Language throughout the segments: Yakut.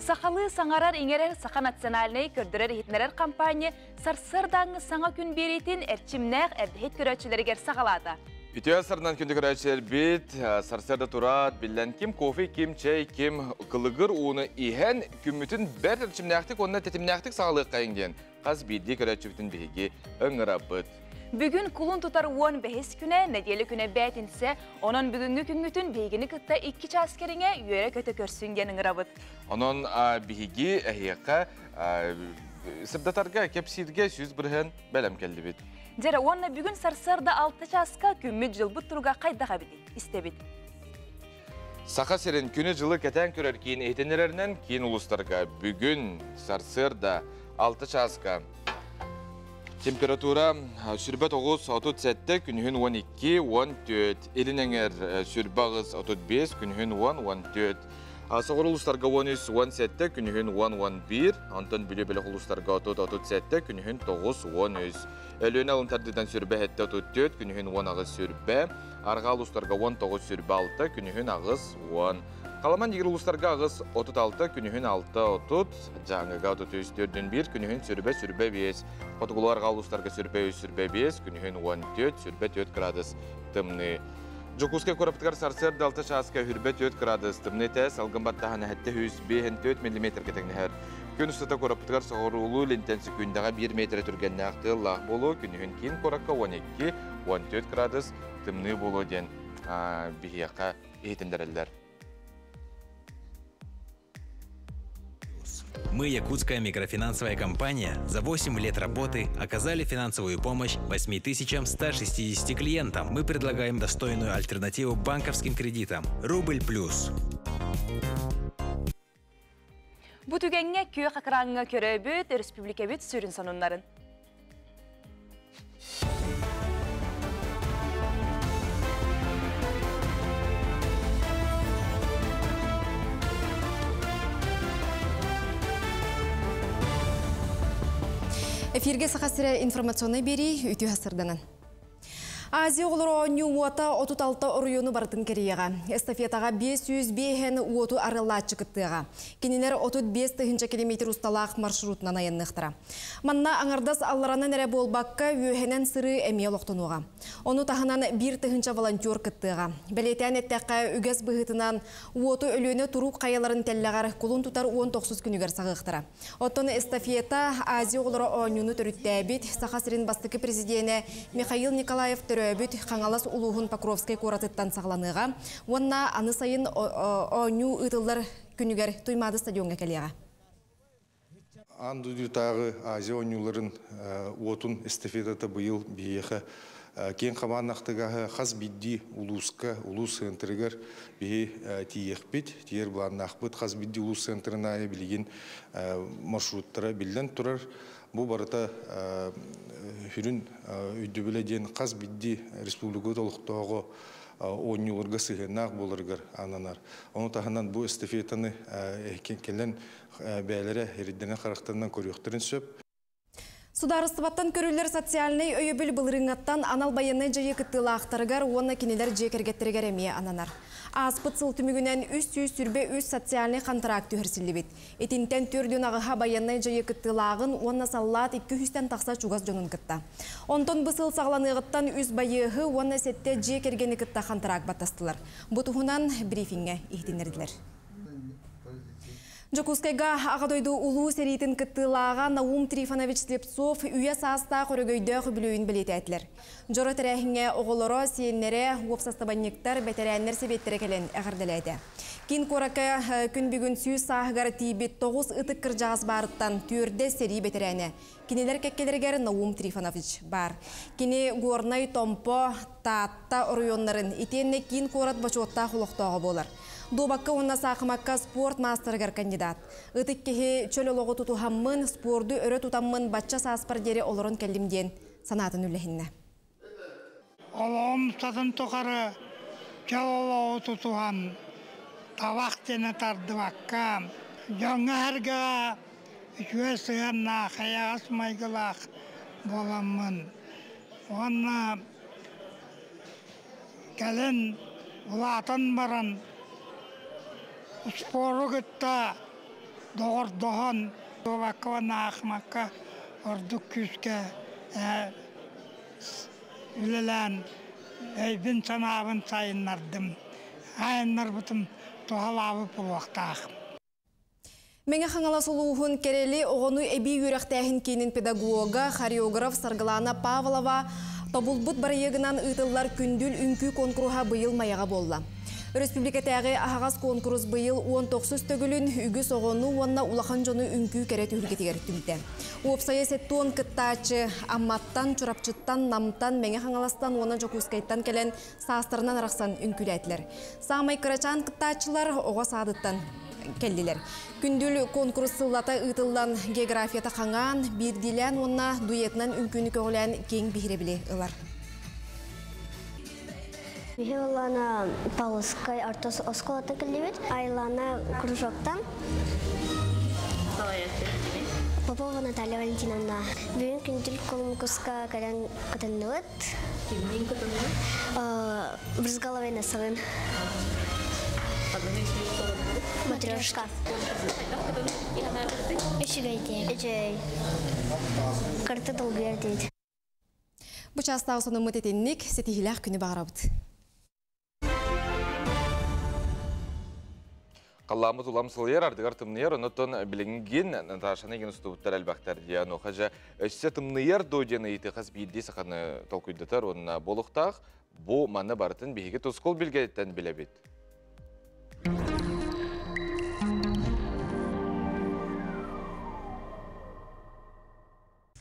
Сахалыы саҥарар-иҥэрэр Саха национальнай көрдөрөр-иһитиннэрэр компания сарсыардааҥҥы саҥа күн биэриитин эрчимнээх эрдэһит көрөөччүлэригэр саҕалаата. Үтүө сарынан күндү көрөөччүлэрбит, сарсыарда тураат, биллэн ким кофе, ким чэй, ким кылыгыр ууну иһэн, күммүтүн бэрт эрчимнээхтик уонна тэтимнээхтик саҕалыаххайыҥ диэн хас биирдии көрөөччүбүтүн биһиги ыҥырабыт. Бүгүн кулун тутар 15 күнэ, нэдиэлэ күнэ бээтинсэ, онон бүгүҥҥү күҥҥүтүн биһигини кытта 2 чаас кэриҥэ үөрэ-көтө көрсүн диэн ыҥырабыт. Онон биһиги эһиэхэ сырдатарга, кэпсииргэ 100% бэлэм кэллибит. Дьэрэ уонна бүгүн сарсыарда 6 чааска күммүт-дьылбыт туруга хайдах эбитий? Истэбит. Саха сирин күнү-дьылы кэтээн көрөр киин иһитиннэрэринэн киин улуустарга бүгүн сарсыарда 6 чааска температура 29-37, күнүһүн 12, 14, илин эҥэр 28-35, күнүһүн 10, 14. Соҕуруу улуустарга 13, 17, күнүһүн 10, 11, онтон Бүлүү бөлөх улуустарга 30, 37, күнүһүн 9, 13. Өлүөнэ алын тардыытан сүрбэ 7, 34, күнүһүн 18, сүрбэ, Арҕаа улуустарга 19 сүрбэ 6, күнүһүн 8, 10. Халаман дигир улуустарга 8, 36, күнүһүн 6, 30, Дьааҥыга 33, 4-1, күнүһүн сүрбэ сүрбэ 5. Хотугулуу арҕаа улуустарга сүрбэ 3, сүрбэ 5, күнүһүн 14, сүрбэ 4 градус тымныы. Дьокуускай куораппытыгар сарсыарда 6 чааска үрбэ 4 градус тымныы этэ, салгын баттаһан 705 миллиметргэ тэҥнэһэр. Күн устата куораппытыгар соҕуруулуу илинтэн секүндэҕэ 1 метрэ түргэннээх тыаллаах буолуо, күнүһүн киин куоракка 12, 14 градус тымныы буолуо диэн биһиэхэ иһитиннэрэллэр. Мы, якутская микрофинансовая компания, за 8 лет работы оказали финансовую помощь 8160 клиентам. Мы предлагаем достойную альтернативу банковским кредитам. Рубль плюс. Бу түгэҥҥэ күөх экраҥҥа көрөбүт өрөспүүбүлүкэбит сүрүн сонуннарын. Эфирге Саха сирэ информационнай биэрии үтүө сырданан. Азия оҕолоро оонньуу уота 36 оройуону барытын кэрийэҕэ. Эстафетаҕа 505 уоту арыаллааччы кыттыаҕа. Кинилэр 35 тыһыынча километр усталаах маршрутунан айанныахтара. Манна аҥардас алларанан эрэ буолбакка, үөһэнэн сырыы эмиэ олохтонуоҕа. Ону таһынан 1 тыһыынча волонтер кыттыаҕа. Бэлиэтээн эттэххэ, үгэс быһыытынан уоту Өлүөнэ туруук хайаларын тэллэҕэр кулун тутар 19 күнүгэр саҕыахтара. Оттон эстафета Азия оҕолоро оонньууну төрүттээбит Саха сирин бастакы президенэ Михаил Николаев төрөөбүт Хаҥалас улууһун Покровскай куоратыттан саҕаланыаҕа уонна аны сайын оонньуу ыытыллар күнүгэр Туймаада стадиоҥҥа кэлиэҕэ. Аан дойдутааҕы Азия оонньууларын уотун эстафетата быйыл биһиэхэ киэҥ хабааннаахтыгаһы хас биирдии улууска, улуус центрыгар биһи тиийиэхпит, тиийэр былааннаахпыт. Хас биирдии улуус центрын аайы билигин маршруттара биллэн турар. Бу барыта сүрүн өйдөбүлэ диэн хас биирдии республика олохтооҕо оонньууларга сыһыаннаах буоларыгар ананар. Ону таһынан бу эстафетаны кэлэн бэйэлэрэ эриддэнэн харахтарынан көрүөхтэрин сөп. Судаарыстыбаттан көрүллэр социальнай өйөбүл былырыыҥҥаттан анал байыаннай дьайыы кыттыылаахтарыгар уонна кинилэр дьиэ кэргэттэригэр эмиэ ананар. Ааспыт сыл түмүгүнэн 323 социальнай хантараак түһэрсиллибит. Итинтэн төрдүн аҕыһа байыаннай дьайыы кыттыылааҕын уонна саллаат 200-тэн тахса чугас дьонун кытта. Онтон бу сыл саҕаланыаҕыттан үс байыаһы уонна сэттэ дьиэ кэргэни кытта хантараак баттастылар. Бу туһунан брифиҥҥэ иһитиннэрдилэр. Дьокуускайга Аҕа дойду улуу сэриитин кыттыылааҕа Наум Трифонович Слепцов үйэ саастаах өрөгөйдөөх үбүлүөйүн бэлиэтээтилэр. Дьоро тэрээһиҥҥэ оҕолоро, сиэннэрэ, уопсастыбанньыктар, бэтэрээннэр сэбиэттэрэ кэлэн эҕэрдэлээтэ. Киин куоракка күн бүгүн 100 сааһыгар тиийбит тоҕус ытык кырдьаҕас баарыттан түөрдэ сэрии бэтэрээнэ. Кинилэр кэккэлэригэр Наум Трифонович баар. Кини Горнай, Томпо, Таатта оройуоннарын итиэннэ киин куорат бочуоттаах олохтооҕо буолар. Дуобакка уонна саахымакка спорт маастарыгар кандидат. Ытык киһи чөл олоҕу тутуһаммын, спорду өрө тутаммын бачча сааспар диэри олорон кэллим диэн санаатын үллэһиннэ. Олоҕум устатын тухары чөл олоҕу тутуһан, табах диэни тардыбакка, дьоҥҥо-сэргэҕэ үчүгэй сыһыаннаах, эйэҕэс майгылаах буоламмын уонна кэлин улаатан баран спору кытта Доҕордоһон, дуобакка уонна аахымакка ордук күүскэ үлэлээн өйбүн-санаабын сайыннардым. Айаннарбытым туһалаабыт буолуохтаах. Мэҥэ Хаҥалас улууһун Кэрэли оҕону эбии үөрэхтээһин киинин педагога, хореограф Саргылана Павлова тобулбут барыйыгынан ыытыллар Күндүл үҥкүү куонкуруһа быйыл Майаҕа буолла. Өрөспүүбүлүкэтээҕи аһаҕас куонкурус быйыл 19 төгүлүн үгүс оҕону уонна улахан дьону үҥкүү кэрэ түһүлгэтигэр түмтэ. Уопсайа 70 кыттааччы Амматтан, Чурапчыттан, Намтан, Мэҥэ Хаҥаластан уонна Дьокуускайтан кэлэн саастарынан арахсан үҥкүүлээтилэр. Саамай кырачаан кыттааччылар оҕо саадыттан кэллилэр. Күндүл конкурс сыллата ыытыллан географията хаҥаан, биирдиилээн уонна дуэтынан үҥкүүнү көҕүлээн киэҥ биһирэбили ылар. Биһи Улана Павловскай орто оскуолата кэллибит. Айлана кружоктан. Попова Наталья Валентиновна. Бүгүн күндүл конкурска кэлэн кытынныбыт. Кимниин кытынныбыт? Брызгаловой насылын. Матрешка. Үчүгэй. Үчүгэй. Карта долгуйар дейт. Бу чаастаах сонуммут итинник, ситиһиилээх күнү баҕарабыт. Қалламыт улам сылыйар, ардыгар тымныйар, онотон билингин Наташаны ген устубуттар элбэхтэр диэн, хажа өссө тымныйар до диэн ыйыты хас биирдии саханы толкуйдатар, онна болуктаах бу манна барытын биһиги тускул билгеттен билебит.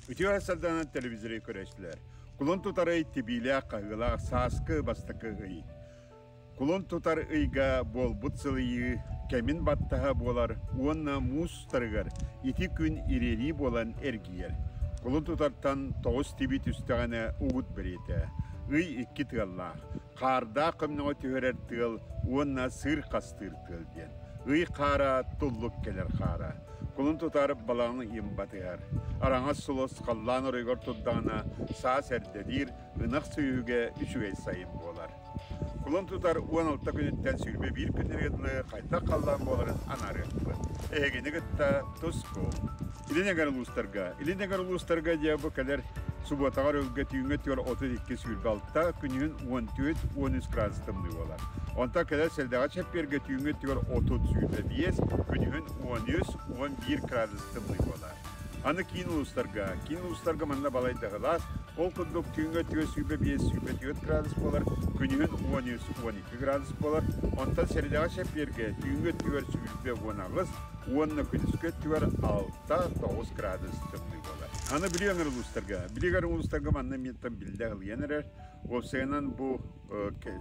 Үтүө сарданан телевизоры көрөчүлэр. Кулун тутар ый тибиилээх хаһыылаах сааскы бастакы ый. Кулун тутар ыйга буолбут сылыйыы кэмин баттаһа буолар уонна муус устарыгар ити күн ириэрии буолан эргийэр. Кулун тутартан тоҕус тиби түстэҕинэ угут бэриэтэ. Ый икки тыаллаах. Хаардаах көмнөҕө түһэрэр тыал уонна сыыр хастыыр тыал диэн. Ый хаара туллук кэлэр хаара. Кулун тутар балаҕан ыйын батыһар. Араҥас сулус халлаан оройугар турдаҕына саас эрдэлиир, ынах сүөһүгэ үчүгэй сайын буолар. Кулун тутар 16 күнүттэн 21 күннэргэ дылы хайдах халлаан буоларын анаарыахпыт. Эһигини кытта тускул. Илин эҥэр улуустарга. Илин эҥэр улуустарга дьэ бу кэлэр субуотаҕар өлгө түүҥҥэ түөр 32 сүүрбэ күнүһүн 14-13 градус тымныы буолар. Онтон кэлэр сэлдэҕэ чэппиэргэ түүҥҥэ түөр 30 сүүрбэ күнүһүн 13-11 градус тымныы буолар. Аны киин улуустарга. Киин улуустарга манна балайдағылас, ол курдук түүҥҥэ түөр 25 сүүрбэ градус буолар, күнүһүн 13-12 градус буолар. Онтон сэрдэҕэ чэппиэргэ түүҥҥэ түөр сүүрбэ 10 уонна күнүскэ түөр 6-9 градус тымныы буолар. Аны Бүлүү өҥөр улуустарга. Бүлүү өҥөр улуустарга манна миэттэн биллэ ылыйан эрэр. Уопсайынан бу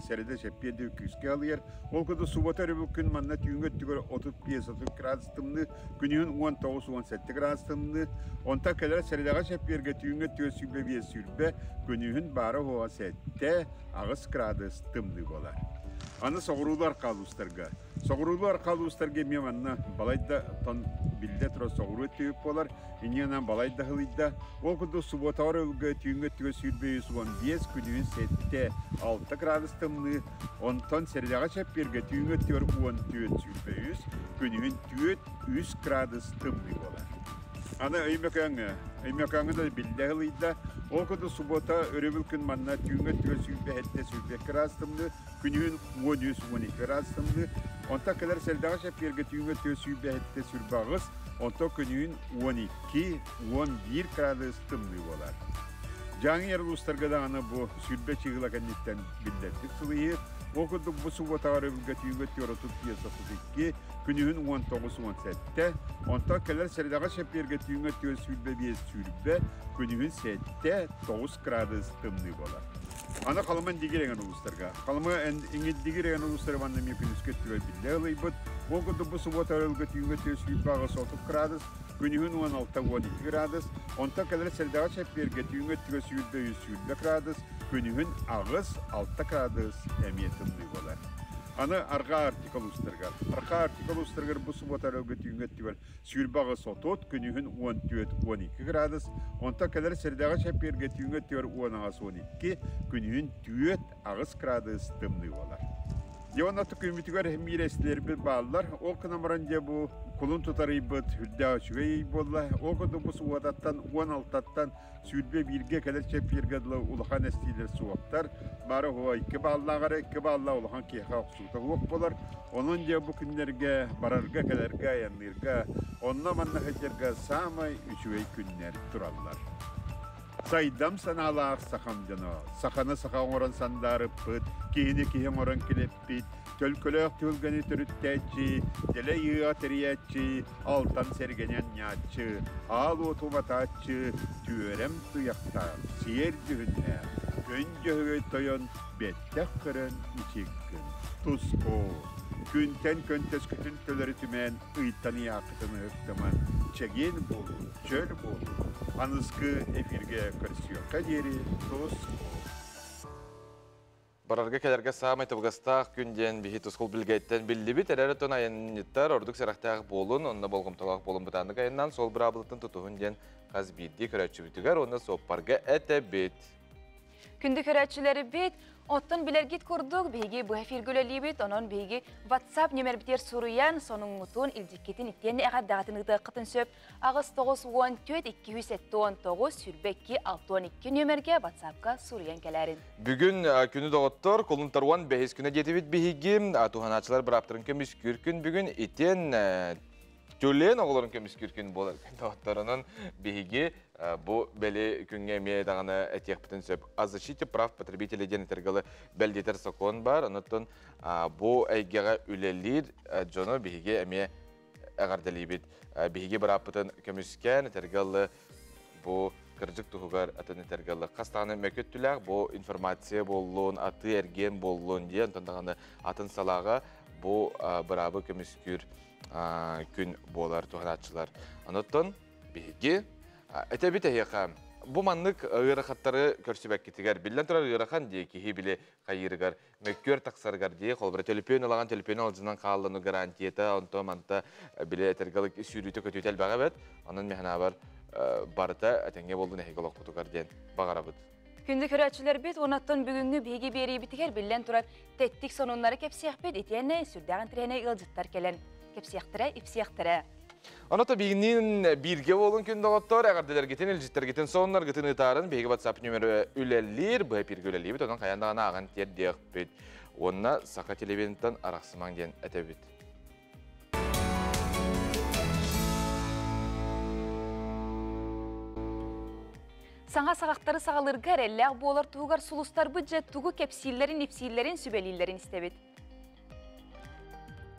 сэрдэ чэппиэрди күүскэ алыйар. Ол курдук суббота өрөбүл күн манна түүҥҥэ өттүгэр 35-30 градус тымныы, күнүһүн 19-17 градус тымныы. Онтон кэлэр сэрдэҕэ чэппиэргэ түүҥҥэ өттүгэр 25 сүүрбэ, күнүһүн баара хуоҕа 7-8 градус тымныы буолар. Аны соҕуруулуу арҕаа улуустарга. Соҕуруулуу арҕаа улуустарга эмиэ манна балайда тон биллэ турар соҕуруу өттүгүт буолар. Инньэнэн балайда ылыйда. Ол курдук субуотаҕар өлгө түүҥҥэ өттүгэр 25 күнүһүн 7-6 градус тымныы. Онтон сэрдэҕэ чэппиэргэ түүҥҥэ өттүгэр 14 сүүрбэ күнүһүн 4-3 градус тымныы буолар. Аны Өймөкөөҥҥө. Өймөкөөҥҥө да биллэ ылыйда. Ол курдук субуота өрөбүл күн манна түүҥҥэ өттүгэр 27 22 градус тымныы, күнүһүн 13-12 градус тымныы. Онтон кэлэр сэрдэҕэ чэппиэргэ түүҥҥэ өттүгэр 27 сүүрбэ онтон күнүһүн 12-11 градус тымныы буолар. Дьааҥы улуустарга даҕаны бу сүүрбэ чыгыла кэнниттэн биллэрдик сылыйыы. Ол курдук бу субуотаҕар өрөбүлгэ түүҥҥэ өттүгэр 35-32, күнүһүн 19-17, онтон кэлэр сэрдэҕэ чэппиэргэ түүҥҥэ өттүгэр 25 сүүрбэ, күнүһүн 7-9 градус тымныы буолар. Аны Халыма Индигир эҥэр улуустарга. Халыма Индигир эҥэр улуустары манна эмиэ күнүскэ өттүгэр биллэ ылыйбыт. Ол курдук бу субуота өрөбүлгэ түүҥҥэ өттүгэр 28 градус, күнүһүн 16-12 градус, онтон кэлэр сэрдэҕэ чэппиэргэ түүҥҥэ өттүгэр 23 градус, күнүһүн 8-6 градус эмиэ тымныы буолар. Аны Арҕаа Арктика улуустарыгар. Арҕаа Арктика улуустарыгар бу субуота өрөбүлгэ түүҥҥэ өттүгэр 28 күнүһүн 14-12 градус, онтон кэлэр сэрдэҕэ чэппиэргэ түүҥҥэ өттүгэр 18-12, күнүһүн 4-8 градус тымныы буолар. Дьэ онно күммүтүгэр миир эстилэрбит бааллар. Ол гынан баран дьэ бу кулун тутар ыйбыт үрдээх үчүгэй ый буолла. Ол курдук бу субуотаттан 16-ттан 21-гэ кэлэр чэппиэргэ дылы улахан эстиилэр суохтар. Бары оһо 2 бааллаах эрэ 2 бааллаах улахан киһиэхэ охсуута суох буолар. Онон дьэ бу күннэргэ барарга, кэлэргэ, айанныырга, онно-манна сылдьарга саамай үчүгэй күннэр тураллар. Сайдам санаалаах сахам дьоно, саханы саха оҥорон сандаарыппыт, киһини киһи оҥорон килэппит, төлкөлөөх түһүлгэни төрүттээччи, дэлэй ыа тэрийээччи, алтан сэргэни анньааччы, аал уоту уматааччы, түөрэм туйахтаах, сиэр дьүһүннээх, күн дьөһөгөй тойон бэттэх көрөн ичиггин, туску, күнтэн көнтөскүтүн төлөрү түмэн ыйтан ыйааххытын ыһыктыман, чэгиэн буолуу, чөл буолуу. Аныскы эфиргэ көрсүөххэ диэри туску. Барарга кэлэргэ саамай табыгастаах күн диэн биһи тускул билгэттэн биллибит. Эрэр өтөн айанньыттар ордук сэрэхтээх буолун, онно болҕомтолоох буолун бытааннык айаннаан суол быраабылатын тутуһун диэн хас биирдии көрөөччүбүтүгэр уонна суоппарга этэбит. Күндү көрөөччүлэрбит, оттон билэргит курдук биһиги бу эфиргэ үлэлиибит, онон биһиги WhatsApp нөмербитигэр суруйан, сонуҥҥутун, илдьиккитин итиэннэ эҕэрдэҕитин ыытыаххытын сөп. 8 94 279 22 62 нөмергэ WhatsAppка суруйан кэлээрин. Бүгүн күнү доҕоттор, кулун 15 күнэ диэтибит биһиги, туһанааччылар бырааптарын көмүскүүр күн бүгүн итиэн төлөөн оҕолорун көмүскүүр күн буолар күн доҕотторунан биһиги бу бэли күҥҥэ эмиэ даҕаны этиэхпитин сөп. О защите прав потребителей диэн этэргалы бэлдитэр сокуон бар. Онуттан бу эйгэҕэ үлэлиир дьону биһиги эмиэ эҕэрдэлиибит. Биһиги бырааппытын көмүскээн этэргалы бу кырдьык туһугар атын этэргалы хас даҕаны мөкүттүлээх бу информация буоллун, аты эргиэн буоллун диэн, онтон даҕаны атын салааҕа бу быраабы көмүскүүр күн буолар туһанааччылар. Онуттан биһиги этэбит эһиэхэ бу маннык ыарахаттары көрсүбэккитигэр биллэн турар ыарахан дии киһи били хайыырыгар мөккүөр тахсарыгар дии холобура төлөпүөн ылаҕан төлөпүөн алдьанан хааллану гарантията онто манта били этэргэ сүүрүүтэ көтүүтэ элбэҕэ эбэт онон механабар барыта этэҥҥэ буоллун эһиги олохпутугар диэн баҕарабыт. Күндү көрөөччүлэрбит, онаттан бүгүҥҥү биһиги биэриибитигэр биллэн турар тэттик сонуннары кэпсиэхпит, итиэннэ сүрдээҕин тирээнэ ыалдьыттар кэлэн кэпсиэхтэрэ, ипсиэхтэрэ. Оното биигинниин бииргэ буолун күн доҕоттор, эҕэрдэлэргитин, илдьиттэргитин, сонуннаргытын ыытаарын биһиги WhatsApp нөмөрө үлэлиир, быһа эпиргэ үлэлиибит, онон хайаан даҕаны ааҕан тиэрдиэхпит. Уонна Саха телевидениеттан арахсымаҥ диэн этэбит. Саҥа саҕахтары саҕалыырга эрэллээх буолар туһугар сулустарбыт дьэ тугу кэпсииллэрин, ипсииллэрин, сүбэлииллэрин истэбит.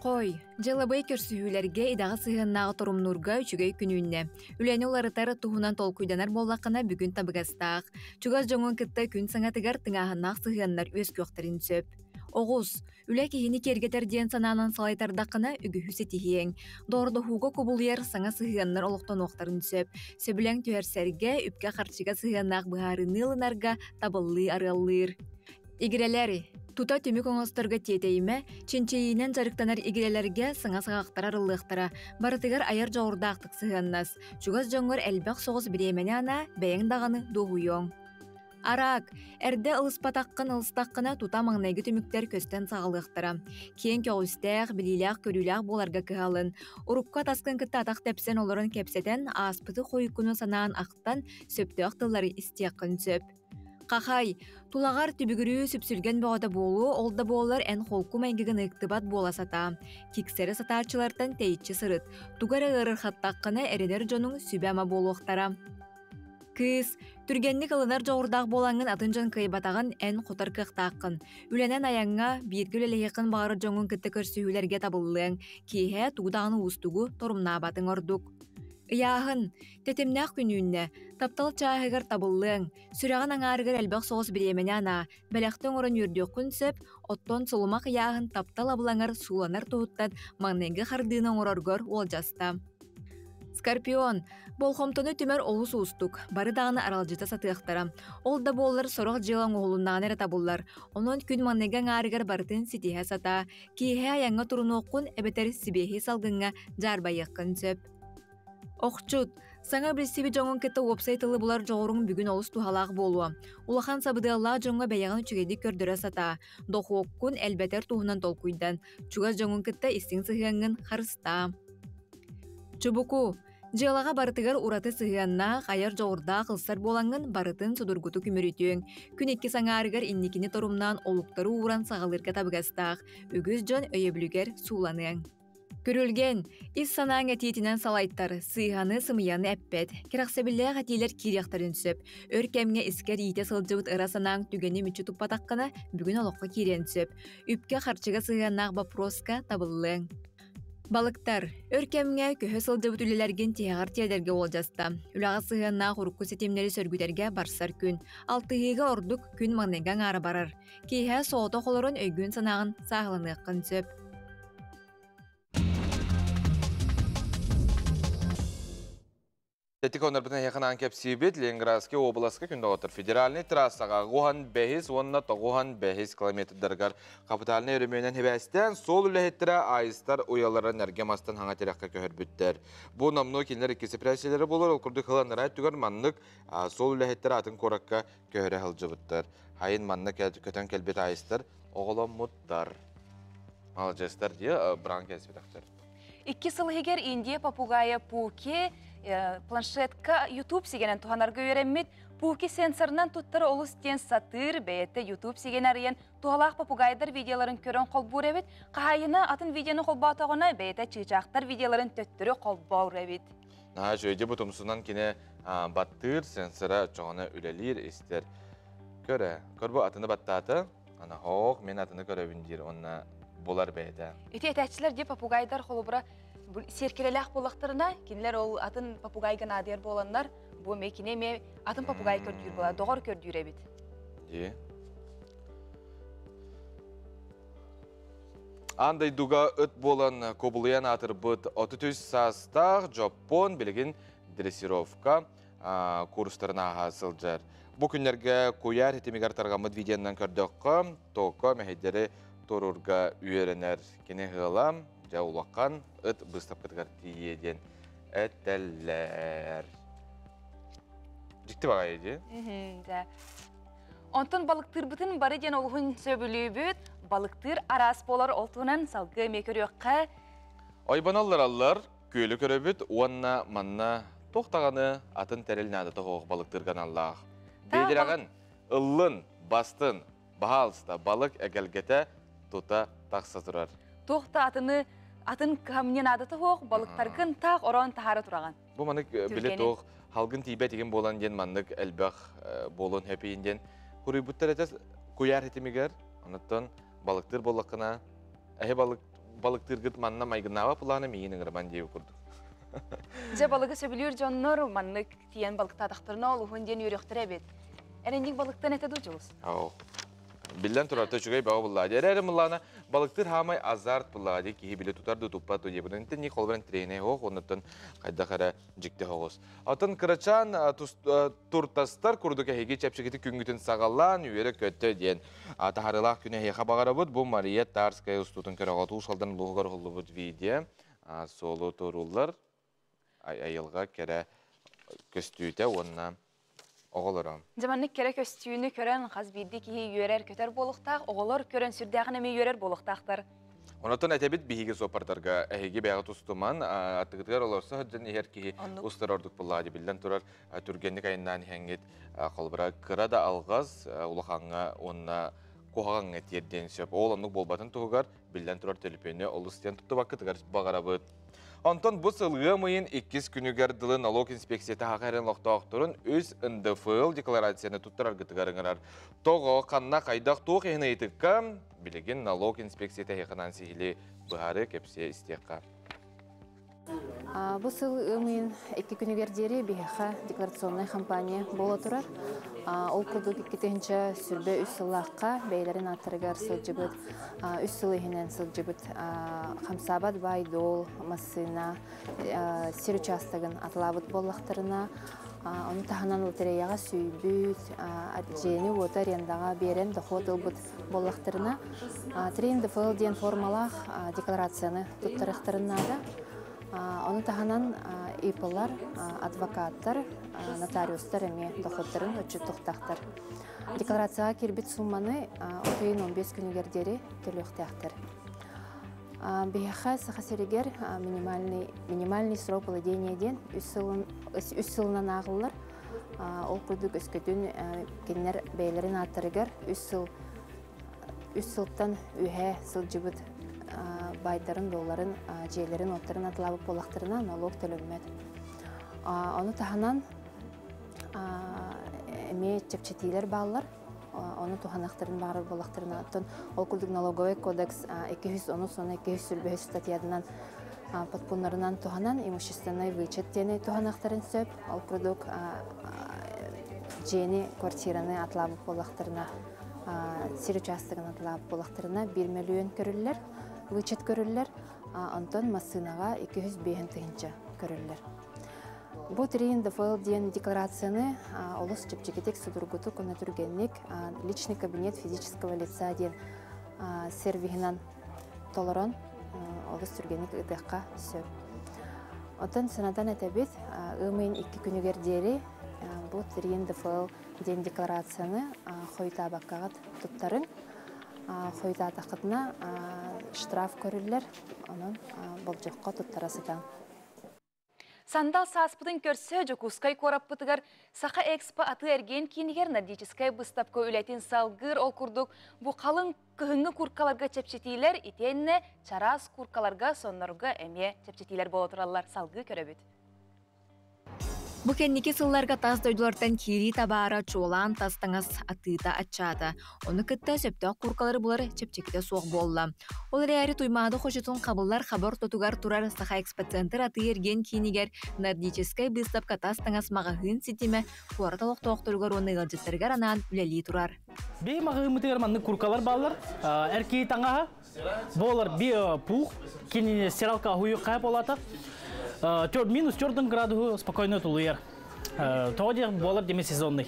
Хой, дьылабай көрсүһүүлэргэ идэҕэ сыһыаннааҕы торумнуурга үчүгэй күн үүннэ. Үлэни уларытар туһунан толкуйданар буоллаххына бүгүн табыгастаах. Чугас дьоҥҥун кытта күн саҥатыгар тыҥааһыннаах сыһыаннар үөскүөхтэрин сөп. Оҕус, үлэ киһини киэргэтэр диэн санаанан салайтардаххына үгүһү ситиһиэҥ. Доордоһууга кубулуйар саҥа сыһыаннар олохтонуохтарын сөп. Сөбүлэҥ түһэрсэргэ, үпкэ-харчыга сыһыаннаах быһаарыныы ылынарга табыллыы арыаллыыр. Игирэлэр, тута түмүк оҥосторго тиэтэйимэ, чинчийиинэн дьарыктанар игирэлэргэ саҥа саҕахтар арыллыахтара. Барытыгар айар дьоҕурдаахтык сыһыаннас. Чугас дьоҥҥор элбэх соҕус бириэмэни анаа, бэйэҥ даҕаны дуоһуйуоҥ. Араак, эрдэ ылыспатаххын ылыстаххына тута маҥнайгы түмүктэр көстөн саҕалыахтара. Киэҥ көҕүстээх, билиилээх-көрүүлээх буоларга кыһалын. Урукку атаскын кытта атах тэпсэн олорон кэпсэтэн, ааспыты хойуккуну санаан ахтан, сөптөөх тыллары истиэххин сөп. Хахай, тулаҕар түбүгүрүү сүпсүлгэн бөҕөтө буолуо, ол да буоллар эн холку майгыгын ыктыбат буола сатаа. Киксэрэ сатааччылартан тэйиччи сырыт. Тугу эрэ ыарырхаттаххына эрэнэр дьонуҥ сүбэ-ама буолуохтара. Кыыс, түргэнник ылынар дьоҕурдаах буолаҥҥын атын дьон кыайбатаҕын эн хотор кыахтааххын. Үлэнэн айаҥҥа, бииргэ үлэлэһиэххин баҕарар дьоҥҥун кытта көрсүһүүлэргэ табыллыаҥ. Киэһэ тугу даҕаны уустугу торумнаабатыҥ ордук. Ыйааһын, тэтимнээх күн үүннэ. Таптал чааһыгар табыллыаҥ. Сүрэҕин аҥаарыгар элбэх соҕус бириэмэни анаа, бэлэхтэ оҥорон үөрдүөххүн сөп, оттон сулумах ыйааһын таптал абылаҥар сууланар туһуттан маҥнайгы хардыыны оҥороргор уолдьаста. Скорпион, болҕомтону түмэр олус уустук, бары даҕаны аралдьыта сатыахтара. Ол да буоллар сорох дьыала оҥоһулуннаҕына эрэ табыллар. Онон күн маҥнайгы аҥаарыгар барытын ситиһэ сатаа, киэһэ айаҥҥа турунуоххун эбэтэр сибиэһэй салгыҥҥа дьаарбайыаххын сөп. Охчут, Саҥа билсибит дьоҥҥун кытта уопсай тылы булар дьоҕуруҥ бүгүн олус туһалаах буолуо. Улахан сабыдыаллаах дьоҥҥо бэйэҕин үчүгэйдик көрдөрө сатаа. Дохуоккун элбэтэр туһунан толкуйдан. Чугас дьоҥҥун кытта истиҥ сыһыаҥҥын харыстаа. Чубуку. Дьыалаҕа барытыгар ураты сыһыаннаах, айар дьоҕурдаах ылсар буолаҥҥын барытын судургутук үмүрүтүөҥ. Күн иккис аҥаарыгар инникини торумнаан олуктары ууран саҕалыырга табыгастаах. Үгүс дьон өйөбүлүгэр сууланыаҥ. Күрүлгэн, ис санааҥ этиитинэн салайтар, сыыһаны-сымыйаны эппэт, кэрэхсэбиллээх этиилэр киириэхтэрин сөп. Өр кэмҥэ искэр иитэ сылдьыбыт ыра санааҥ түгэни мүччү туппатаххына, бүгүн олоххо киириэн сөп. Үпкэ-харчыга сыһыаннаах боппуруоска табыллыаҥ. Балыктар. Өр кэмҥэ көһө сылдьыбыт үлэлэргин тиһэҕэр тиэрдэргэ уолдьаста. Үлэҕэ сыһыаннаах урукку ситимнэри сөргүтэргэ барсар күн. Алтыһыыга ордук күн маҥнайгы аҥаара барар. Киэһэ соҕотох олорон өйгүн-санааҕын сааһыланыаххын сөп. Тетик онорбутун эһиэхэ кэпсиибит Ленинградский областка күндоҕотор федеральный трассаҕа 95 бэһис уонна 95 километрдарыгар капитальный өрөмүөнэн хибээстээн суол үлэһиттэрэ айыстар уяларын эргэ мастан хаҥа тирэххэ көһөрбүттэр. Бу номнуо кинилэр иккис операциялары болор, ол курдук хыланнара түгэр маннык суол үлэһиттэр атын куоракка көһөрө сылдьыбыттар. Хайын манна көтөн кэлбит айыстар оҕоломмуттар. Маладьыастар дии, браан кэлсибитэхтэр. Икки сыл иһигэр Индия попугайа Пуки планшетка YouTube сигэнэн туһанарга үөрэммит. Пуки сенсорынан туттары олус диэн сатыыр, бэйэтэ YouTube сигэн арыйан туһалаах попугайдар видеоларын көрөн холбуур эбит. Хаһайына атын видеону холбоотоҕуна бэйэтэ чыычаахтар видеоларын төттөрү холбоор эбит. Наһаа үчүгэй бу тумсунан кини баттыыр, сенсора чоҕуна үлэлиир, истэр. Көрө, көр бу атыны баттаата, ана хоох, мен атыны көрөбүн диир, онна булар бэйэтэ. Ити этээччилэр дии попугайдар холобура сиэркилэлээх буоллахтарына, кинилэр ол атын попугайга наадыйар буоланнар, бу эмиэ кини эмиэ атын попугай көрдүүр буолар, доҕор көрдүүр эбит. Дии. Аан дойдуга ыт буолан кубулуйан аатырбыт 33 саастаах Дьоппуон билигин дрессировка курстарын ааһа сылдьар. Бу күннэргэ куйаар ситимигэр тарҕаммыт видеонан көрдөххө, Токо мэһэйдэри туруурга үөрэнэр. Кини ыала дьэ улахан ыт быыстапкатыгар тиийиэ диэн этэллэр. Дьикти баҕайы дии. Онтон балыктыырбытын бары диэн олуһун сөбүлүүбүт. Балыктыыр араас буолар, ол туһунан салгыы эмиэ көрүөххэ. Ойбоноллораллар, күөлү көрөбүт уонна манна туох даҕаны атын тэрил наадата суох балыктыырга аналлаах. Биэдирэҕин, ыллын, бастын, баһаалыста балык эгэлгэтэ тута тахса турар. Туох да атыны атын кыһамньы наадата суох, балыктаргын таах ороон таһаара тураҕын. Бу маннык били туох халгын тиийбэт игин буолан диэн маннык элбэх буолуон сөп диэн хуруйбуттар этэ куйаар ситимигэр. Онуттан балыктыыр буоллаххына эһи балык балыктыыргыт манна майгыннаабат булаана миигин ыҥырыман диэбит курдук. Дьэ балыгы сөбүлүүр дьоннор маннык тиийэн балыктаатахтарына олуһун диэн үөрүөхтэрэ эбит. Эрэнник балыктан этэ дуу Дьулус? Ау. Биллэн турар, үчүгэй бөҕө буллаа. Эрээри мыллаана балыктыыр хаамай азарт буллаа дии киһи били тутар дуу туппат дуу диэбин. Интен ни холборон тренэ хоох, оннуттан хайдах эрэ дьикти хоҕус. Атын кырачаан туртастар курдук эһиги чэпчэкити күҥҥүтүн саҕалаан үөрэ-көтө диэн таһарылаах күнэ эһиэхэ баҕарабыт. Бу Мария Тарская устуутун көрөҕөт Уус Алдан улууһугар уһуллубут видео суолу туорууллар айылҕа кэрэ көстүүтэ уонна оҕолоро. Дьэ маннык кэрэ көстүүнү көрөн хас биирдии киһи үөрэр-көтөр буолуохтаах, оҕолор көрөн сүрдээҕин эмиэ үөрэр буолуохтаахтар. Онотон этэбит биһиги суоппардарга эһиги бэйэҕэ тустуман, аттыгытыгар олорсо сылдьан иһэр киһи устар ордук буллаа биллэн турар түргэнник айаннаан иһэҥҥит холобура кыра да алҕас улахаҥҥа уонна куһаҕаҥҥа тиэрдиэн сөп. Ол оннук буолбатын туһугар биллэн турар төлөпүөнү олус диэн туттубаккытыгар баҕарабыт. Онтон бу сыл ыам ыйын иккис күнүгэр дылы налог инспекцията хаха эрэн олохтоохторун үс НДФЛ декларацияны туттараргытыгар ыҥырар. Тоҕо, ханна, хайдах, туох иһин ыйытыкка билигин налог инспекцията эһиэхэ сиһили быһаары кэпсиэ истиэххэ. Бу сыл ыам ыйын икки күнүгэр диэри биһиэхэ декларационнай кампания буола турар. Ол курдук 2023 сыллаахха бэйэлэрин ааттарыгар сылдьыбыт, үс сыл иһинэн сылдьыбыт хамсаабат баай-дуол, массыына, сир учаастагын атылаабыт буоллахтарына, ону таһынан лотереяҕа сүүйбүт, дьиэни-уоту арендаҕа биэрэн дохуот ылбыт буоллахтарына, 3 НДФЛ диэн формалаах декларацияны туттарыахтарын наада. Ону таһынан ИПлар, адвокаттар, нотариустар эмиэ доходтарын отчуттуохтаахтар. Декларацияҕа киирбит суумманы 15 күнүгэр диэри төлүөхтээхтэр. Биһиэхэ Саха сиригэр минимальный, минимальный срок владения диэн үс сылынан ааҕыллар. Ол курдук өскөтүн кинилэр бэйэлэрин ааттарыгар 3 сылтан үһэ сылдьыбыт байдарын, долларын, дьиэлэрин, оттарын атылаабыт буоллахтарына налог төлөммөт. Ону таһынан эмиэ чэпчэтиилэр бааллар. Ону туһанахтарын баҕарар буоллахтарына, оттон ол курдук налоговый кодекс 210 уонна 225 статьятынан подпунктарынан туһанан имущественный вычет диэни туһанахтарын сөп. Ол курдук дьиэни, квартираны атылаабыт буоллахтарына, сир участогын атылаабыт буоллахтарына 1 миллион көрүллэр, вычет көрүллэр, онтон массыынаҕа 205 тыһыынча көрүллэр. Бу 3 НДФЛ диэн декларацияны олус чэпчэкитик, судургутук, уонна түргэнник личный кабинет физического лица диэн сервиһинэн толорон олус түргэнник ыытыахха сөп. Оттон санатан этэбит, ыам ыйын 2 күнүгэр диэри бу 3 НДФЛ диэн декларацияны хойутаабаккаҕыт туттарыҥ. Хойутаатаххытына штраф көрүллэр, онон болдьоххо туттара сытан. Сандал сааспытын көрсө Дьокуускай куораппытыгар Саха Экспо атыы эргиэн киинигэр нордическай быыстапка үлэтин салгыыр. Ол курдук бу халыҥ кыһыҥҥы курткаларга чэпчэтиилэр итиэннэ чараас курткаларга, соннорго эмиэ чэпчэтиилэр буола тураллар. Салгыы көрөбүт. Бу кэнники сылларга тас дойдулартан киирии табаара чуолаан тас таҥас атыыта аччаата. Ону кытта сөптөөх кууркалары булар чэпчэкитэ суох буолла. Ол эрээри Туймаада хочотун хабыллар хабар тотугар турар Саха Экспоцентр атыы эргиэн киинигэр нордическай быыстапка тас таҥас маҕаһыын ситимэ куорат олохтоохторугар уонна ыалдьыттарыгар анаан үлэлии турар. Би маҕаһыыммытыгар маннык курткалар бааллар. Эр киһи таҥаһа буолар би пух, кинини стиралка хуйукка болата. Минус 4 градусу спокойно тулуйар. Тоҕо диэх буолар демисезонный.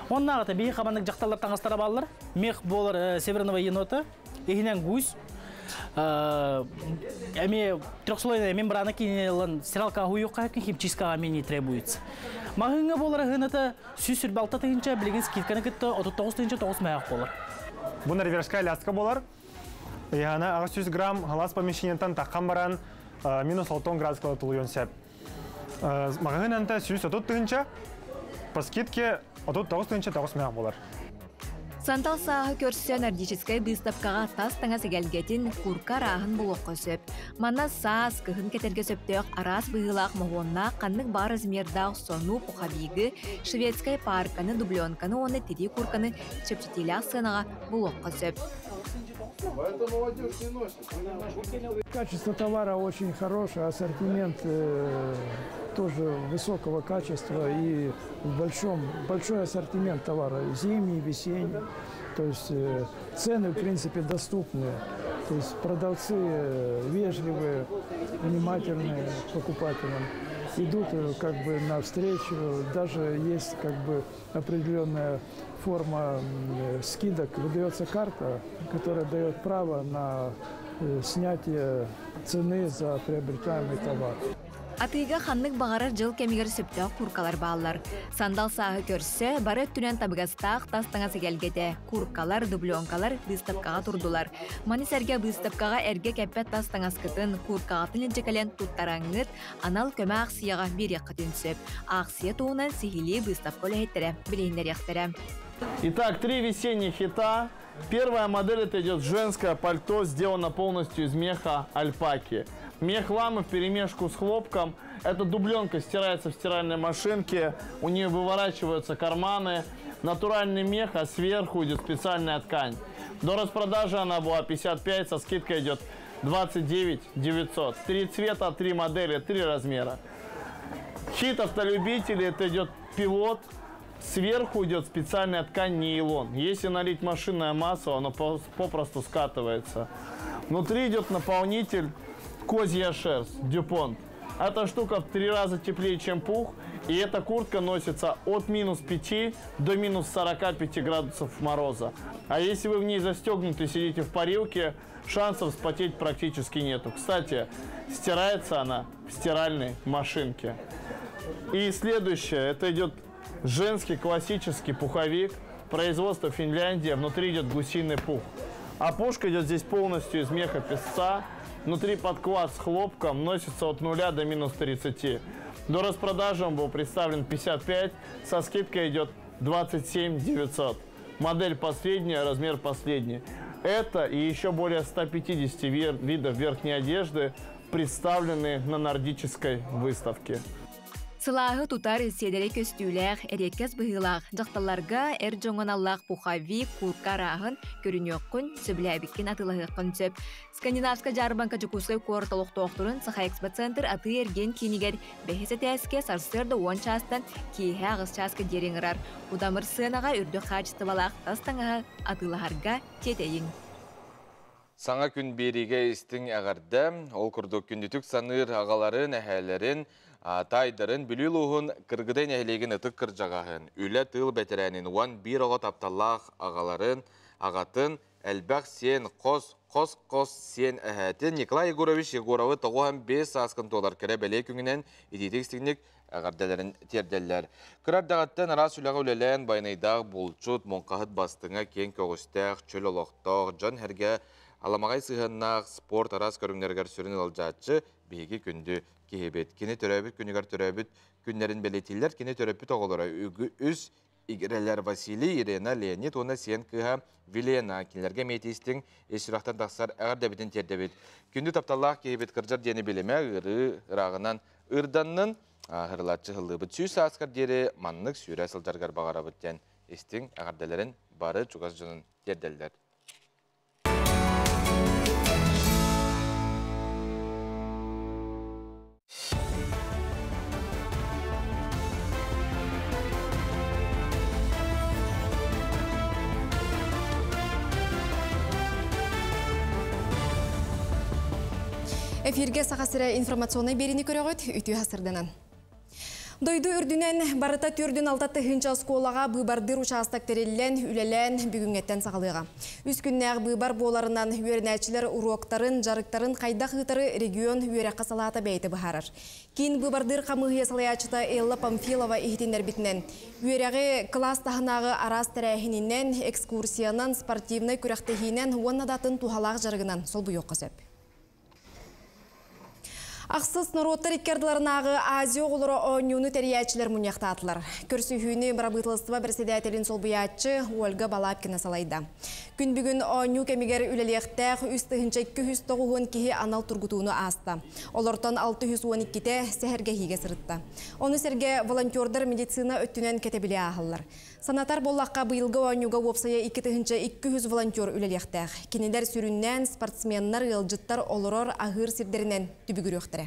Оннааҕыта биһи хабаннык дьахталлар таҥастара бааллар. Мех буолар северного енота, иһинэн гусь. Эми трехслойная мембрана кинилан стиралка хуйукка химчисткаға не требуется. Маҕаһыыҥҥа буолар сыаната 146 тыһыынча, билигин скидканы кытта 39 тыһыынча 9 мөһөөх буолар. Бу норвежская ляска болар. Яна 600 грамм сылаас помещениетан таххан баран минус 6 градус тулуйуон сөп. Маҕаһыын 130 тыһыынча, по скидке 39 тыһыынча 9 мөһөөх болар. Сандал сааһы көрсө нордическай быыстапкаҕа тас таҥас эгэлгэтин, куурка арааһын булуохха сөп. Манна саас, кыһын кэтэргэ сөптөөх араас быһыылаах моһуоннаах ханнык баар размердаах сону, пуховигы, шведскай парканы, дубленканы уонна тирии куурканы чэпчэтиилээх сыанаҕа булуохха сөп. Качество товара очень хорошее, ассортимент тоже высокого качества и в большой ассортимент товара, зимний, весенний. То есть цены, в принципе, доступные. То есть продавцы вежливые, внимательные к покупателям. Идут как бы навстречу, даже есть как бы определенная форма скидок. Выдается карта, которая дает право на снятие цены за приобретаемый товар. Атыыга ханнык баҕарар дьыл кэмигэр сөптөөх кууркалар бааллар. Сандал сааһы көрсө, бары өттүнэн табыгастаах тас таҥас эгэлгэтэ, кууркалар, дубленкалар быыстапкаҕа турдулар. Маны сэргэ быыстапкаҕа эргэ кэппэт тас таҥаскытын, кууркаҕытын илдьэ кэлэн туттараҥҥыт, анал көмө аахсыйаҕа биэриэххитин сөп. Аахсыйа туһунан сиһилии быыстапка үлэһиттэрэ билиһиннэриэхтэрэ. Итак, три весенних хита. Первая модель — это идет женское пальто, сделано полностью из меха альпаки. Мех ламы в перемешку с хлопком. Эта дубленка стирается в стиральной машинке, у нее выворачиваются карманы. Натуральный мех, а сверху идет специальная ткань. До распродажи она была 55, со скидкой идет 29 900. Три цвета, три модели, три размера. Хит автолюбителей — это идет пилот. Сверху идет специальная ткань нейлон. Если налить машинное масло, оно попросту скатывается. Внутри идет наполнитель козья шерсть, дюпонт. Эта штука в три раза теплее, чем пух. И эта куртка носится от минус 5 до минус 45 градусов мороза. А если вы в ней застегнуты, сидите в парилке, шансов вспотеть практически нету. Кстати, стирается она в стиральной машинке. И следующее, это идет женский классический пуховик. Производство Финляндия, внутри идет гусиный пух. А пушка идет здесь полностью из меха песца. Внутри подклад с хлопком, носится от 0 до минус 30. До распродажи он был представлен 55, со скидкой идет 27 900. Модель последняя, размер последний. Это и еще более 150 видов верхней одежды представлены на нордической выставке. Сылааһы тутар сиэдэрэй көстүүлээх, эриэккэс быһыылаах дьахталларга эр дьоҥҥо аналлаах пуховик, куурка арааһын көрүнүөххүн, сөбүлээбиккин атыылаһыаххын сөп. Скандинавскай дьаарбаҥка Дьокуускай куорат олохтоохторун Сахаэкспоцентр атыы-эргиэн киинигэр бэһис этээскэ сарсыарда уон чаастан киэһэ аҕыс чааска диэри ыҥырар. Удамыр сыанаҕа үрдүк хаачыстыбалаах тас таҥаһы атыылаһарга тиэтэйиҥ. Саҥа күн биэриигэ истиҥ эҕэрдэ. Ол курдук күндүтүк саныыр аҕаларын, эһээлэрин, таайдарын Бүлүү улууһун Кыргыдай нэһилиэгин ытык кырдьаҕаһын, үлэ-тыыл бэтэрээнин 11 оҕо тапталлаах аҕаларын, аҕатын, элбэх сиэн, хос, хос-хос сиэн эһээтин Николай Егорович Егоровы 95 сааскын туолар кэрэ бэлиэ күҥүнэн итиитик-истиҥник эҕэрдэлэрин тиэрдэллэр. Кыра эрдэҕиттэн араас үлэҕэ үлэлээн, байанайдаах булчут, муҥхаһыт бастыҥа, киэҥ көҕүстээх, чөл олохтоох, дьон-сэргэ аламаҕай сыһыаннаах спорт араас көрүҥнэригэр сүрүн ыалдьааччы биһиги күндү киһибит. Кини төрөөбүт күнүгэр төрөөбүт күннэрин бэлиэтииллэр. Кини төрөппүт оҕолоро үс игирэлэр Василий, Ирена, Леонид уонна сиэн кыыһа Вилена. Кинилэргэ эмиэ ис сүрэхтэн тахсар эҕэрдэбитин тиэрдэбит. Күндү тапталлаах киһибит кырдьар диэни билимэ, ыарыы ырааҕынан ырданнын, хырылаччы хыллыыбыт. Сүүс сааскар диэри маннык сүүрэ сылдьаргар баҕарабыт диэн истиҥ эҕэрдэлэрин бары чугас дьонун тиэрдэллэр. Эфирге Саха сирэ информационнай биэриини көрөҕүт, үтүө сарсыарданан. Дойду үрдүнэн барыта 46 тыһыынча оскуолаҕа быыбардыыр учаастак тэриллэн, үлэлээн бүгүҥҥэттэн саҕалыаҕа. Үс күннээх быыбар буоларынан үөрэнээччилэр уруоктарын, дьарыктарын хайдах ыытары регион үөрэххэ салаата бэйэтэ быһаарар. Киин быыбардыыр хамыыһыйа салайааччыта Элла Памфилова иһитиннэрбитинэн, үөрэҕи кылаас таһынааҕы араас тэрээһининэн, экскурсиянан, спортивнай күрэхтэһиинэн уонна да атын туһалаах дьарыгынан солбуйуохха сөп. Ахсыс норуоттар икки ардыларынааҕы Азия оҕолоро оонньууну тэрийээччилэр мунньахтаатылар. Көрсүһүүнү бырабыыталыстыба бэрэссэдээтэлин солбуйааччы Ольга Балабкина салайда. Күн бүгүн оонньуу кэмигэр үлэлиэхтээх 3290 киһи анал тургутууну ааста. Олортон 612-те сэһэргэһиигэ сырытта. Ону сэргэ волонтердар медицина өттүнэн кэтэбили ааһаллар. Санатар буоллахха, быйылгы оонньууга уопсайа 2200 волонтер үлэлиэхтээх. Кинилэр сүрүннээн спортсменнар, ыалдьыттар олорор аһыыр сирдэринэн түбүгүрүөхтэрэ.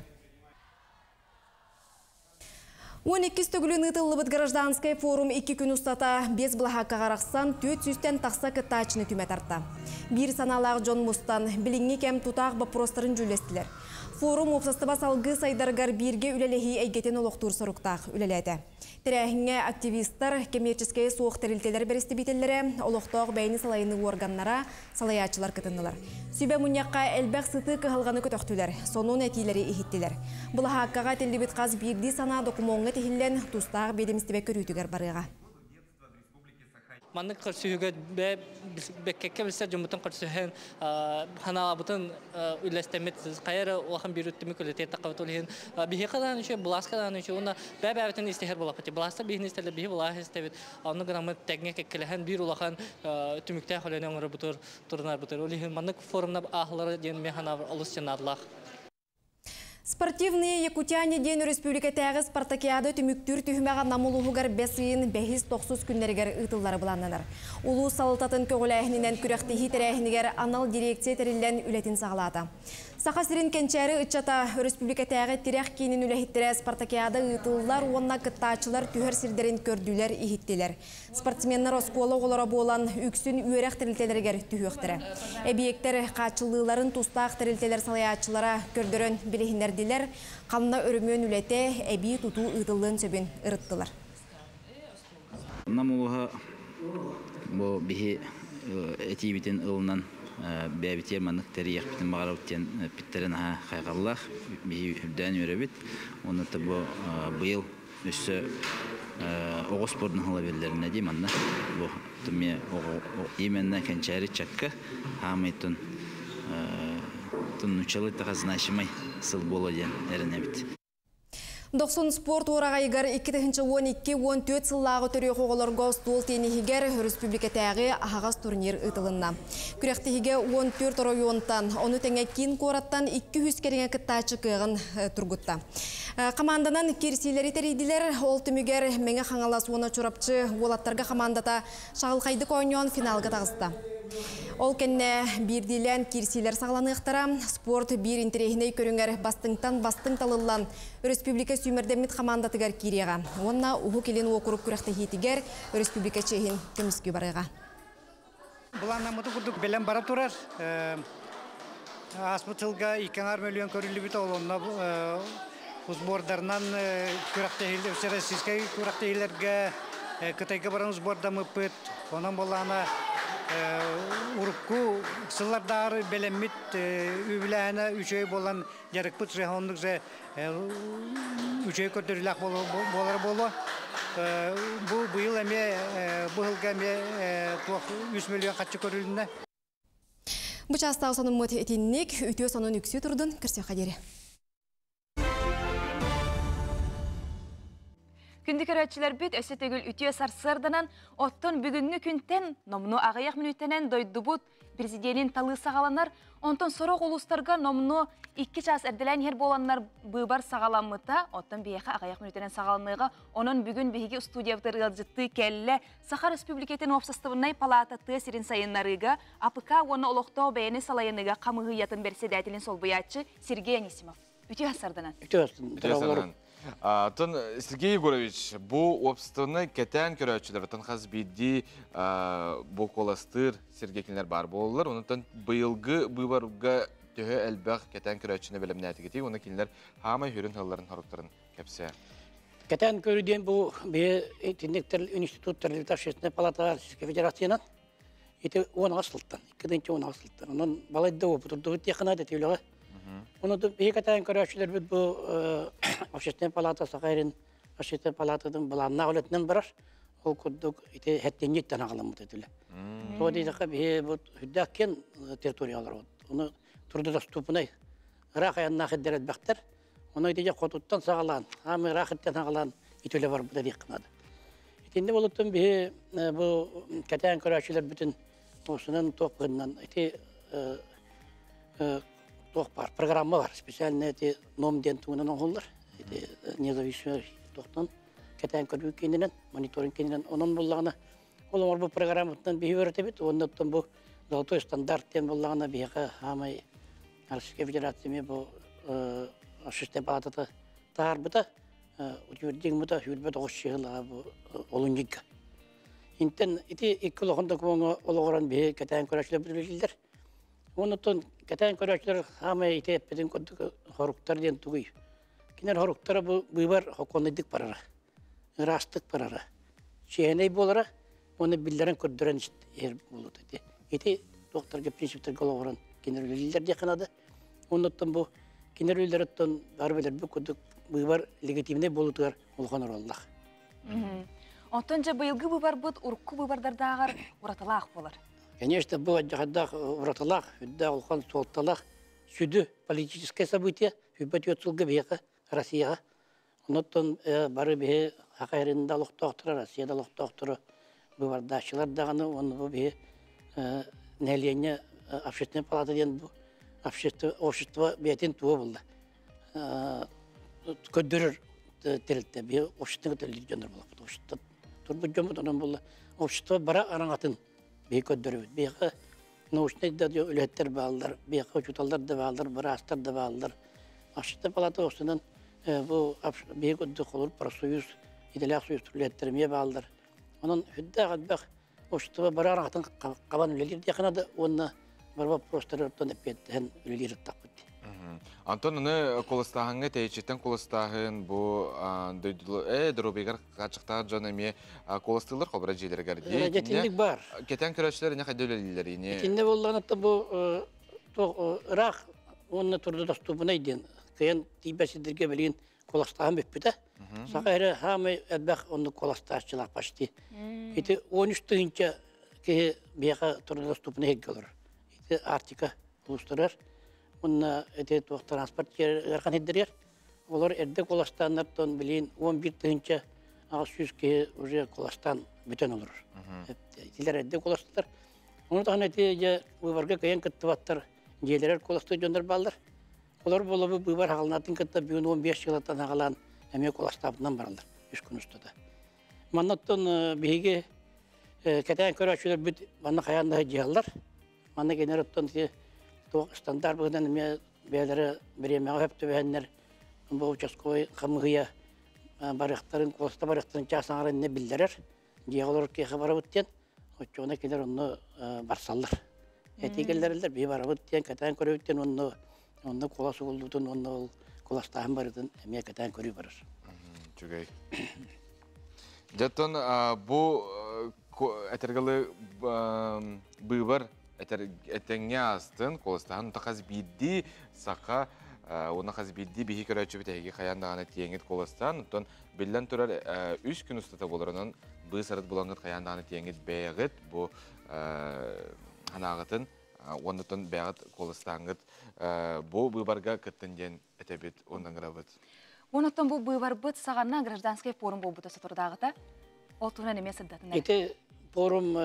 12 төгүлүн ыытыллыбыт гражданскай форум икки күн устата биэс былаһааккаҕа арахсан 400-тэн тахса кыттааччыны түмэ тарта. Биир санаалаах дьон мустан, билиҥҥи кэм тутаах боппуруостарын дьүүллэстилэр. Форум уопсастыба салгыы сайдарыгар бииргэ үлэлэһии эйгэтин олохтуур соруктаах үлэлээтэ. Тэрээһиҥҥэ активистар, кэмиэрчэскэйэ суох тэрилтэлэр бэрэстэбиитэллэрэ, олохтоох бэйэни салайыныы уорганнара, салайааччылар кытыннылар. Сүбэ мунньахха элбэх сытыы кыһалҕаны көтөхтүлэр, сонун этиилэри иһиттилэр. Былаһааккаҕа этиллибит хас биирдии санаа докумуоҥҥа тиһиллэн, тустаах биэдэмистибэ көрүүтүгэр барыаҕа. Маннык көрсүһүүгэ бэккэккэ билсэр дьоммутун көрсүһэн ханаалабытын үллэстэммит хайа эрэ улахан биир түмүк үлэтиэр таххабыт ол иһин биһиэхэ даҕаны үчүгэй былааска даҕаны үчүгэй уонна бэйэ-бэйэбитин истиһэр буоллахпыт былаастар биһини истэллэр биһи былааһы истэбит онно гынаммыт тэҥҥэ кэккэлэһэн биир улахан түмүктээх үлэни оҥорорбутугар турунарбытыгар ол иһин маннык форумна ааһылара диэн мин санаабар олус наадалаах. Спортивные якутяне диэн өрөспүүбүлүкэтээҕи спартакиада түмүктүүр түһүмэҕэ Нам улууһугар бэс ыйын бэһис тохсус күннэригэр ыытыллара былааннанар. Улуус салалтатын көҕүлээһининэн күрэхтэһии тэрээһинигэр анал дирекция тэриллэн үлэтин саҕалаата. Саха сирин кэнчээри ыччата өрөспүүбүлүкэтээҕи тирэх киинин үлэһиттэрэ спартакиада ыытыллар уонна кыттааччылар түһэр сирдэрин көрдүлэр-иһиттилэр. Спортсменнар оскуола оҕолоро буолан, үксүн үөрэх тэрилтэлэригэр түһүөхтэрэ. Эбийиэктэр хааччыллыыларын тустаах тэрилтэлэр салайааччылара көрдөрөн билиһиннэрдилэр, ханна өрөмүөн үлэтэ, эбии тутуу ыытыллыан сөбүн ырыттылар. Нам улууһа бу биһи этиибитин ылынан бэйэбитигэр маннык тэрийиэхпитин баҕарабыт диэн эппиттэрин аһа хайҕаллаах биһи үрдээн үөрэбит. Уонна бу быйыл өссө оҕо спордун ыла биллэринэ дии манна бу эмиэ именно кэнчээри чакка хаамыйтын туннучалы таха значимый сыл буолуо диэн эрэнэбит. Дохсун спорт уораҕайыгар 2012-14 сыллааҕы төрүөх оҕолорго остуол тенниһигэр өрөспүүбүлүкэтээҕи аһаҕас турнир ыытылынна. Күрэхтэһиигэ 14 оройуонтан, ону тэҥэ киин куораттан 200 кэриҥэ кыттааччы кыаҕын тургутта. Команданан киирсиилэри тэрийдилэр. Ол түмүгэр Мэҥэ Хаҥалас уонна Чурапчы уолаттарга хамаандата Шаҕылхайдык оонньоон финалга таҕыста. Ол кэннэ биирдиилээн киирсиилэр саҕаланыахтара. Спорт биир интэриэһинэй көрүҥэр бастыҥтан бастыҥ талыллан, өрөспүүбүлүкэ сүүмэрдэммит хамаандатыгар киириэҕэ. Уонна Уһук Илин уокурук күрэхтэһиитигэр өрөспүүбүлүкэ чиэһин көмүскүү барыаҕа. Былааннаммыты курдук бэлэм бара турар. Ааспыт сылга 2,5 миллион көрүллүбүтэ, ол онно сбордарынан күрэхтэһиилэр, всероссийскай күрэхтэһиилэргэ Кытайга баран сбордаммыппыт. Онон буоллаҕына урукку сыллардааҕы бэлэммит үбүлээһинэ үчүгэй буолан дьарыкпыт же оннук же үчүгэй көрдөрүүлээх буолара буолуо. Бу быйыл эмиэ бу сылга эмиэ туох 3 миллион харчы көрүлүннэ. Бу чаастаах сонуммут итинник үтүө сонун үксүү турдун көрсүөххэ диэри. Күндү көрөөччүлэрбит өссө төгүл үтүө сарсыарданан, оттон бүгүҥҥү күнтэн номнуо аҕыйах мүнүүтэнэн дойдубут президенин талыы саҕаланар. Онтон сорох улуустарга номнуо 2 чаас эрдэлээн иһэр буоланнар быыбар саҕаламмыта. Оттон биһиэхэ аҕыйах мүнүүтэнэн саҕаланыаҕа. Онон бүгүн биһиги студиябытыгар ыалдьыттыы кэллэ Саха Республикатын уопсастыбаннай палаата тыа сирин сайыннарыыга АПК уонна олохтоох бэйэни салайыныыга хамыыһыйатын бэрэссэдээтэлин солбуйааччы Сергей Анисимов. Үтүө сарданан. Үтүө сарданан. Тон Сергей Егорович, бу обществоны кэтээн көрөөччүлэр, оттон хас биирдии бу куоластыыр сиргэ кинилэр баар буолаллар. Онтон быйылгы быыбарга төһө элбэх кэтээн көрөөччүнү бэлэмнээтигитий уонна кинилэр хаамай хүрүн сылларын хоруктарын кэпсээ. Кэтээн көрүү диэн бу биһи итинниктэр институт тэрилтэ общественная палата Российской Федерациянан ити 10 сылтан, 2010 сылтан. Онон балайда опытырдыбыт диэххэ наада үлэҕэ. Оны биһи кэтээн көрөөччүлэрбит бу общественная палата Саха сирин общественная палататын былааннаах үлэтинэн барар. Ол курдук ити хэттинньиттэн аҕаламмыт этилэ. Тоҕо диэтэххэ биһи бу үрдээх киэн территориялар вот. Оны трудодоступный ыраах айаннаах ирдэр элбэхтэр. Ону ити хотуттан саҕалаан, аамы ыраах иттэн саҕалаан ити үлэ барбыта диэххэ наада. Итиннэ болуттан биһи бу кэтээн көрөөччүлэрбитин уусунан туох гыннан ити туох бар программа бар специальный ити ном диэн тугунан оҥоһуллар ити независимый туохтан кэтээн көрүү киининэн мониторинг киининэн онон буллаҕына ол оҥорбут программатынан биһи үөрэтэбит уонна оттон бу золотой стандарт диэн буллаҕына биһиэхэ хаамай Российская Федерация эмиэ бу общественная палатата таһаарбыта утвердиҥмыта 29 сылаҕа бу олунньуга. Интен ити икки улахан докумуоҥҥа олоҕуран биһи кэтээн көрөөччүлэр үлэлииллэр. Оннуттан кэтээн көрөөччүлэр хаамай ити эппитин курдук хоруктар диэн тугуй? Кинилэр хоруктара бу быыбар хокуоннайдык барара, ыраастык барара, чиэһинэй буолара уонна биллэрэн көрдөрөн иһэр буолуот ити. Ити туохтарга принциптэргэ олоҕуран кинилэр үлэлииллэр диэххэ наада. Оннуттан бу кинилэр үлэлэриттэн бары билэрбит курдук быыбар легитимнэй буолуутугар улахан оруоллаах. Оттон дьэ быйылгы быыбарбыт урукку быыбардардааҕар уратылаах буолар. Конечно, бу дьаһайдаах уратылаах, үрдээх улахан суолталаах сүдү политическое событие 24 сылга биһиэхэ Россияҕа. Онуттан бары биһи Саха сирин да олохтоохторо, Россия да олохтоохторо быыбардааччылар даҕаны уонна бу биһи нэһилиэнньэ общественная палата диэн бу общество, общество бэйэтин туга булла. Көрдөрөр тэрилтэ биһи общество көтөллүүр дьоннор буолаппыт. Общество турбут дьоммут онон булла. Общество бара араҥатын биһи көрдөрөбүт. Биһиэхэ Научнай да үлэһиттэр бааллар, биһиэхэ учууталлар да бааллар, быраастар да бааллар. Общественнай палата устунан бу биһиги курдук холобур профсоюз, идэлээх союз үлэһиттэр эмиэ бааллар. Онон сүрдээх элбэх общество бары араҥатын хабан үлэлиир диэххэ наада уонна бары вопростары оттон эппиэттэһэн үлэлиир ыттахпыт. Антон аны куластааһыҥҥа тэйиччиттэн куластааһын бу дойду доруобуйагар хаччыктаах дьон эмиэ куластыыллар холбура дьиэлэригэр дии. Итинник бар. Кэтэн көрөөччүлэр ини хайда үлэлииллэр ини. Итиннэ буоллаҕына бу ыраах уонна трудодоступный диэн кыайан тиийбэт сирдэргэ билигин куластааһын бүппүтэ. Саха эрэ хаамай элбэх оннук куластааччылаах почти. Ити 13 тыһыынча киһи биһиэхэ трудодоступный сиргэ олорор. Ити Арктика улуустарыгар уонна ити туох транспорт ыарахан сирдэригэр. Олор эрдэ куластааннартан билигин 11 тыһыынча 800 киһи уже куластаан бүтэн олорор. Итилэр эрдэ куластылар. Ону таһынан ити дьэ выборга кыайан кыттыбаттар дьиэлэрэр куластыыр дьоннор бааллар. Олор буолабы быыбар хаҕалаатын кытта бүгүн 15 жылаттан хаҕалаан эмиэ куластаабытынан бараллар үс күн устата. Маннаттан биһиги кэтээн көрөөччүлэрбит манна хайаан да дьиһаллар. Манна кинилэр оттон туох стандарт быһыынан эмиэ бэйэлэрэ бириэмэҕэ сөп түбэһэннэр бу участковай хамыыһыйа барыахтарын, куоста барыахтарын чаас аҥара иннэ биллэрэр. Дьиэҕэ олорор киэхэ барабыт диэн, оччоҕуна кинилэр онно барсаллар. Этии кэллэрэллэр, биһи барабыт диэн кэтээн көрөбүт диэн онно онно куолас угуллуутун уонна ол куоластааһын барытын эмиэ кэтээн көрүү барар. Үчүгэй. Дьэ, бу этэргэлы быыбар этэҥҥэ аастын, куоластааһын хас биирдии саха уонна хас биирдии биһи көрөөччүбүт эһиги хайаан даҕаны тиэҥит куоластаан, оттон биллэн турар үс күн устата буоларынан быыс арыт булаҥҥыт хайаан даҕаны тиэҥит бэйэҕит бу санааҕытын уоннаттан бэйэҕит куоластааҥҥыт бу быыбарга кыттын диэн этэбит уонна ыҥырабыт. Онуттан бу быыбарбыт саҕана гражданскай форум буолбута соторудааҕыта. Ол туһунан эмиэ сырдатынар. Ити форум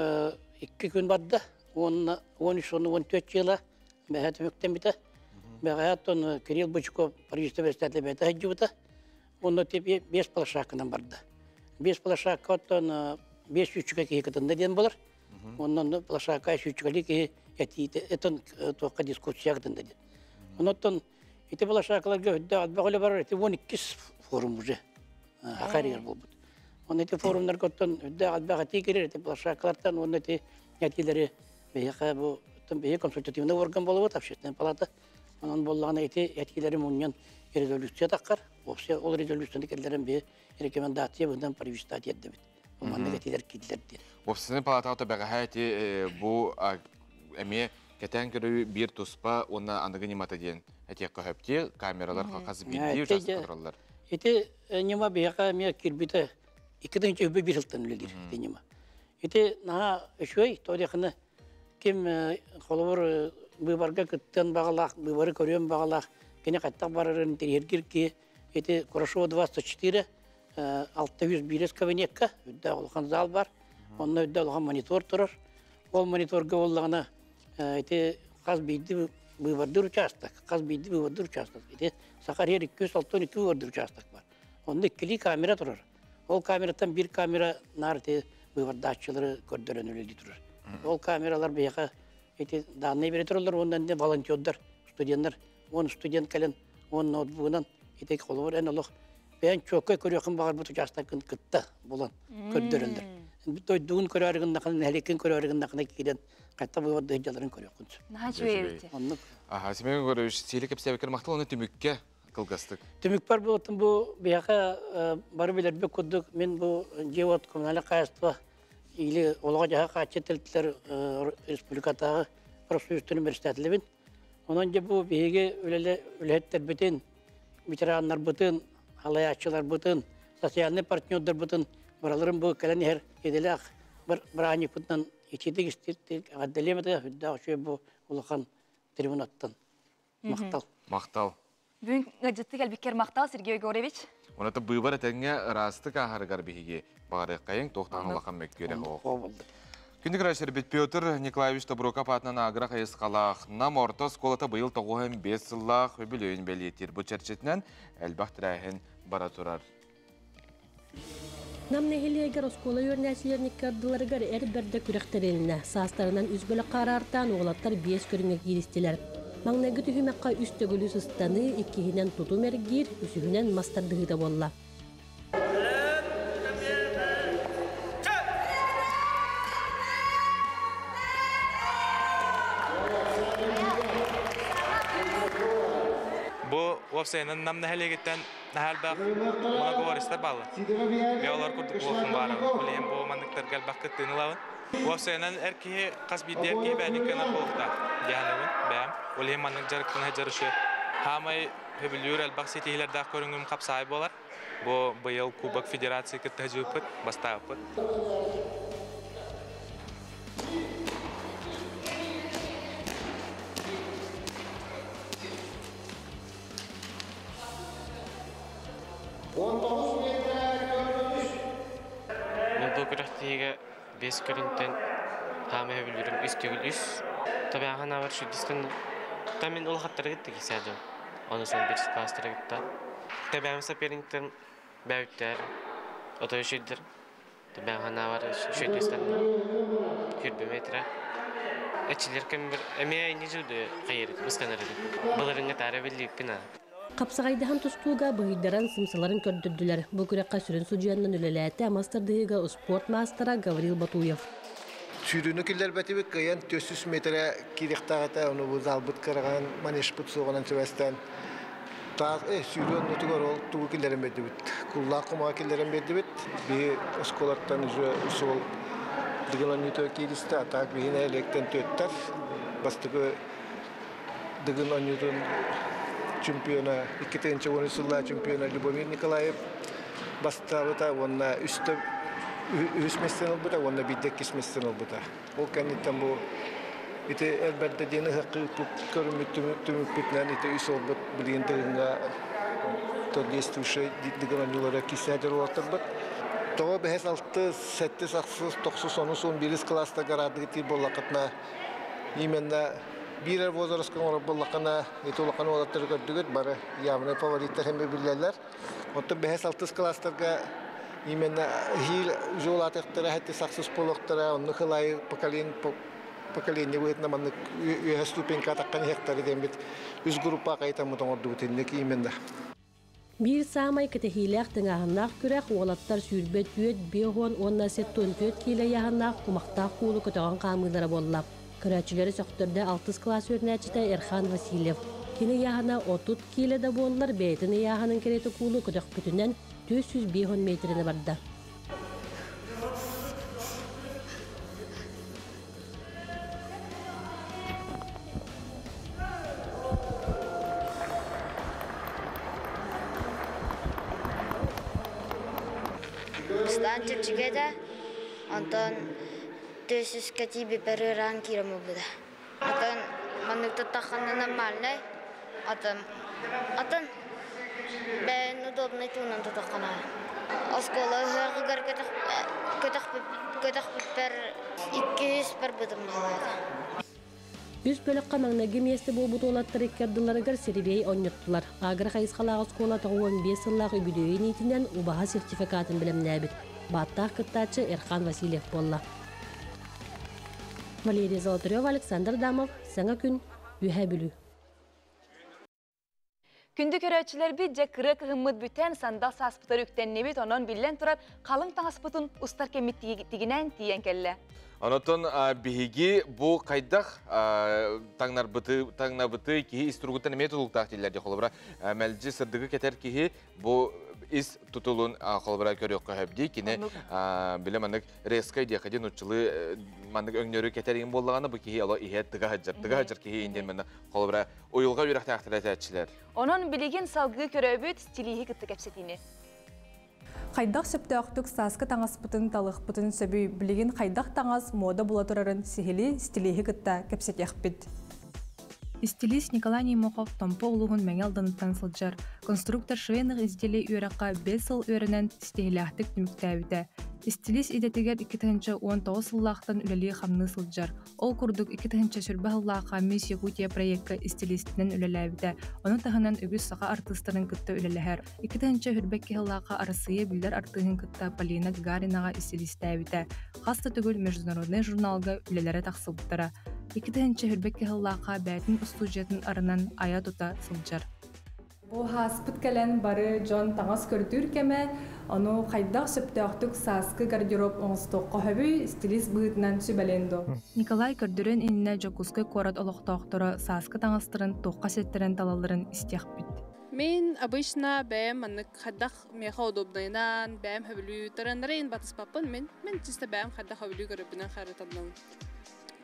икки күн барда. Уонна 13 уонна 14 жыла бэһэ түмүктэммитэ. Бэҕэһээ оттон Кирилл Бычков правительство председателэ бэйэтэ сылдьыбыта. Онно биэс площадканан барда. Биэс площадка оттон биэс сүүсчүкэ киһи кытынна диэн болар. Онон площадка сүүсчүкэлии киһи этиитэ этон туохха дискуссия кытынна диэн. Онон ити площадкаларга үрдэ элбэх үлэ барар ити 12 форум уже хахарыгар буолбут. Онно ити форумнарга оттон үрдэ элбэх этии кирер ити площадкалартан уонна ити этиилэри биһиэхэ бу биһи консультативный орган болобут общественная палата. Онон буоллаҕына ити этиилэри мунньан резолюция таххар. Вообще ол резолюцияны кэллэрэн биһи рекомендация быһынан правительство тиэрдэбит. Маннык этиилэр киирдилэр диэн. Общественная палатаҕа бэҕэһээ ити бу эмиэ кэтээн көрүү биир туспа уонна аныгы ньымата диэн этиэххэ сөптүү камералар хас биирдии учаастак тураллар. Ити ньыма биһиэхэ эмиэ киирбитэ 2001 сылтан үлэлиир ити ньыма. Ити наһаа үчүгэй, то диэххинэ ким холобур быыбарга кыттыан баҕалаах, быыбары көрүөн баҕалаах, кини хаттах барарын тириэргир киһи ити Курашова 24 601 кабинекка үрдээх улахан зал бар, онно үрдээх улахан монитор турар. Ол мониторга буоллаҕына ити хас биирдии быыбардыыр учаастак, хас биирдии быыбардыыр учаастак. Ити Саха иһигэр 262 быыбардыыр учаастак бар. Онно иккилии камера турар. Ол камераттан биир камера наар ити быыбардааччылары көрдөрөн үлэлии турар. Ол камералар биһиэхэ ити данные бере тураллар уонна инде волонтердар, студенттар, он студент кэлэн, он ноутбугунан ити холобур эн олох бэйэн чуоккай көрүөххүн баҕарбыт учаастаккын кытта булан көрдөрөллөр. Дойдугун көрөөрү гыннахына, нэһилиэккин көрөөрү гыннахына киирэн хатта быыбар дьаларын көрүөххүн сөп. Наһаа үчүгэй эбит. Оннук. Аха, Семен Егорович, сиэли кэпсээбиккэр махтал оны түмүккэ кылгастык. Түмүкпэр буотун бу биһиэхэ бары билэрбит курдук мин бу дьиэ-уот коммунальнай хаһаайыстыба или олоҕо-дьаһах хааччы тэрилтэлэр республикатааҕы профсоюзтарын председателибин. Онон дьэ бу биһиги үлэһиттэрбитин, ветераннарбытын, халайааччыларбытын, социальнай партнердарбытын бараларын бу кэлэн иһэр идэлээх бырааһынньыкпытынан итиитик истиктик эҕэрдэлиэм этэ, үрдээх үчүгэй бу улахан трибунаттан. Махтал. Махтал. Бүгүн ыалдьытты кэлбиккэр махтал, Сергей Егорович. Оното быыбар этэҥҥэ ыраастык ааһарыгар биһиги баҕарыаххайыҥ, туохтаан улахан мөккүөрэ оһох. Күндү көрөөччүлэрбит Петр Николаевич Тобуруков аатынан агро хайысхалаах Нам орто оскуолата быйыл 95 сыллаах үбүлүөйүн бэлиэтиир. Бу чэрчитинэн элбэх тэрээһин бара турар. Нам нэһилиэгэр оскуола үөрэнээччилэрин икки ардыларыгар эр бэрдэ күрэх тэрилиннэ. Саастарынан үс бөлөх хараартаан уолаттар биэс көрүҥҥэ кииристилэр. Маҥнайгы түһүмэххэ үс төгүлү сыстаныы, иккиһинэн тутум эргиир, үсүһүнэн мас тардыһыыта буолла. Бу уопсайынан Нам нэһилиэгиттэн наһаа элбэх многоборецтар бааллар. Мен олор курдук буолуохпун баарабын. Билигин бу манныктарга элбэх кыттыыны ылабын. Уопсайынан эр киһи хас биирдии эр киһи бэйэтин кыанар буолуохтаах диэханыбын бэйэм. Ол иһин маннык дьарыктана сылдьар үчүгэй. Хаамай сөбүлүүр элбэх ситиһиилэрдээх көрүҥүм хапсаай буолар. Бу быйыл Кубок Федерации кытта сылдьыбыппыт, бастаабыппыт. Мин бу күрэхтэһиигэ биэс көрүҥтэн хаамай сөбүлүүрүм үс төгүл үс. Табиахан аабар сүрдүстэн та мин улахаттары кытта киирсээдим. Ону сон бир класстары кытта. Табиам соперниктарым бэйүттэр, отой үчүйдэр. Табиахан аабар сүрдүстэн хүрбэ метра. Эчилер кэмбер эмиэ инни жуду хайыр ыстанар этим. Былырыңга таара биллиппин а. Хапсаҕайдаһан тустууга быһыйдаран сымсаларын көрдөрдүлэр. Бу күрэххэ сүрүн судьуйаннан үлэлээтэ мас тардыһыыга успуорт маастара Гаврил Батуев. Сүүрүүнү киллэрбэтибит, кыайан 400 метрэ киириэхтээх этэ, ону бу залбыт кыраҕан, манежпыт суоҕунан сибээстээн таас сүүрүү оннутугар ол тугу киллэрэн биэрдибит. Куллаах кумаҕа киллэрэн биэрдибит. Биһи оскуолаттан уже суол Дыгын оонньуутугар кииристэ, а так биһи нэһилиэктэн түөттэр. Бастакы Дыгын оонньуутун чемпиона, 2013 сыллаах чемпиона Любомир Николаев бастаабыта уонна үстэ үһүс миэстэни ылбыта уонна биирдэ иккис миэстэни ылбыта. Ол кэнниттэн бу ити Элбэрдэ диэн ыһыахха ыыппыт көрүммүт түмүкпүтүнэн ити үс уолбут билигин Дыгыҥҥа действующай Дыгын оонньуулара киисээдэр уолаттарбыт. Тоҕо бэһис, алтыс, сэттис, ахсыс, тохсус, онус, он биирис кылаастарга араардыгы тиир буоллаххытына именно биир эр возраска оҥорор буоллаххына ити улахан уолаттары көрдүгүт бары явный фавориттар эмиэ биллэллэр. Оттон бэһис алтыс кылаастарга именно эһиил уже улаатыахтара сэттис ахсыс буолуохтара оннук ылайы поколение поколение быһыытынан маннык үөһэ ступенька атаххан иһиэхтэрэ диэммит үс группа хайытаммыт оҥордубут инник именно. Биир саамай кэтэһиилээх тыҥааһыннаах күрэх уолаттар 24, 50 уонна 74 киилэ ыйааһыннаах кумахтаах куулу көтөҕөн хаамыылара буолла. Көрөөччүлэри сөхтөрдө алтыс кылаас үөрэнээччитэ Эрхан Васильев. Кини ыйааһына 30 киилэ да буоллар, бэйэтин ыйааһынын кэриэтэ куулу көтөхпүтүнэн 450 миэтэрэни барда. Бастаан чэпчэки этэ, онтон төсүскэ тиийбиппэр ыараан киирэн буолбута. Атын маннык туттаххына нормальнай, атын атын бэйэн удобнай туунан тутаххына. Оскуола ыһыаҕыгар көтөхпүппэр иккис барбытым баҕалаата. Үс бөлөххө маҥнайгы миэстэ буолбут уолаттар икки ардыларыгар сирибиэй онньоттулар. Агро хайысхалаах оскуола 95 сыллаах үбүлүөйүн иитинэн убаһа сертификатын бэлэмнээбит. Бааттаах кыттааччы Эрхан Васильев буолла. Валерия Золотарева, Александр Дамов, Саҥа күн, Үөһээ Бүлүү. Күндү көрөөччүлэрбит дьэ кырыа кыһыммыт бүтэн, сандал сааспытар үктэннибит, онон биллэн турар халыҥ таҥаспытын устар кэммит тигинээн тиийэн кэллэ. Онотон биһиги бу хайдах таҥнарбыты, таҥнабыты киһи ис туругуттан эмиэ тутулуктаах дииллэр дии холобура мэлдьи сырдыгы кэтэр киһи бу ис тутулун холобура көрүөххэ сөп дии кини биле маннык резкай диэхэ дии нуччалыы маннык өҥнөрү кэтэр буоллаҕына бу киһи оло иһэ тыга сылдьар тыга сылдьар киһи индиэн манна холобура уйулҕа үөрэхтээхтэрэ этээччилэр. Онон билигин салгыы көрөбүт стилииһи кытта кэпсэтиини. Хайдах сөптөөхтүк сааскы таҥаспытын талыахпытын сөбүй, билигин хайдах таҥас муода була турарын сиһилии стилииһи кытта кэпсэтиэхпит. Стилист Николай Неймохов Томпо улууһун Мэҥэ Алданыттан сылдьар. Конструктор швейных изделий үөрэххэ 5 сыл үөрэнэн ситиһиилээхтик түмүктээбитэ. Истилиис идэтигэр 2019 сыллаахтан үлэлии-хамныы сылдьар. Ол курдук 2020 сыллаахха Мисс Якутия проекка истилиистинэн үлэлээбитэ. Ону таһынан үгүс саха артыыстарын кытта үлэлэһэр. 2022 сыллаахха Арассыыйа биллэр артыыһын кытта Полина Гагаринаҕа истилиистээбитэ. Хас да төгүл международнай журналга үлэлэрэ тахсыбыттара. 2022 сыллаахха бэйэтин устуудьуйатын арынан айа-тута сылдьар. Бу ааспыт кэлэн бары дьон таҥас көрдүүр кэмэ, ону хайдах сөптөөхтүк сааскы гардероб оҥостуохха сөбүй, стилист быһыытынан сүбэлиэн дуо? Николай көрдөрүөн иннинэ Дьокуускай куорат олохтоохторо сааскы таҥастарын туохха ситтэрэн талалларын истиэхпит. Мин обычно бэйэм маннык хайдах миэхэ удобнайынан, бэйэм хөбүлүү треннэрин батыспаппын мин. Мин чисто бэйэм хайдах хөбүлүү көрөрбүнэн харытаннабын.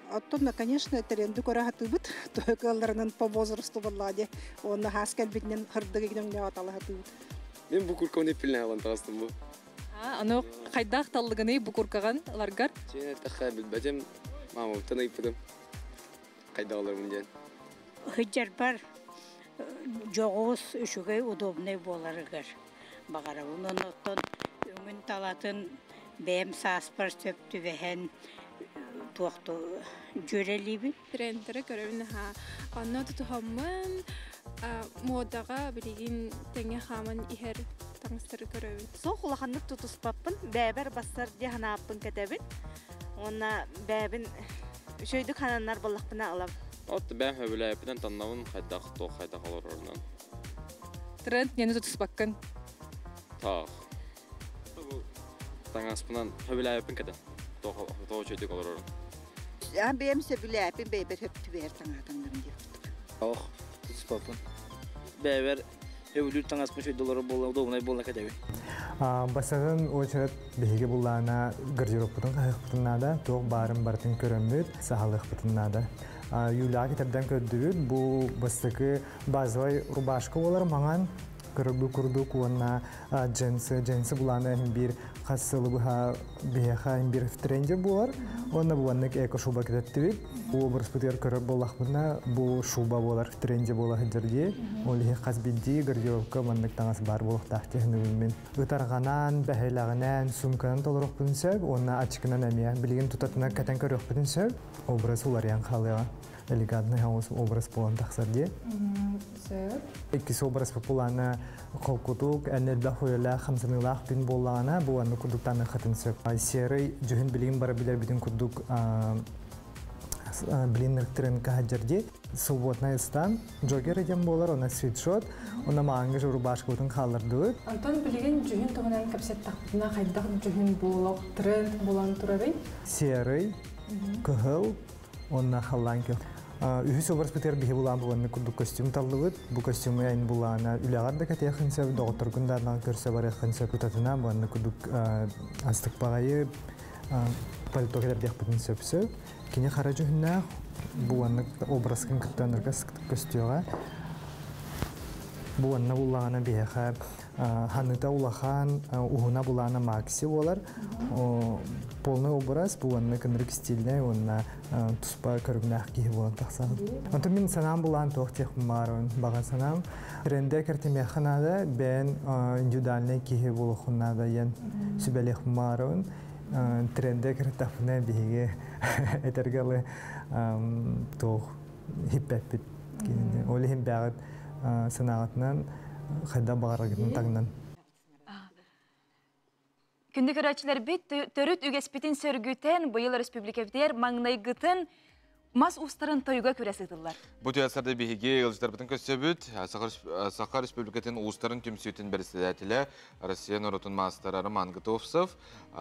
Оттон, конечно, тренди көрө сатыыбыт. Кыалларынан по возрасту буоллаҕа дии. Уонна хаас кэлбитинэн хырдык игнөҥнөөх аталаһатыыбыт. Мен бу курканы пилнэ алан таҕыстым бу. Аны хайдах таллыгыный бу куркаҕын ыларгар? Чиэн эттэххэ билбэтим. Мамабыттан ыйыппытым. Хайдах ыларбын диэн. Сылдьарбар дьоҕус, үчүгэй, удобнай буоларыгар баҕарабын. Оннуттан өҥүн талатын бэйэм сааспар сөп түбэһэн туохту дьүөрэлиибин. Трендтэрэ көрөбүн аһаа. Онно тутуһаммын модаҕа билигин тэҥҥэ хааман иһэр таҥастары көрөбүн. Суох улаханнык тутуспаппын, бэйэбэр бассар дии санааппын кэтэбин. Уонна бэйэбин үчүгэйдик хананнар буоллахпына ылам. От бэйэм сөбүлээппинэн таннабын хайдах туох хайдах олорорунан. Тренд нені тутуспаккын? Таах. Таҥаспынан сөбүлээбиппин кэтэн. Тоҕо үчүгэйдик олорорун. Бэйэм сөбүлээппин бэйэбэр хөптүбээр таҥаатаннарым диэбит. Ох, тутуспаппын. Бэйэбэр сөбүлүүр таҥаспын үчүгэй олорор буолла, удобнай буолла кэтэбин. Басыгын очерет биһиги буллаана гардеробпутун хаһыахпытын наада, туох баарын барытын көрөммүт, саһалыахпытын наада. Юляға китерден көрдүбүт, бу бастакы базовай рубашка болар маңан көрөргө курдук уонна джинсы, джинсы булаана бир хас сылы быһа биһиэхэ бир тренде буолар. Уонна бу эко шуба китеттибит. Бу образпытыгар көрөр буоллахпытына, бу шуба буолар тренде буола сылдьар дии. Ол иһи хас биирдии гардеробка маннык таҥас баар буолуохтаах диэхин мин. Ытарҕанан, бэһэлэҕинэн, сумканан толоруохпутун сөп, уонна ачыкынан эмиэ билигин тутатына кэтэн көрүөхпүтүн сөп. Образ уларыйан хаалыаҕа. Элегантный образ буолан тахсар дии. Сөп. Иккис образ популаны холкутук, энелбэх хуялаах, хамсаныылаах күн буоллаҕына, бу анны курдуктаны хатын сөп. Серый дьүһүн билигин бара билэр бүтүн курдук блин рыктырын кахаджарди. Свободный стан, джогер идем болар, она свитшот, она мааңы рубашка халлардыбыт. Антон билигин дьүһүн туһунан кэпсэттахпытына хайдах дьүһүн буолуох тренд буолан турарый? Серый, кыһыл, онна халлаан көх. Үһүс образ битер биһи булаан буганны курдук костюм таллыбыт. Бу костюму айн булаана үлэҕэр да кэтиэхин сөп, доҕотторгун да көрсө барыахын сөп утатына буганны курдук астык багайы пальто кэтэрдиэхпитин сөп сөп. Кини хара дьүһүннээх буганны образкын кыттанырга көстүөҕэ. Буганна буллаҕына биһиэхэ ханыта улахан уһуна булаана макси болар. Полный образ буганны кынырык стильнэй уонна туспа көрүҥнээх киһи буолан тахсан. Онтон мин санаам булаан туох диэх баарын баҕа санаам. Тренде кэртимиэххэ наада, бэйэн индивидуальнай киһи буолуоххун наада диэн сүбэлиэх баарын. Тренде кэртэхпинэ биһиги этэргэ туох хиппэппит. Ол иһин бэҕит санааҕытынан хайда баҕараргытын таҥнан. Күндү көрөөччүлэрбит төрүт үгэспитин сөргүтэн быйыл республикабытыгар маҥнайгытын мас уустарын тойуга күрэс ыытыллар. Бу түясарда биһиги ылжытарбытын көссөбүт, Саха Республикатын уустарын түмсүүтүн председателя Россия норуотун маастара Роман Готовцев,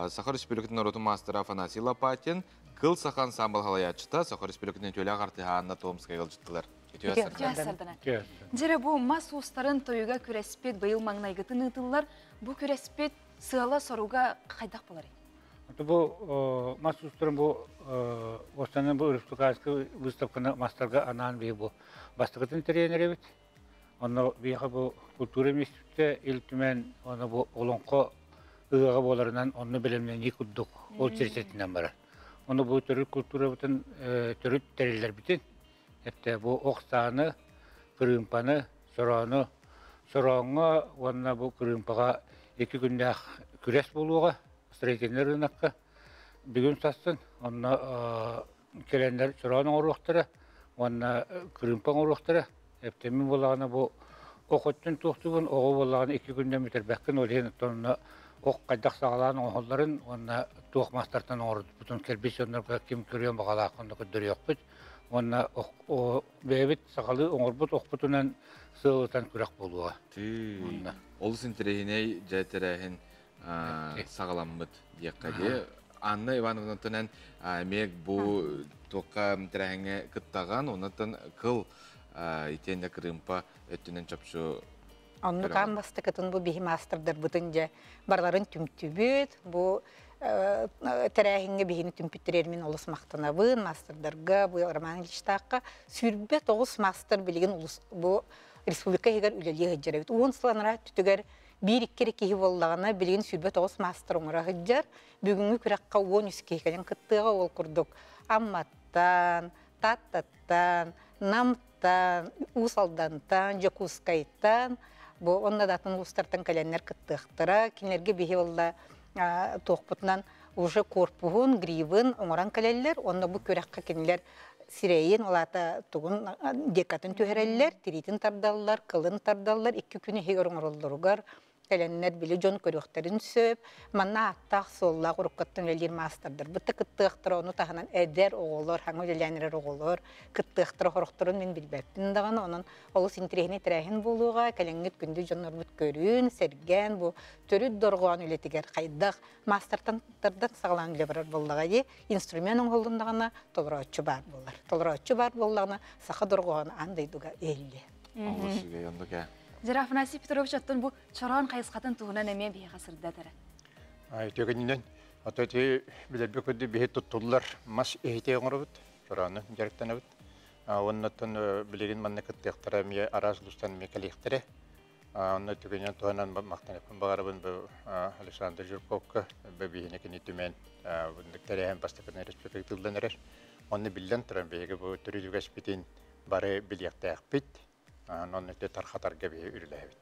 Саха Республикатын норуотун маастара Афанасий Лопатин, Кыл Саха ансамбл халаячыта Саха Республикатын төлө артыһа Анна Томская ылжыттылар. Дьэрэ бу мас уустарын тойуга күрэспит быйыл маҥнайгытын ыытыллар. Бу күрэспит сыала соруга хайдах болар? Бу мас уустарын бу Останын бу республиканский выставканы мастарга анаан бии бу бастакытын тренеребит. Онно биһиэхэ бу культура института Ил Түмэн оны бу олоҥхо ыһыаҕа буоларынан онно бэлэмнэнии курдук ол чэрчитинэн барар. Ону бу төрүт культурабытын төрүт тэриллэрбитин эттэ бу ох сааны, кырыымпаны, сороону, сорооҥҥо уонна бу кырыымпаҕа икки күннээх күрэс буолуоҕа. строительный рынокка бүгүн сассын, онно кэлэннэр чороон оҥоруохтара, уонна кырыымпа оҥоруохтара. Эптэммин буоллаҕына бу ох өттүн туохтугун, оҕо буоллаҕына 2 күннэн бүтэрбэккин, ол иһин оттон ох хайдах саҕалаан оҥоһоллорун уонна туох мастартан оҥорбутун кэлбит дьоннорго ким көрүөн баҕалаах онно көрдөрүөхпүт. Уонна бэйэбит сахалыы оҥорбут охпутунан сыалытан күрэх буолуоҕа. Олус интэриэһинэй дьэ тэрээһин саҕаламмыт диэххэ дии. Анна Ивановнаттан эмиэ бу туохха тэрээһиҥҥэ кыттаҕан, оннуттан кыл итиэннэ кырыымпа өттүнэн чопчу. Оннук аан бастакытын бу биһи маастардарбытын дьэ барыларын түмтүбүт. Бу тэрээһиҥҥэ биһини түмпүттэрэр мин олус махтанабын маастардарга, бу Роман Ильичтаахха 29 маастар билигин улус бу республика иһигэр үлэлии сылдьар эбит. 10 сыл анараа өттүгэр биир-икки эрэ киһи буоллаҕына, билигин 29 маастар оҥоро сылдьар. Бүгүҥҥү күрэххэ 13 киһи кэлэн кыттыаҕа, ол курдук Амматтан, Тааттаттан, Намтан, Уус Алдантан, Дьокуускайтан, бу онно да атын улуустартан кэлэннэр кыттыахтара. Кинилэргэ биһи олла туохпутунан уже корпуһун, грибын оҥорон кэлэллэр. Онно бу күрэххэ кинилэр сирэйин, ол аата тугун декатын түһэрэллэр, тириитин тардаллар, кылын тардаллар, 2 күн иһигэр оҥороллоругар кэлэннэр били дьон көрүөхтэрин сөп. Манна ааттаах-суоллаах уруккаттан үлэлиир маастардарбыт да кыттыахтара, ону таһынан эдэр оҕолор, хаҥа үлэлээн эрэр оҕолор кыттыахтара, сорохторун мин билбэппин даҕаны, онон олус интэриэһинэй тэрээһин буолуоҕа. Кэлэҥҥит күндү дьоннорбут көрүүн, сэргээн, бу төрүт дорҕоон үлэтигэр хайдах маастартан тардан саҕалаан үлэ барар буоллаҕа дии, инструмент оҥоһулуннаҕына толорооччу баар буолар. Толорооччу баар буоллаҕына, саха дорҕооно аан дойдуга иһиллиэ. Олус үчүгэй, оннук ээ. Дьэ, Афанасий Петрович, оттон бу чороон хайысхатын туһунан эмиэ биһиэхэ сырдат эрэ. Үтүөкэнинэн, ото ити билэрбит курдук биһи туттуллар мас иһити оҥоробут, чороону дьарыктанабыт. Оннуттан билигин манна кыттыахтара эмиэ араас улуустан эмиэ кэлиэхтэрэ. Онно түгэнинэн туһанан махтаныахпын баҕарабын бу Александр Жирковка биһини кини түмэн бу тэрээһин бастакынан республика тыллан эрэр. Онно биллэн туран биһиги бу төрүт үгэспитин бары билиэхтээхпит. Онно тархатарга биһи үлэлээбит.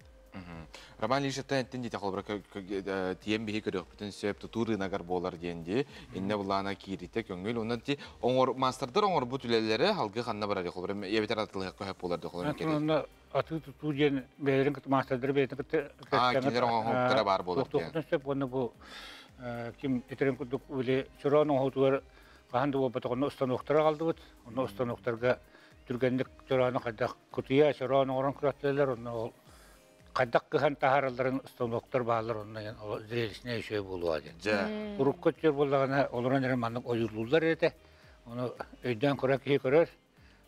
Роман Ильичтан эттин дии холобура тиэн биһи көрүөхпүтүн сөп тутуу рыногар буолар диэн дии. Инне булаана киирите көҥүл. Онон ти оҥор маастардар оҥорбут үлэлэри халгы ханна барар холобура эбэтэр атылыһа көһөп буолар да холобура кэлэр. Онно атыы тутуу диэн бэйэлэрин кытта маастардары бэйэтин кытта кинилэр оҥоһуктара баар буолар диэн. Туохтан сөп уонна бу ким этерин курдук үлэ чороон оҥоһуутугар хаһан да буолбатах онно установкалар аҕалдыбыт. Онно установкаларга түргэнник чороону хайдах кутуйа чороон оҥорон күрэхтэлэр, онно ол хайдах кыһан таһааралларын станоктар бааллар, онно зрелищнэй үчүгэй буолуо диэн. Дьэ. Урукку өттүгэр буоллаҕына олорон эрэ маннык ойуулууллар этэ. Ону өйдөөн көрөр киһи көрөр,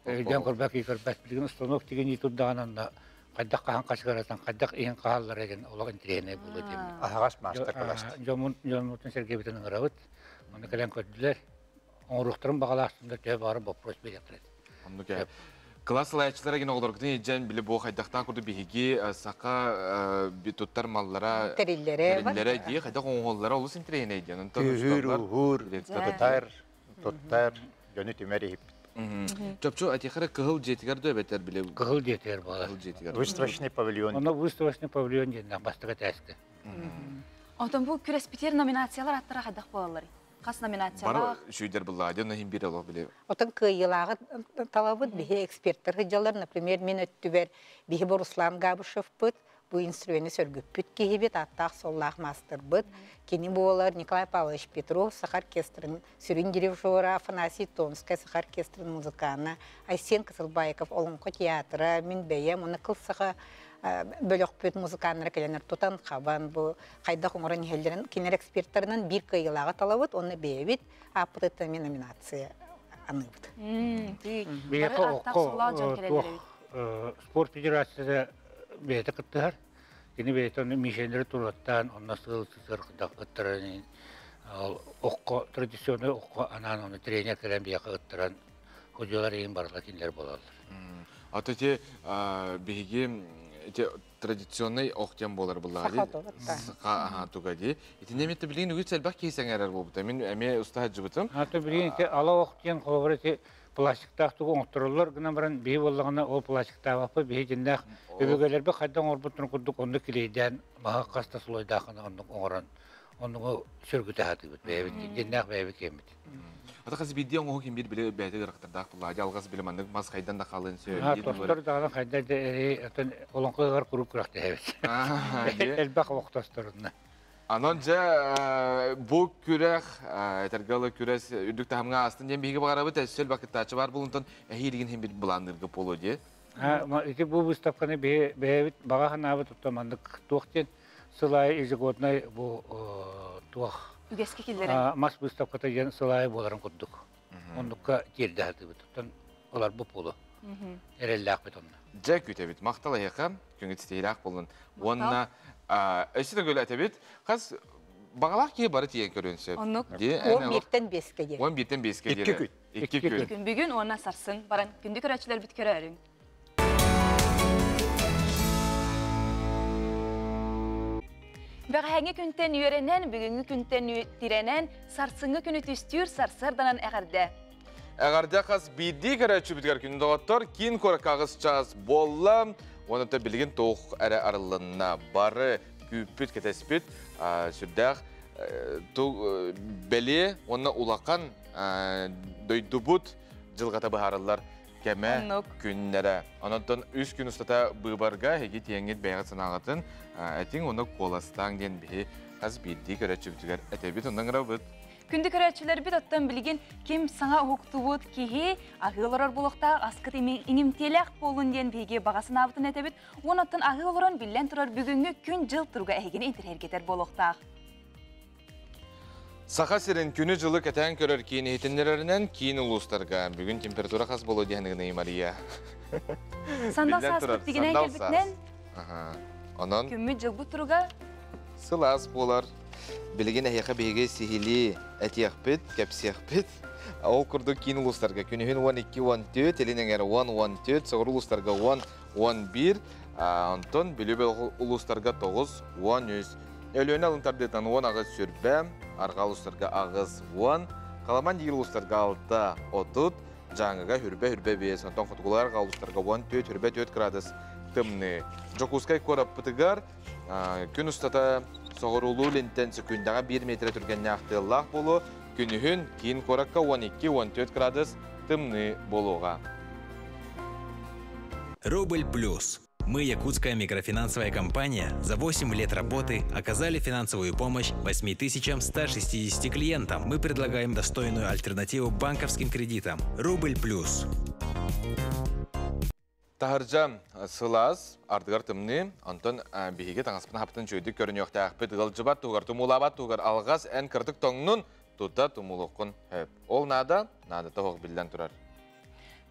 өйдөөн көрбөт киһи көрбөт. Билигин станок тигинии турдаҕына онно хайдах хаһан хачыгыратан, хайдах иһин хааллара диэн олох интэриэһинэй буолуо диэн. Аһаҕас маастар-кылаас. Дьоммутун сэргэбитин ыҥырабыт. Онно кэлэн көрдүлэр. Оҥоруохтарын баҕалаахтар төһө баҕарар боппуруос биэриэхтэрэ. Оннук ээ. Класс салайааччылара гин оҕолоргутун илдьэн били бу хайдахтаах курдук биһиги саха туттар маллара тэриллэрэ тэриллэрэ дии хайдах оҥоһуллара олус интэриэһинэй диэн. Онтон Күһүр, уһуур, тутар, туттар, дьону түмэр иһиппит. Чопчу атихара кыһыл дьиэтигэр да эбэтэр били Кыһыл дьиэтигэр буолар. Кыһыл дьиэтигэр. Выставочный павильон. Онно выставочный павильон диэн бастакы этээскэ. Онтон бу күрэспитер номинациялар аттара хайдах буолаллар? Хас номинациялар? Бары сүйдер булла, дьон иһин бир олох биле. Отон кыайыылааҕы талабыт биһи эксперттэр сылдьаллар. Например, мин өттүбэр биһи бу Руслан Габышевпыт, бу инструменты сөргүппүт киһибит, ааттаах-суоллаах маастарбыт. Кини буолар Николай Павлович Петров, Саха оркестрын сүрүн дирижера, Афанасий Томскай, Саха оркестрын музыкана, Айсен Кысылбаеков Олоҥхо театра, мин бэйэм, уонна кыл саха бөлөхпүт музыканнара кэлэнэр тутан хабан бу хайдах оҥорон иһэллэрин кинилэр эксперттарынан биир кыайыылааҕы талабыт уонна бэйэбит ааппытыттан эмиэ номинация аныыбыт. Биһиэхэ окко спорт федерацията бэйэтэ кыттыһар. Кини бэйэтэ онно мишеннэри туруоттаан, онно сыл сытар ыттаран окко традиционный окко анаан онно тренер кэлэн биһиэхэ ыттаран судьялар иһин барыла кинилэр буолаллар. Ата те биһиги те традиционный ох диэн буолар буллаҕа дии. Саха туга дии. Итинне эмиэ билигин үгүс элбэх киһи сэҥээрэр буолбута. Мин эмиэ уста сылдьыбытым. Ата билигин ити ала ох диэн холобура ити пластиктаах тугу оҥоттороллор гынан баран биһи буоллаҕына ол пластиктаабаппыт биһи дьиннээх өбүгэлэрбит хайдах оҥорбуттарын курдук оннук килиэйдээн маһы хас да слойдаахына оннук оҥорон Оннугу сөргүтэ сатыыбыт бэйэбит дьиннээх бэйэбит киэммит. Ата хас биирдии оҥоһук ким биир биле бэйэтэ ыарахаттардаах буолла. Алгас биле маннык мас хайдан да халын сөп. Тостор даҕаны хайда да эри отон олоҥхо куруук күрэхтэһэбит. Элбэх олохтосторунна. Анон дьэ бу күрэх этэргалы күрэс үрдүк таһымҥа астын диэн биһиги баҕарабыт өссө элбэх кыттааччы бар булунтан эһиилигин хим бир былааннырга боло дии. Ити бу выставканы бэйэбит баҕа санаабыт оттон маннык туох диэн сыл аайы ежегодный бу туох Үгэскэ киллэрэн. Мас выставката диэн сыл аайы буоларын курдук. Оннукка тиэрдэ сатыыбыт. Оттон олар бу буолу. Эрэллээхпит онно. Дьэ күтэбит. Махтал эһиэхэ, күҥҥүт ситиһиилээх буоллун. Уонна өссө да көлө Хас бағалаах киһи бары тиийэн көрүөн сөп. Оннук. 11-тен 5-ке диэри. 11-тен 5-ке диэри. Икки күн. Икки күн. Күн бүгүн уонна сарсын баран күндү көрөөччүлэр бит көрөөрүҥ. Бэҕэһээҥҥи күнтэн үөрэнэн, бүгүҥҥү күнтэн тирэнэн, сарсыҥҥы күнү түстүүр сарсыарданан эҕэрдэ. Эҕэрдэ хас биирдии көрөөччүбүтүгэр күн доҕоттор киин куоракка аҕыс чаас буолла. Уонна билигин туох эрэ арыллынна. Бары күүппүт, кэтэспит сүрдээх бэлиэ уонна улахан дойдубут дьылҕата быһаарыллар кэмэ күннэрэ. Онон үс күн устата быыбарга эһиги тиэҥҥит бэйэҕит санааҕытын этиҥ уонна куоластааҥ диэн биһи хас биирдии көрөөччүбүтүгэр этэбит онон ыҥырабыт. Күндү көрөөччүлэрбит оттон билигин ким саҥа уһуктубут киһи аһыы олорор буолуохтаах аскыт иҥимтиэлээх буолун диэн биһиги баҕа санаабытын этэбит. Уон оттон аһыы олорон биллэн турар бүгүҥҥү күн-дьыл туруга эһигини интэриэһиргэтэр буолуохтаах. Саха сирин күнү-дьылы кэтээн көрөр киин иһитиннэрэринэн киин улуустарга бүгүн температура хас буолуо диэһин Мария. Сандал сааспыт тигинэн кэлбитинэн Онон күммүт дьылбыт туруга сылаас буолар. Билигин эһиэхэ биһиги сиһилии этиэхпит, кэпсиэхпит. Ол курдук киин улуустарга күнүһүн 12-14, илин эҥэр 10-14, соҕуруу улуустарга 10-11, онтон Бүлүү улуустарга 9-13. Өлүөнэ алын тардыытынан 10 сүрбэ, арҕаа улуустарга 8-10, Халаман диир улуустарга 6-30, Дьааҥыга хүрбэ-хүрбэ 5, онтон хотугулар арҕаа улуустарга 14 хүрбэ 4 градус тымныы. Дьокуускай куораппытыгар күн устата соҕуруулуу илинтэн сөкүүндэҕэ 1 метр түргэннээх тыаллаах буолуо, күнүһүн киин куоракка 12-14 градус тымныы буолуоҕа. Рубль плюс. Мы, якутская микрофинансовая компания, за 8 лет работы оказали финансовую помощь 8160 клиентам. Мы предлагаем достойную альтернативу банковским кредитам. Рубль плюс. Таһырдьа сылаас, ардыгар тымныы, онтон биһиги таҥаспытын хапытын үчүгэйдик көрүнүөхтээхпит, ыалдьыбат туһугар, тумуулаабат туһугар алҕас эн кыратык тоҥнун, тута тумуулуоххун сөп. Ол наада, наадата суох биллэн турар.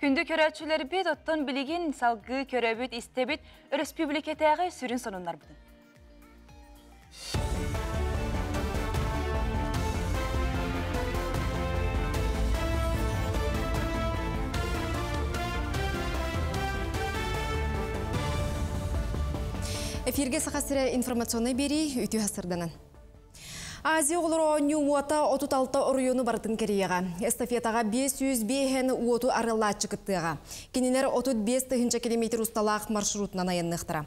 Күндү көрөөччүлэрбит, оттон билигин салгыы көрөбүт, истэбит өрөспүүбүлүкэтээҕи сүрүн сонуннарбытын. Эфирге Саха сирэ информационнай биэрии үтүө сырданан. Азия оҕолоро оонньуу уота 36 оройуону барытын кэрийиэҕэ. Эстафетаҕа 505 уоту арыаллааччы кыттыаҕа. Кинилэр 35 тыһыынча километр усталаах маршрутунан айанныахтара.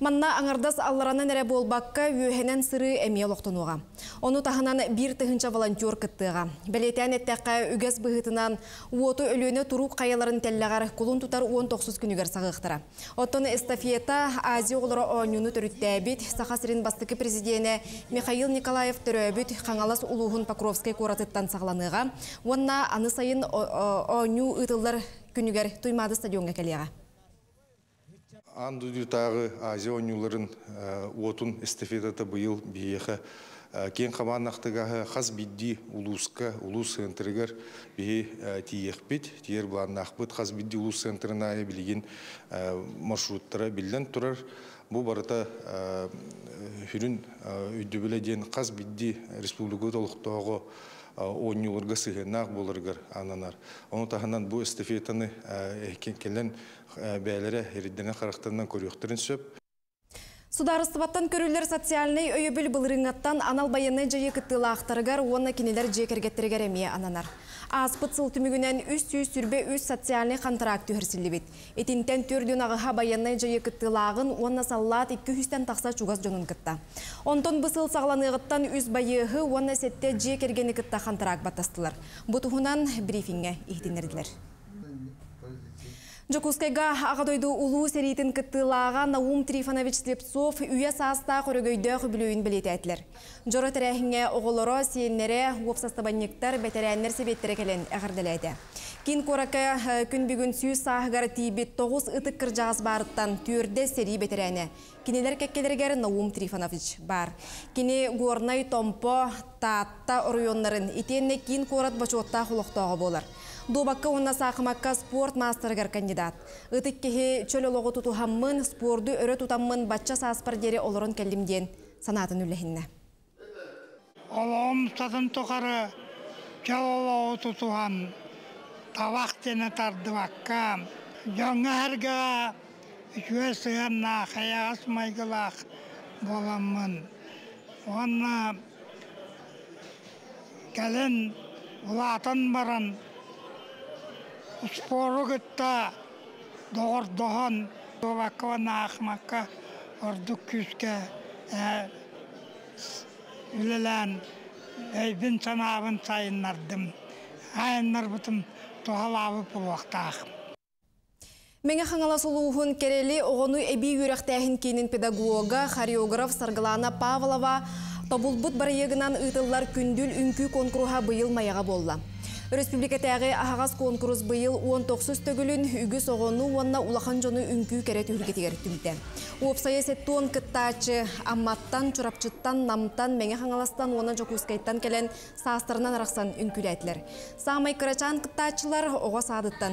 Манна аҥардас алларанан эрэ буолбакка, үөһэнэн сырыы эмиэ олохтонуоҕа. Ону таһынан 1 тыһыынча волонтер кыттыаҕа. Бэлиэтээн эттэххэ, үгэс быһыытынан уоту Өлүөнэ туруук хайаларын тэллэҕэр кулун тутар 19 күнүгэр саҕыахтара. Оттон эстафета Азия оҕолоро оонньууну төрүттээбит Саха сирин бастакы президенэ Михаил Николаев төрөөбүт Хаҥалас улууһун Покровскай куоратыттан саҕаланыаҕа уонна аны сайын оонньуу ыытыллар күнүгэр Туймаада стадиоҥҥа кэлиэҕэ. Аан дойдутааҕы Азия оонньууларын уотун эстафетата быйыл биһиэхэ киэҥ хабааннаахтык хас биирдии улууска, улуус центрыгар биһи тиийиэхпит, тиийэр былааннаахпыт. Хас биирдии улуус центрын аайы билигин маршруттара биллэн турар. Бу барыта сүрүн өйдөбүлэ диэн хас биирдии республика олохтооҕо оонньууларга сыһыаннаах буоларыгар ананар. Ону таһынан бу эстафетаны кэлэн бэйэлэрэ эриддэнэн харахтарынан көрүөхтэрин сөп. Сударыстыбаттан көрүллэр социальнай өйөбүл былырыыҥҥаттан анал байыаннай дьайыы кыттыылаахтарыгар уонна кинилэр дьиэ кэргэттэригэр эмиэ ананар. Ааспыт сыл түмүгүнэн 323 социальнай хантараак түһэрсиллибит. Итинтэн төрдүн аҕыһа байыаннай дьайыы кыттыылааҕын уонна саллаат 200-тэн тахса чугас дьонун кытта. Онтон бу сыл саҕаланыаҕыттан үс байыаһы уонна сэттэ дьиэ кэргэни кытта хантараак баттастылар. Бу туһунан брифиҥҥэ иһитиннэрдилэр. Дьокуускайга Аҕа дойду Улуу сэриитин кыттыылааҕа Наум Трифонович Слепцов үйэ саастаах өрөгөйдөөх үбүлүөйүн бэлиэтээтилэр. Дьоро тэрээһиҥҥэ оҕолоро, сиэннэрэ, уопсастыбанньыктар, бэтэрээннэр сэбиэттэрэ кэлэн эҕэрдэлээтэ. Киин куоракка күн бүгүн 100 сааһыгар тиийбит тоҕус ытык кырдьаҕас баарыттан түөрдэ сэрии бэтэрээнэ. Кинилэр кэккэлэригэр Наум Трифонович баар. Кини Горнай, Томпо, Таатта оройуоннарын итиэннэ киин куорат бочуоттаах олохтооҕо буолар. Дуобакка уонна саахымакка спорт маастарыгар кандидат. Ытык киһи чөл олоҕу тутуһаммын, спорду өрө тутаммын бачча сааспар диэри олорон кэллим диэн санаатын үллэһиннэ. Олоҕум устатын тухары чөл олоҕу тутуһан, табах диэни тардыбакка, дьоҥҥо-сэргэҕэ үчүгэй сыһыаннаах, эйэҕэс майгылаах буоламмын уонна кэлин улаатан баран спору кытта доҕордоһон дуобакка уонна аахымакка ордук күүскэ үлэлээн өйбүн-санаабын сайыннардым. Айаннарбытым туһалаабыт буолуохтаах. Мэҥэ Хаҥалас улууһун Кэрэли оҕону эбии үөрэхтээһин киинин педагога, хореограф Саргылана Павлова тобулбут барыйыгынан ыытыллар Күндүл үҥкүү куонкуруһа быйыл Майаҕа буолла. Өрөспүүбүлүкэтээҕи аһаҕас куонкурус быйыл 19 төгүлүн үгүс оҕону уонна улахан дьону үҥкүү кэрэ түһүлгэтигэр түмтэ. Уопсайа 70 кыттааччы Амматтан, Чурапчыттан, Намтан, Мэҥэ Хаҥаластан уонна Дьокуускайтан кэлэн саастарынан арахсан үҥкүүлээтилэр. Саамай кырачаан кыттааччылар оҕо саадыттан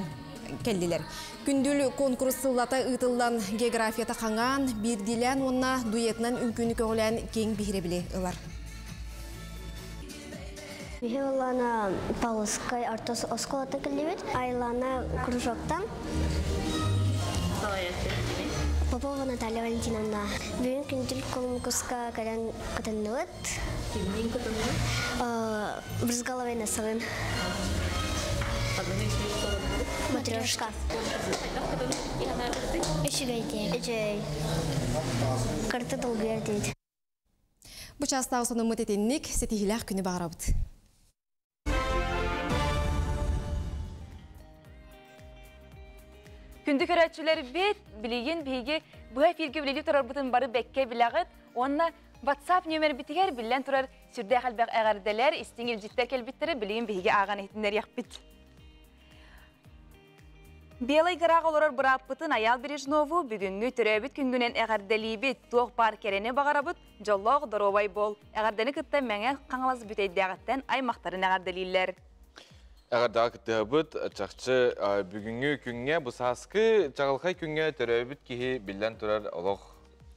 кэллилэр. Күндүл конкурс сыллата ыытыллан географията хаҥаан, биирдиилээн уонна дуэтынан үҥкүүнү көҕүлээн киэҥ биһирэбили ылар. Биһи Улана Павловскай орто оскуолата кэллибит. Айлана кружоктан. Попова Наталья Валентиновна. Бүгүн күндүл конкурска кэлэн кытынныбыт. Кимниин кытыннын? Брызгаловой насылын. Матрешка. Үчүгэй Үчүгэй. Кырты долгуйар дейт. Бу чаастаах сонуммут итинник ситиһиилээх күнү баҕарабыт. Күндү көрөөччүлэрбит, билигин биһиги быһа эфиргэ үлэлии турарбытын бары бэккэ билэҕит уонна WhatsApp нүөмэрбитигэр биллэн турар сүрдээх элбэх эҕэрдэлэр, истиҥ илдьиттэр кэлбиттэрэ билигин биһиги ааҕан иһитиннэриэхпит. Белай Гораҕа олорор бырааппытын Айаал Бережнову бүгүҥҥү төрөөбүт күҥҥүнэн эҕэрдэлиибит. Туох баар кэрэни баҕарабыт, дьоллоох доруобай буол. Эҕэрдэни кытта Мэҥэ Хаҥалас Бүтэйдээҕиттэн аймахтарын эҕэрдэлииллэр. Эҕэрдэҕэ кыттыһабыт. Чахчы бүгүҥҥү күҥҥэ, бу сааскы чаҕылхай күҥҥэ төрөөбүт киһи биллэн турар олох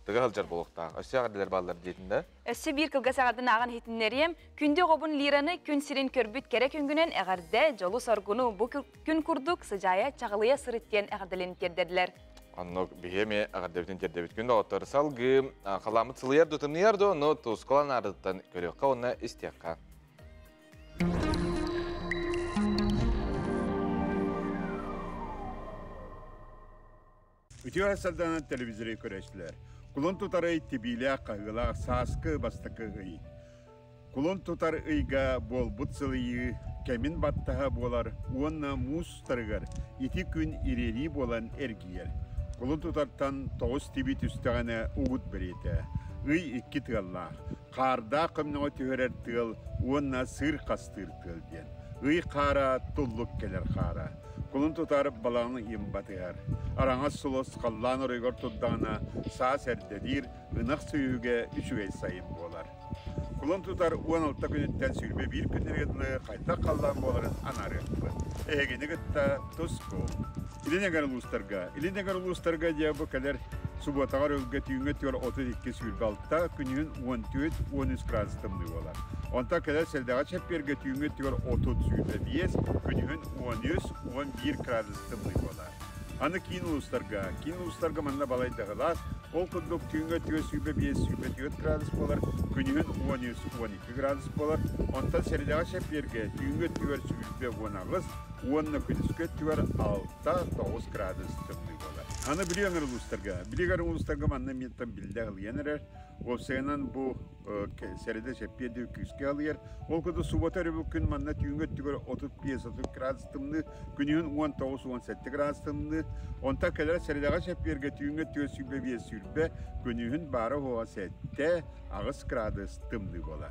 тыга сылдьар буолуохтаах. Өссө эҕэрдэлэр бааллар диэтин да? Өссө биир кылгас эҕэрдэн ааҕан иһитиннэриэм. Күндү оҕобун Лираны күн сирин көрбүт кэрэ күнгүнэн эҕэрдэ, дьолу-соргуну бу күн курдук сыдьаайа чаҕылыйа сырыт диэн эҕэрдэлин тиэрдэрдилэр. Оннук биһи эмиэ эҕэрдэбитин тиэрдэбит. Күн доҕоттор салгыы халаммыт сылыйар да тымныйар да ону тускулан аардыттан көрүөххэ уонна истиэххэ. Үтүө сарданан телевизоры көрөчүлэр. Кулун тутар ый тибиилээх хаһыылаах сааскы бастакы ый. Кулун тутар ыйга буолбут сылыйыы кэмин баттаһа буолар уонна муус устарыгар ити күн ириэрии буолан эргийэр. Кулун тутартан тоҕус тиби түстэҕинэ угут бэриэтэ. Ый икки тыаллаах. Хаардаах көмнөҕө түһэрэр тыал уонна сыыр хастыыр тыал диэн. Ый хаара туллук кэлэр хаара. Кулун тутар балаҕан ыйын батыһар. Араҥас сулус халлаан оройугар турдаҕына саас эрдэлиир, ынах сүөһүгэ үчүгэй сайын буолар. Кулун тутар 16 күнүттэн 21 күннэргэ дылы хайдах халлаан буоларын анаарыахпыт. Эһигини кытта тус-кул. Илин эҥэр улуустарга. Илин эҥэр улуустарга дьэ бу кэлэр субуотаҕар өлгө түүҥҥэ түөр 32 сүүрбэ күнүһүн 14-13 градус тымныы буолар. Онтон кэлэр сэлдэҕэ чэппиэргэ түүҥҥэ түөр 30 сүүрбэ күнүһүн 13-11 градус тымныы буолар. Аны киин улуустарга, киин улуустарга манна балайда ылаас, Ол курдук түүҥҥэ өттүгэр 25-24 градус буолар, күнүһүн 13-12 градус буолар. Онтон сэрэдэҕэ чэппиэргэ түүҥҥү өттүгэр 28 уонна күнүскү өттүгэр 6-9 градус тымныы буолар. Аны Бүлүү өҥөр улуустарга. Бүлүү өҥөр улуустарга манна миэттэн биллэ ылыйан эрэр. Уопсайынан бу сэрэдэ чэппиэрдии күүскэ алыйар. Ол курдук суббота өрөбүл күн манна түүҥҥү өттүгэр 35-30 градус тымныы, күнүһүн 19-17 градус тымныы. Онтон кэлэр сэрэдэҕэ чэппиэргэ түүҥҥү өттүгэр 25-20, күнүһүн баара-суоҕа 7-8 градус тымныы буолар.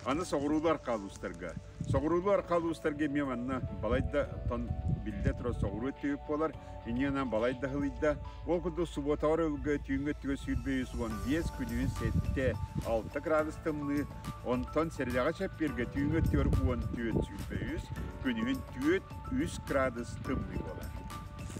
Аны соҕуруулуу арҕаа улуустарга. Соҕуруулуу арҕаа улуустарга эмиэ манна балайда тон биллэ турар соҕуруу өттүгүт буолар. Инньэ балайда ыһылыйда. Ол курдук субуотаҕар өлгө түүҥҥү өттүгэр 23 15, күнүһүн 7, 6 градус тымныы, онтон сэрэдэҕэ чэппиэргэ түүҥҥү өттүгэр 14 23, күнүһүн 4, 3 градус тымныы буолар.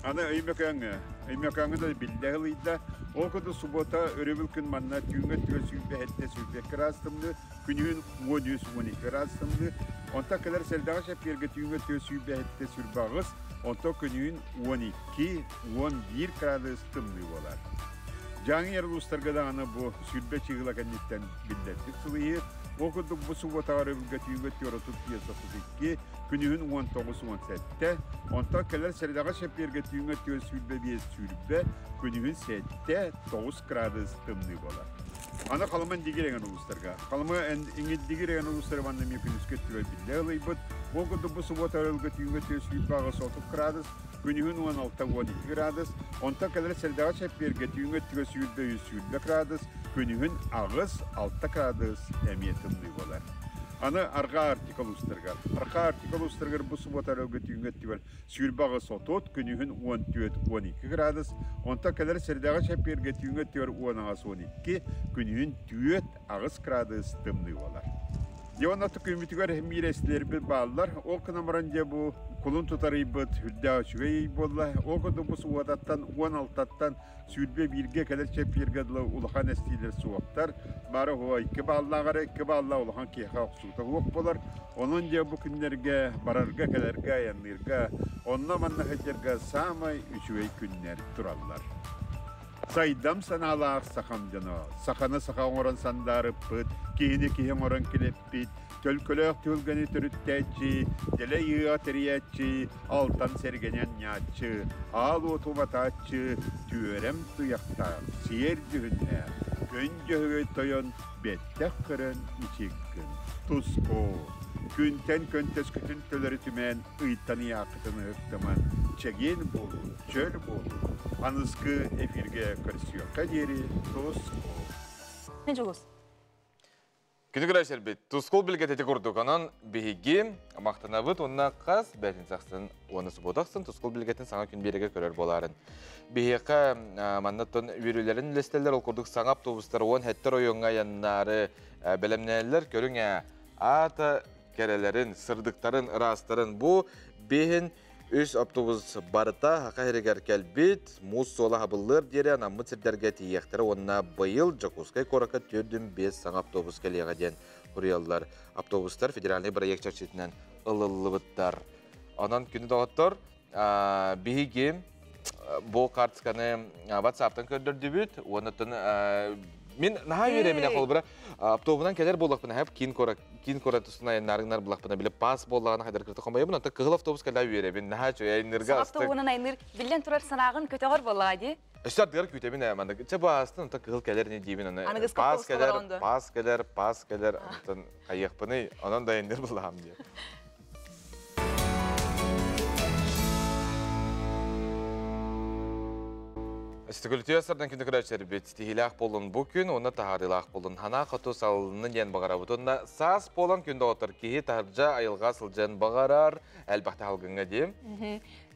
Аны Өймөкөөҥҥө, Өймөкөөҥҥө да биллэ ыһылыйда. Ол курдук субуота өрөбүл күн манна түүҥҥү өттүгэр 27 22 градус тымныы, күнүһүн 13 12 градус тымныы. Онтон кэлэр сэрдэҕэ чэппиэргэ түүҥҥү өттүгэр 27 28, Онтон күнүһүн 12-11 градус тымныы буолар. Дьааҥы эр улуустарга даҕаны бу сүүрбэ чыыһыла кэнниттэн биллэрдик сылыйыы. Ол курдук бу субуотаҕа өрөбүлгэ түүҥҥү 35-32, күнүһүн 19-17, онтон кэлэр сэрэдэҕэ чэппиэргэ түүҥҥү 25-20, күнүһүн 7-9 градус тымныы буолар. Аны Халыма Индигир эҥин улуустарга. Халыма Индигир эҥин улуустары манна эмиэ күнүскү өттүгэр биллэ ылыйбыт. Ол курдук бу субуота өрөлгө түүҥҥү 428 градус, күнүһүн 16-12 градус, онтон кэлэр сэрдэҕэ чэппиэргэ түүҥҥү өттүгэр 23 градус, күнүһүн 8-6 градус эмиэ тымныы буолар. Аны Арҕаа Арктика улуустарыгар. Арҕаа Арктика улуустарыгар бу субуота өрөлгө түүҥҥү өттүгэр 28 30, күнүһүн 14-12 градус, онтон кэлэр сэрдэҕэ чэппиэргэ түүҥҥү өттүгэр 18-12, күнүһүн 4-8 градус тымныы буолар. Дьэ уонна күммүтүгэр миирэстилэрбит бааллар. Ол гынан баран дьэ бу кулун тутар ыйбыт үрдээх үчүгэй ый буолла. Ол курдук бу субуотаттан 16-ттан 21-гэ кэлэр чэппиэргэ дылы улахан эстиилэр суохтар. Бары оһо 2 бааллаах эрэ 2 бааллаах улахан киһиэхэ охсуута суох буолар. Онон дьэ бу күннэргэ барарга, кэлэргэ, айанныырга, онно-манна сылдьарга саамай үчүгэй күннэр тураллар. Сайдам санаалаах сахам дьоно, саханы саха оҥорон сандаарыппыт, киһини киһи оҥорон килэппит, төлкөлөөх түһүлгэни төрүттээччи, дэлэй ыа тэрийээччи, алтан сэргэни анньааччы, аал уоту уматааччы, түөрэм туйахтаах, сиэр дьүһүннээх, күн дьөһөгөй тойон бэттэх көрөн ичиггин, туску, күнтэн көнтөскүтүн төлөрү түмэн ыйтан ыйааххытын ыһыктыман, чэгиэн буолуу, чөл буолуу, аныскы эфиргэ көрсүөххэ диэри туску. Дьулус. Күнү көрөсөрбүт тускул билгет ити курдук. Онон биһиги махтанабыт уонна хас бэтин сахсын уонна субботахсын тускул билгетин саҥа күн биэрэгэ көрөр буоларын. Биһиэхэ маннаттан үөрүүлэрин үлэстэллэр ол курдук саҥа автобустар 17 оройуоҥҥа айаннаары бэлэмнээллэр. Көрүҥ ээ, аата кэрэлэрин, сырдыктарын, ыраастарын бу биһин Үс автобус барыта Саха сиригэр кэлбит, муус суола хабыллыар диэри анаммыт сирдэргэ тиийиэхтэрэ уонна быйыл Дьокуускай куоракка 45 саҥа автобус кэлиэҕэ диэн суруйаллар. Автобустар федеральнай бырайыак чэрчитинэн ылыллыбыттар. Онон күнү доҕоттор, биһиги бу карточканы WhatsApp-тан көрдөрдүбүт уонна мин наһаа үөрэминэ холобура автобунан кэлэр буоллахпына хэп киин куорат киин куорат устун айаннаарыҥнар буллахпына били паас буоллаҕына хайдар кырта хомойобун онтон кыһыл автобус кэлээ үөрэбин наһаа үчүгэй айнырга астык автобунан айныр биллэн турар санааҕын көтөҕөр буоллаҕа дии өссө ардыгар күүтэбин ээ маннык чэ баастын онтон кыһыл кэлэр ини диибин аны паас кэлэр паас кэлэр паас кэлэр онтон хайыахпыный онон да айанныр буллаҕым диye Өстүгүлүтүө сардан күнү көрөөччүлэрбит тиһилээх буолун бу күн уонна таһаарыылаах буолун ханаа хоту салынны диэн баҕарабыт уонна саас буолан күн доҕоттор киһи таһырдьа айылҕа сылдьан баҕарар элбэхтэ халгыҥҥа дии.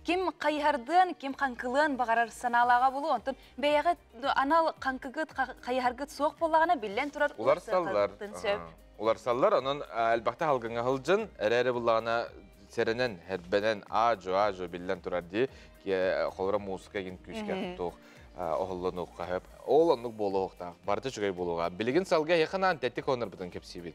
Ким хайыһардыан, ким хаҥкылыан баҕарар санаалааҕа булу, онтон бэйэҕит анал хаҥкыгыт, хайыһаргыт суох буоллаҕына биллэн турар уларсаллар. Сөп. Уларсаллар, онон элбэхтэ халгыҥҥа сылдьын, эрээри буллаҕына сэрэнэн, хэрбэнэн, аа-дьуо, биллэн турар дии, холоро музыка игин күүскэ туох оһоллонуохха сөп. Ол оннук буолуохтаах, барыта үчүгэй буолуоҕа. Билигин салгыы эһиэхэ тэттик онорбутун кэпсиибит.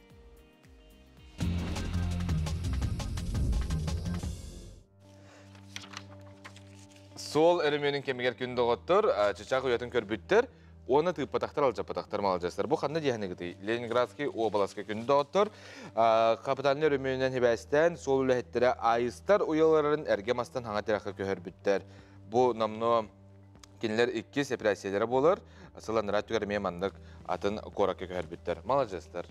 Суол өрөмүөнүн кэмигэр күн доҕоттор, чычаах уйатын көрбүттэр. Уонна тыыппатахтар, алдьаппатахтар, маладьыастар. Бу ханна диэхэнигитий? Ленинградский уобаласка күндү доҕоттор, капитальнай өрөмүөнүнэн сибээстээн суол үлэһиттэрэ айыстар уйаларын эргэ мастан хаҥа тирэххэ көһөрбүттэр. Бу номнуо кинилэр иккис эпэрээссийэлэрэ буолар. Сыл анараа өттүгэр эмиэ маннык атын куоракка көһөрбүттэр. Маладьыастар.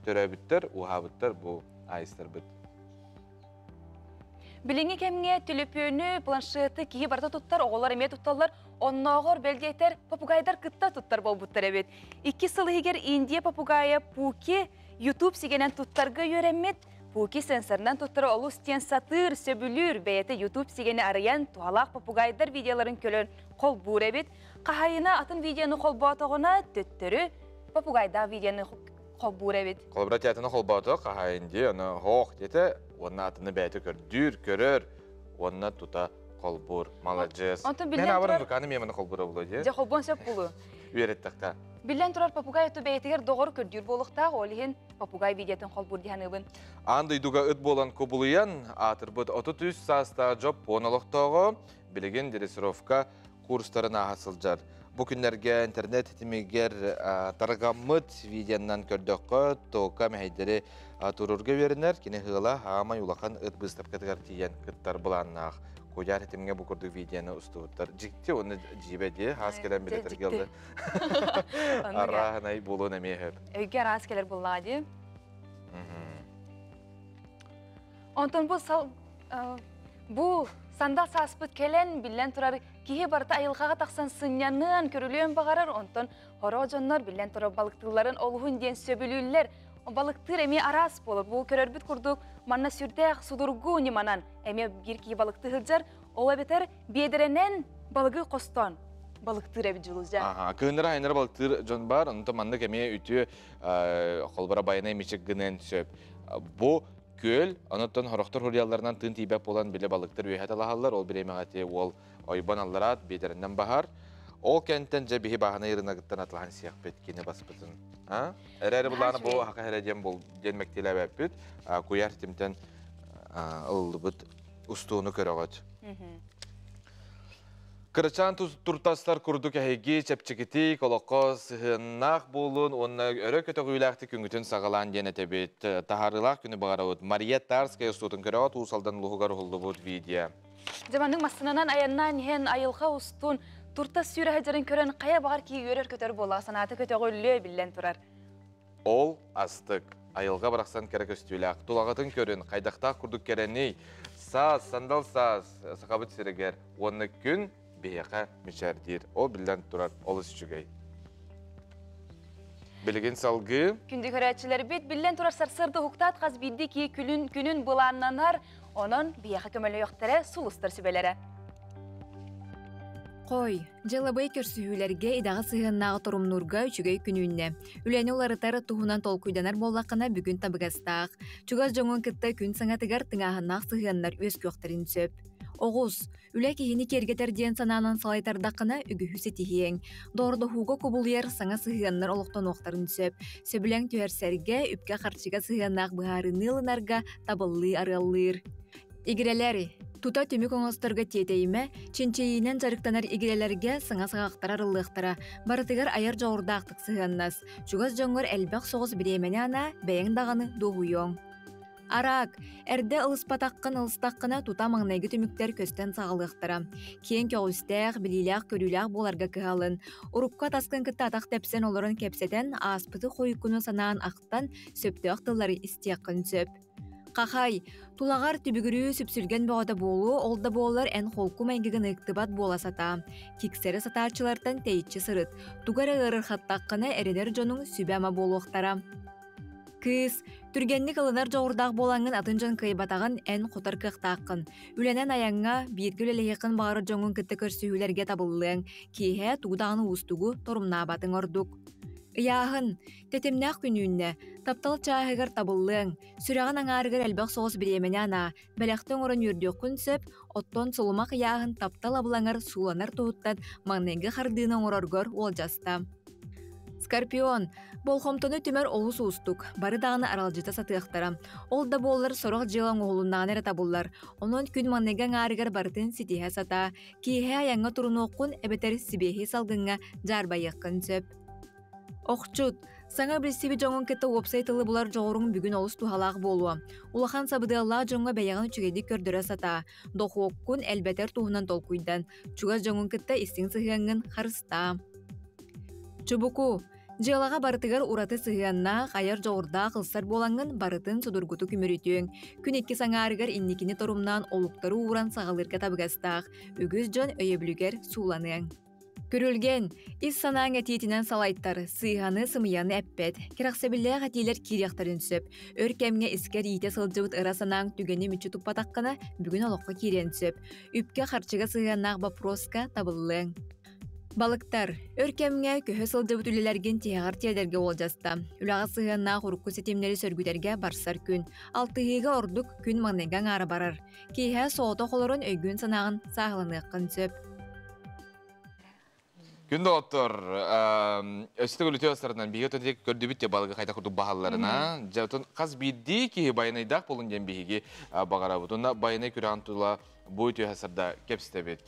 Төрөөбүттэр, уһаабыттар бу айыстарбыт. Билиҥҥи кэмҥэ төлөпүөнү, планшеты киһи барыта туттар, оҕолор эмиэ тутталлар. Оннооҕор бэлиэтэр попугайдар кытта туттар буолбуттар эбит. Икки сыл иһигэр Индия попугайа Пуки YouTube сигэнэн туттарга үөрэммит. Пуки сенсорынан туттара олус диэн сатыыр, сөбүлүүр, бэйэтэ YouTube сигэни арыйан, туһалаах попугайдар видеоларын көлөн холбуур эбит. Хаһайына атын видеону холбоотоҕуна, төттөрү попугайдаах видеону холбуур эбит. Холобура театрына холбоото хаһайын дии, аны хоох диэтэ, уонна атыны бэйэтэ көрдүүр, көрөр, уонна тута холбуур. Маладьыас. Онтон Мен биллэн абарын турар... выканы меманы холбуура буолуо дии. Дьэ холбуон сөп булу. Үөреттэххэ. Биллэн турар, попугай оту бэйэтигэр доҕор көрдүүр буолуохтаах, ол иһин попугай видеотын холбуур дии саныыбын. Аан дойдуга ыт буолан кубулуйан, аатырбыт 33 саастаах Дьоппуон олохтооҕо билигин дрессировка курстарын ааһа сылдьар. Бу күннэргэ интернет ситимигэр тарҕаммыт видеонан көрдөххө, Тока мэһэйдэри туруорга үөрэнэр, кини ыала аамай улахан ыт быыстапкатыгар тиийэн кыттар былааннаах. Куйаар ситимҥэ бу курдук видеоны устубуттар. Дьикти уонна дьиибэ дии, хаас кэлэн билэтэр келді. Арааһынай буолуон эмиэ сөп. Өйгө араас кэлэр буоллаҕа дии. Онтон бу сал бу сандал сааспыт кэлэн, биллэн турар, киһи барыта айылҕаҕа тахсан сынньаныан, көрүлүөн баҕарар, онтон хоро дьоннор биллэн турар балыктыылларын олуһун диэн сөбүлүүллэр. Балыктыыр эмиэ араас буолар. Бу көрөрбүт курдук, манна сүрдээх судургу ньыманан эмиэ биир киһи балыктыы сылдьар, ол эбэтэр биэдэрэнэн балыгы хостоон балыктыыр эбит Дьулузя. Аха, кыһыннары айнары балыктыыр дьон бар, онтон маннык эмиэ үтүө холбора байанай мичик гыныан сөп. Бу күөл, онуттан хорохтор хуруйалларынан тыын тиийбэт буолан били балыктар үөһэ талаһаллар, ол бириэмэҕэ ити уол ойбон аллараат биэдэринэн баһар. Ол кэнтэн дьэ биһи бааһынай ырынагыттан атлаһан сиэхпит кини баспытын. А? Эрээри булаана бу хака эрэ диэн бол диэн мэктиэлээбэппит. Куйаар ситимтэн ылыллыбыт устууну көрөҕөт. Кырачаан туртастар курдук эһиги чэпчэкитик, олоххо сыһыаннаах буолун уонна өрө көтөҕүүлээхтик күҥҥүтүн саҕалаан диэн этэбит. Таһаарыылаах күнү баҕарабыт. Мария Тарская устуутун көрөҕүт Уус Алдан улууһугар уһуллубут видео. Дьэ массыынанан айаннаан иһэн айылҕа устун туртас сүүрэ сылдьарын көрөн хайа баҕар киһи үөрэр-көтөр буоллаҕа, санаата көтөҕүллүө биллэн турар. Ол астык. Айылҕа барахсан кэрэ көстүүлээх. Тулаҕытын көрүн, хайдахтаах курдук кэрэний. Саас, сандал саас, сахабыт сиригэр уонна күн биһиэхэ мичээрдиир. Ол биллэн турар, олус үчүгэй. Билигин салгыы. Күндү көрөөччүлэрбит, биллэн турар сарсыарда уһуктаат хас биирдии киһи күлүн күнүн былааннанар, онон биһиэхэ көмөлөйөхтөрө сулустар сүбэлэрэ. Хой, дьылабай көрсүһүүлэргэ идэҕэ сыһыаннааҕы торумнуурга үчүгэй күн үүннэ. Үлэни уларытар туһунан толкуйданар буоллаххына бүгүн табыгастаах. Чугас дьоҥҥун кытта күн саҥатыгар тыҥааһыннаах сыһыаннар үөскүөхтэрин сөп. Оҕус, үлэ киһини киэргэтэр диэн санаанан салайтардаххына үгүһү ситиһиэҥ. Доордоһууга кубулуйар саҥа сыһыаннар олохтонуохтарын сөп. Сөбүлэҥ түһэрсэргэ, үпкэ-харчыга сыһыаннаах быһаарыныы ылынарга табыллыы арыаллыыр. Игирэлэр, тута түмүк оҥосторго тиэтэйимэ, чинчийиинэн дьарыктанар игирэлэргэ саҥа саҕахтар арыллыахтара. Барытыгар айар дьоҕурдаахтык сыһыаннас. Чугас дьоҥҥор элбэх соҕус бириэмэни анаа, бэйэҥ даҕаны дуоһуйуоҥ. Араак, эрдэ ылыспатаххын ылыстаххына тута маҥнайгы түмүктэр көстөн саҕалыахтара. Киэҥ көҕүстээх, билиилээх-көрүүлээх буоларга кыһалын. Урукку атаскын кытта атах тэпсэн олорон кэпсэтэн, ааспыты хойуккуну санаан ахтан, сөптөөх тыллары истиэххин сөп. Хахай, тулаҕар түбүгүрүү сүпсүлгэн бөҕөтө буолуо, ол да буоллар эн холку майгыгын ыктыбат буола сатаа. Киксэрэ сатааччылартан тэйиччи сырыт. Тугу эрэ ыарырхаттаххына эрэнэр дьонуҥ сүбэ-ама буолуохтара. Кыыс, түргэнник ылынар дьоҕурдаах буолаҥҥын атын дьон кыайбатаҕын эн хотор кыахтааххын. Үлэнэн айаҥҥа, бииргэ үлэлэһиэххин баҕарар дьоҥҥун кытта көрсүһүүлэргэ табыллыаҥ. Киэһэ тугу даҕаны уустугу торумнаабатыҥ ордук. Ыйааһын, тэтимнээх күн үүннэ. Таптал чааһыгар табыллыаҥ. Сүрэҕин аҥаарыгар элбэх соҕус бириэмэни анаа, бэлэхтэ оҥорон үөрдүөххүн сөп, оттон сулумах ыйааһын таптал абылаҥар сууланар туһуттан маҥнайгы хардыыны оҥороргор уолдьаста. Скорпион, болҕомтону түмэр олус уустук, бары даҕаны аралдьыта сатыахтара. Ол да буоллар сорох дьыала оҥоһулуннаҕына эрэ табыллар. Онон күн маҥнайгы аҥаарыгар барытын ситиһэ сатаа. Киэһэ айаҥҥа турунуоххун эбэтэр сибиэһэй салгыҥҥа дьаарбайыаххын сөп. Охчут, саҥа билсибит дьоҥҥун кытта уопсай тылы булар дьоҕуруҥ бүгүн олус туһалаах буолуо. Улахан сабыдыаллаах дьоҥҥо бэйэҕин үчүгэйдик көрдөрө сатаа. Дохуоккун элбэтэр туһунан толкуйдан. Чугас дьоҥҥун кытта истиҥ сыһыаҥҥын харыстаа. Чубуку, дьыалаҕа барытыгар ураты сыһыаннаах, айар дьоҕурдаах ылсар буолаҥҥын барытын судургутук үмүрүтүөҥ. Күн иккис аҥаарыгар инникини торумнаан олуктары ууран саҕалыырга табыгастаах. Үгүс дьон өйөбүлүгэр сууланыаҥ. Күрүлгэн, ис санааҥ этиитинэн салайтар, сыыһаны, сымыйаны эппэт, кэрэхсэбиллээх этиилэр киириэхтэрин сөп. Өр кэмҥэ искэр иитэ сылдьыбыт ыра санааҥ түгэни мүччү туппатаххына, бүгүн олоххо киириэн сөп. Үпкэ-харчыга сыһыаннаах боппуруоска табыллыаҥ. Балыктар, өр кэмҥэ көһө сылдьыбыт үлэлэргин тиһэҕэр тиэрдэргэ уолдьаста. Үлэҕэ сыһыаннаах урукку ситимнэри сөргүтэргэ барсар күн. Алтыһыыга ордук күн маҥнайгы аҥаара барар. Киэһэ соҕотох олорон өйгүн-санааҕын сааһыланыаххын сөп. Күн доҕоттор, өстө үлүтүө астарынан биһиги отон көрдүбүт те балыгы хайдах курдук баһалларына, дьэ отон хас биирдии киһи байанайдаах болун диэн биһиги баҕарабыт. Онно байанай күрэҕин тула бу үтүө сарда кэпсэтэбит.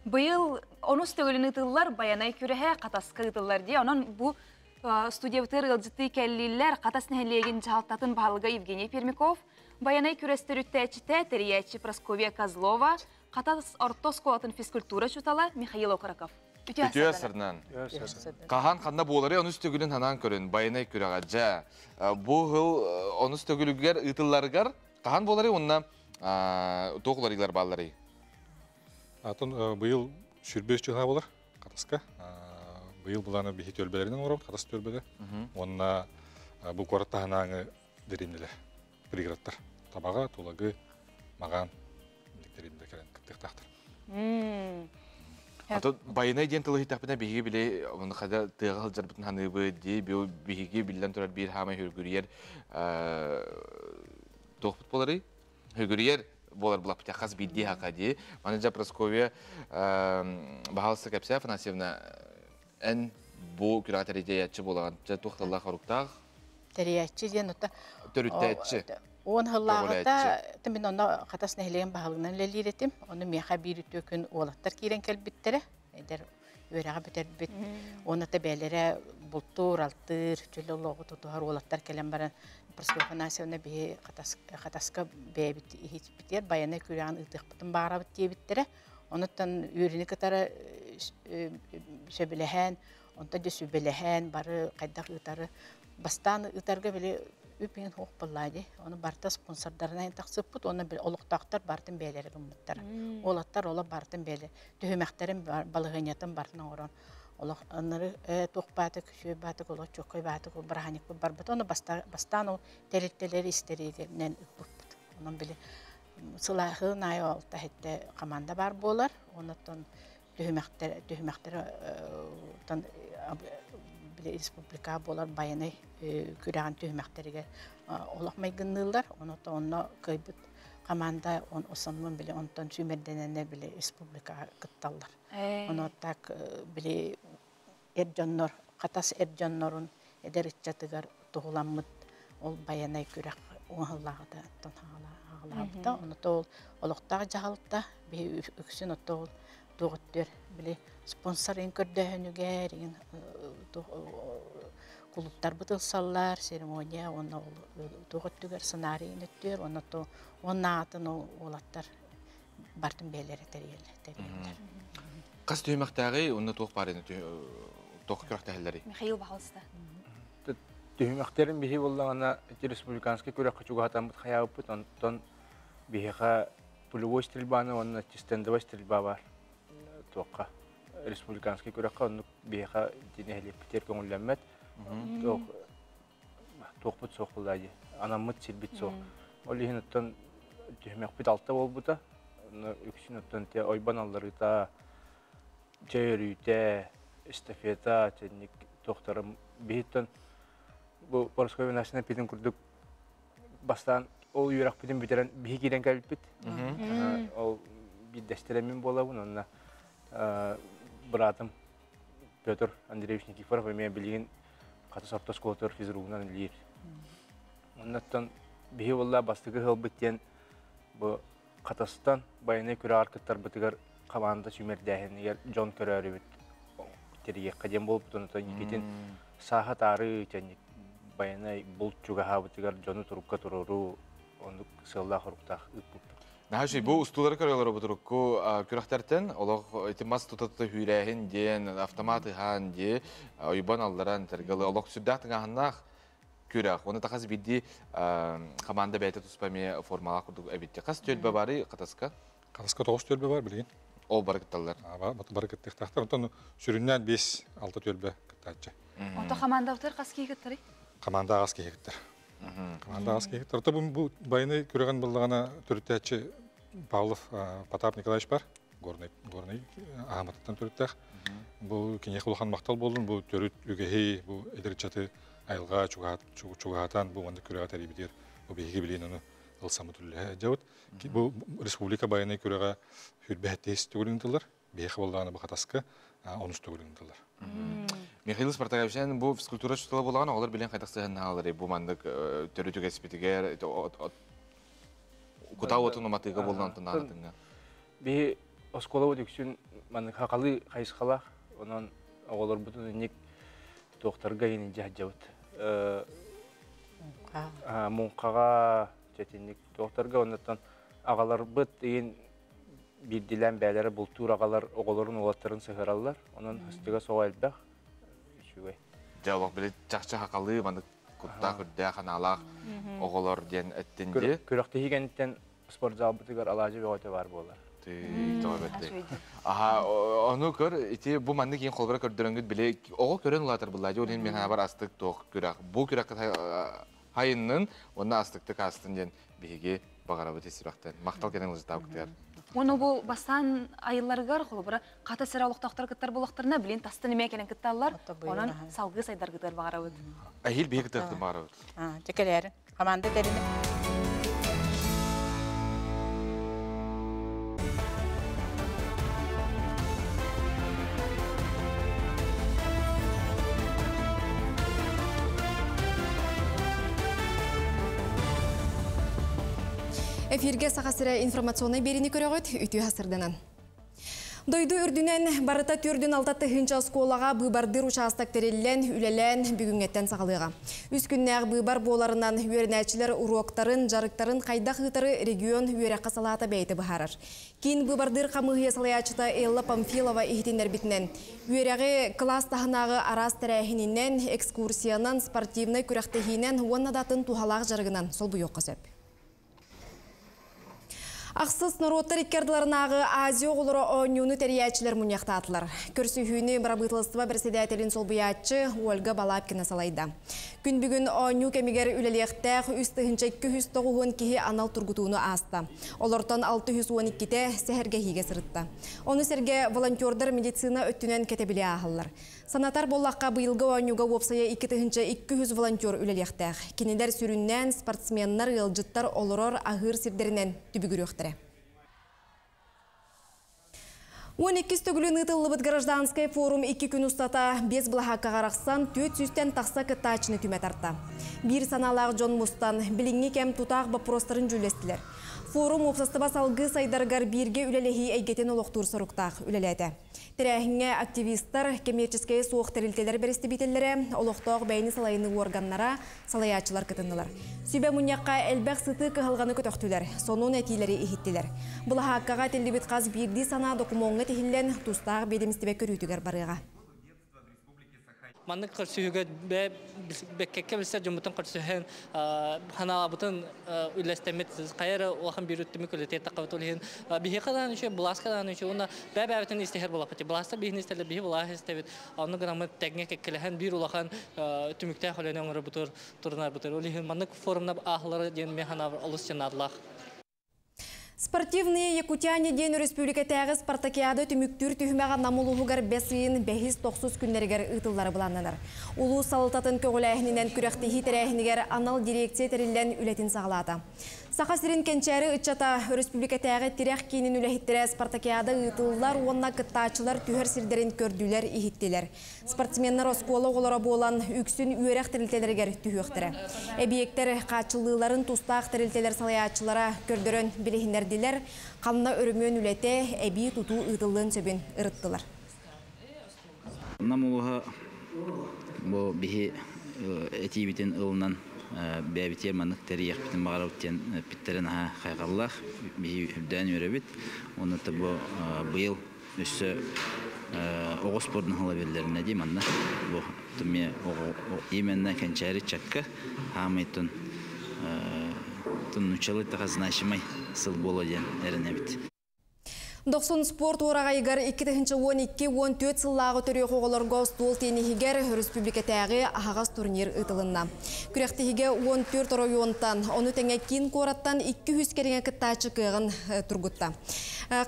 Быйыл онус төгүлүн ыытыллар Байанай күрэһэ Хатаска ыытыллар дии. Онон бу студиябытыгар ыалдьыттыы кэллииллэр Хатас нэһилиэгин дьаһалтатын баһылыга Евгений Пермяков, Байанай күрэс төрүттээччитэ, тэрийээччи Прасковья Козлова, Хатас орто оскуолатын физкультура учуутала Михаил Окороков. Үтүө сырынан. Хаһан ханна буолары онус төгүлүн ханаан көрүн Байанай күрэҕэ дьэ бу сыл онус төгүлүгэр ыытылларыгар хаһан буолары уонна туох уларыйыылар баалларый? Атын быйыл сүрбэ үс болар Хатаска. Быйыл буланы биһи төлбелеринен оҥоробут, Хатас төлбеле. Уонна бу куорат таһынааҥы дэриэбинэлэр, пригородтар. Табаҕа, Тулагы, Маҕан дэриэбинэлэр кэлэн кыттыахтаахтар. Ато байынай диэн тылы иһиттэхпинэ биһиги били хада тыаҕа сылдьарбытын саныыбыт дии биһиги биллэн турар биир хаамай хүргүрүйэр туохпут буоларый Хөгүрүйэр буолар булаппыт хас биирдии хака дии. Маны дьа Прасковья баһаалыста кэпсээ Афанасьевна эн бу күрэҕэ тэрийээччи буолаҕын. Дьэ туох тыллаах хоруктаах? Тэрийээччи диэн ота төрүттээччи. Уон сыллааҕыта мин онно Хатас нэһилиэгин баһылыгынан үлэлиир этим. Ону миэхэ биир үтүө күн уолаттар киирэн кэлбиттэрэ. Эдэр үөрэҕи бүтэрбит. Уонна да бэйэлэрэ бултуур-алтыыр, чөл олоҕу тутуһар уолаттар кэлэн баран Прасковья Афанасьевна биһи Хатаска бэйэбит иһитпитигэр байанай күрэҕин ыытыахпытын баҕарабыт диэбиттэрэ. Онуттан үөрүүнү кытары сөбүлэһэн, онтон дьэ сүбэлэһэн бары хайдах ыытары бастаан ыытарга били үп иһин суох буоллаа дии. Ону барыта спонсордарынан тахсыппыт уонна олохтоохтор барытын бэйэлэрэ гыммыттара. Уолаттар олох барытын бэйэлэрэ түһүмэхтэрин балаһыанньатын барытын оҥорон олох анары туох баатык үчүгэй баатык олох чуоккай баатык ол бырааһынньыкпыт барбыта ону бастаан ол тэрилтэлэр истэригинэн ыппыппыт онон били сылааһын аайы алта сэттэ команда баар буолар оннуттан түһүмэхтэр түһүмэхтэр били республика буолар байанай күрэҕин түһүмэхтэригэр олох майгынныыллар онуттан онно кыайбыт команда он основном били онтон сүүмэрдэнэннэр били республикаҕа кытталлар. Ону так били эр дьоннор Хатас эр дьоннорун эдэр ыччатыгар туһуламмыт ол байанай күрэх уҥаһыллааҕыта оттон хаҕалаабыта. Ону ол олохтоох дьаһалта биһи үксүн отто ол туох өттүөр били спонсор иҥ көрдөөһүнүгэр иҥин кулууптарбыт ылсаллар церемония уонна ол туох өттүгэр сценарийын өттүгэр уонна то уонна аатын ол уолаттар бартын бэйэлэрэ тэрийэллэр тэрийэллэр. Хас түһүмэхтээҕий уонна туох баар туох күрэхтэһэллэрий? Михаил пожалуйста. Түһүмэхтэрин биһи буоллаҕына республиканскай күрэххэ чугаһатаммыт хайаабыппыт онтон биһиэхэ пулевой стрельбаны уонна стендовай стрельба бар туохха республиканскай күрэххэ оннук биһиэхэ нэһилиэкпитигэр көҥүллэммэт туох туохпут суох буолла дии анаммыт сирбит суох ол иһин оттон түһүмэхпит алта буолбута үксүн оттон те ойбон алларыыта чэй өрүүтэ эстафета чэнник туохтарым биһиттэн бу Парасковья Настина эппитин курдук бастаан ол үөрэхпитин бүтэрэн биһи киирэн кэлбиппит. Ол биирдэстэрэ мин буолабын, онно быраатым Петр Андреевич Никифоров эмиэ билигин Хатас орто оскуолатыгар физругунан үлэлиир. Оннуттан биһи буолла бастакы ыһылбыт диэн бу Хатастан байыаннай күрэҕэр кыттарбытыгар хамаанда сүүмэрдээһинигэр дьон көрөөрүбүт тэрийиэххэ диэн буолбут. Онтон Никитин сааһа таары тэнник байыаннай булт чугаһаабытыгар дьону турукка туруоруу оннук сыаллаах-соруктаах ыыппыппыт. Наһаа үчүгэй. Бу устуулары көрөлөр бутурукку күрэхтэртэн олох ити мас тута-тута хүүрээһин диэн, автомат ыһаан дии, ойбон алларан тэргалы олох сүрдээх тыҥааһыннаах күрэх. Оны тахас бидди команда бэйэтэ туспа эмиэ формалаах курдук эбитти. Хас түөлбэ бары Хатаска? Хатаска тоҕус түөлбэ бар билигин. Ол бары кытталлар. Бары кыттыахтаахтар. Онтон сүрүннээн 5-6 түөлбэ кыттааччы. Ото командабытыр хас киһи кыттарый? Команда аҕыс киһи кыттар. Команда аҕыс киһи кыттар. Ото бу байыны күрэҕин буллаҕына төрүттээччи Павлов Потап Николаевич бар. Горнай, Горнай Ааматыттан төрүттээх. Бу киниэхэ улахан махтал буоллун. Бу төрүт үгэһи, бу эдэр ыччаты айылҕа чугаһатан бу маннык күрэҕи тэрийбитигэр бу биһиги билиэн ону ылсаммыт үлэлэһэ дьабыт. Бу республика байыаннай күрэҕэ хүрбэһэттиһис төгүл ыытыллар. Биһиэхэ буоллаҕына бу Хатаска онус төгүл ыытыллар. Михаил Спартакович, бу физкультура учуутала буолаҕын, оҕолор билэн хайдах сыһыннаалары бу маннык төрүт үгэспитигэр кутаа уотун уматыыга буоллан туннаанатыҥҥа. Биһи оскуолабыт үксүн маннык хахалыы хайысхалаах, онон оҕолорбутун инник туохтарга иһин илдьэ сылдьабыт. Муҥхаҕа, чэтинник туохтарга, оннуттан аҕаларбыт иһин биирдилээн бээлэрэ бултуур аҕалар оҕолорун уолаттарын сыһыраллар. Онон ыстыга соҕо элбэх, үчүгэй. Дьэ, олох били чахчы хахалыы маннык куттаах, үрдээх, анаалаах оҕолор диэн эттин дии. Күрэхтэһии кэнниттэн спортзалбытыгар алаадьы бөҕөтө баар буолар. Аха, ону көр, ити бу маннык иин холбора көрдөрөнгүт били оҕо көрөн улаатар буллаа. Ол иһин мин санаабар астык туох күрэх. Бу күрэххэ хайыннын, уонна астыктык астын диэн биһиги баҕарабыт ис сүрэхтэн. Махтал кэлэн ылдьытаабытыгар. Уонна бу бастаан айылларыгар холобура хата сирэ олохтоохтор кыттар буоллахтарына, билин тастан эмиэ кэлэн кытталлар. Онон салгыы сайдаргытыгар баҕарабыт. Эһиил биһиги кыттыахтын баҕарабыт. Чекелерин. Команда тэрини. Эфирге Саха сирэ информационнай биэриини көрөҕүт, үтүө хасырданан. Дойду үрдүнэн барыта түрдүн алта тыһыынча оскуолаҕа быыбардыыр учаастак тэриллэн, үлэлээн бүгүҥҥэттэн саҕалыаҕа. Үс күннээх быыбар буоларынан үөрэнээччилэр уруоктарын, дьарыктарын хайдах ыытары регион үөрэххэ салаата бэйэтэ быһаарар. Киин быыбардыыр хамыыһыйа салайааччыта Элла Памфилова иһитиннэрбитинэн, үөрэҕи кылаас таһынааҕы араас тэрээһининэн, экскурсиянан, спортивнай күрэхтэһиинэн уонна да атын туһалаах дьарыгынан солбуйуохха сөп. Ахсыс норуоттар икки ардыларынааҕы Азия оҕолоро оонньууну тэрийээччилэр мунньахтаатылар. Көрсүһүүнү бырабыыталыстыба бэрэссэдээтэлин солбуйааччы Ольга Балабкина салайда. Күн бүгүн оонньуу кэмигэр үлэлиэхтээх 3290 киһи анал тургутууну ааста. Олортон 612-тэ сэһэргэһиигэ сырытта. Ону сэргэ волонтердар медицина өттүнэн кэтэбили ааһаллар. Санатар буоллахха, быйылгы оонньууга уопсайа 2200 волонтер үлэлиэхтээх. Кинилэр сүрүннээн спортсменнар, ыалдьыттар олорор, аһыыр сирдэринэн түбүгүрүөхтэрэ. 12 төгүлүн ыытыллыбыт гражданскай форум икки күн устата биэс былаһааккаҕа арахсан, 400-тэн тахса кыттааччыны түмэ тарта. Биир санаалаах дьон мустан, билиҥҥи кэм тутаах боппуруостарын дьүүллэстилэр. Форум уопсастыба салгыы сайдарыгар бииргэ үлэлэһии эйгэтин олохтуур соруктаах үлэлээтэ. Тэрээһиҥҥэ активистар, кэмиэрчэскэйэ суох тэрилтэлэр бэрэстэбиитэллэрэ, олохтоох бэйэни салайыныы уорганнара, салайааччылар кытыннылар. Сүбэ мунньахха элбэх сытыы кыһалҕаны көтөхтүлэр, сонун этиилэри иһиттилэр. Былаһааккаҕа этиллибит хас биирдии санаа докумуоҥҥа тиһиллэн, тустаах биэдэмистибэ көрүүтүгэр барыаҕа. Маннык көрсүһүүгэ бэккэккэ билсэр дьоммутун көрсүһэн ханаалабытын үллэстэммит хайа эрэ улахан биир түмүк үлэтиэ таххабыт ол иһин биһиэхэ даҕаны үчүгэй былааска даҕаны үчүгэй уонна бэйэ-бэйэбитин истиһэр буоллахпыт былаастар биһини истэллэр биһи былаас истэбит оннук гынаммыт тэҥҥэ кэккэлэһэн биир улахан түмүктээх үлэни оҥорорбутугар турунарбытыгар ол иһин маннык форумна ааһылара диэн мин санаабар олус наадалаах. Спортивные якутяне диэн өрөспүүбүлүкэтээҕи спартакиада түмүктүүр түһүмэҕэ Нам улууһугар бэс ыйын бэһис тохсус күннэригэр ыытыллара былааннанар. Улуус салалтатын көҕүлээһининэн күрэхтэһии тэрээһинигэр анал дирекция тэриллэн үлэтин саҕалаата. Саха сирин кэнчээри ыччата өрөспүүбүлүкэтээҕи тирэх киинин үлэһиттэрэ спартакиада ыытыллар уонна кыттааччылар түһэр сирдэрин көрдүлэр-иһиттилэр. Спортсменнар оскуола оҕолоро буолан, үксүн үөрэх тэрилтэлэригэр түһүөхтэрэ. Эбийиэктэр хааччыллыыларын тустаах тэрилтэлэр салайааччылара көрдөрөн билиһиннэрдилэр, ханна өрөмүөн үлэтэ, эбии тутуу ыытыллыан сөбүн ырыттылар. Нам улууһа бу биһи этиибитин ылынан бэйэбитигэр маннык тэрийиэхпитин баҕарабыт диэн эппиттэрин аһа хайҕаллаах. Биһи үрдээн үөрэбит. Уонна бу быйыл өссө оҕо спордун ыла биллэринэ дии манна бу эмиэ именно кэнчээри ыччакка хаамыйтын нуччалыы таха значимай сыл буолуо диэн эрэнэбит. Дохсун спорт уораҕайыгар 2012-14 сыллааҕы төрүөх оҕолорго остуол тенниһигэр өрөспүүбүлүкэтээҕи аһаҕас турнир ыытылынна. Күрэхтэһиигэ 14 оройуонтан, ону тэҥэ киин куораттан 200 кэриҥэ кыттааччы кыаҕын тургутта.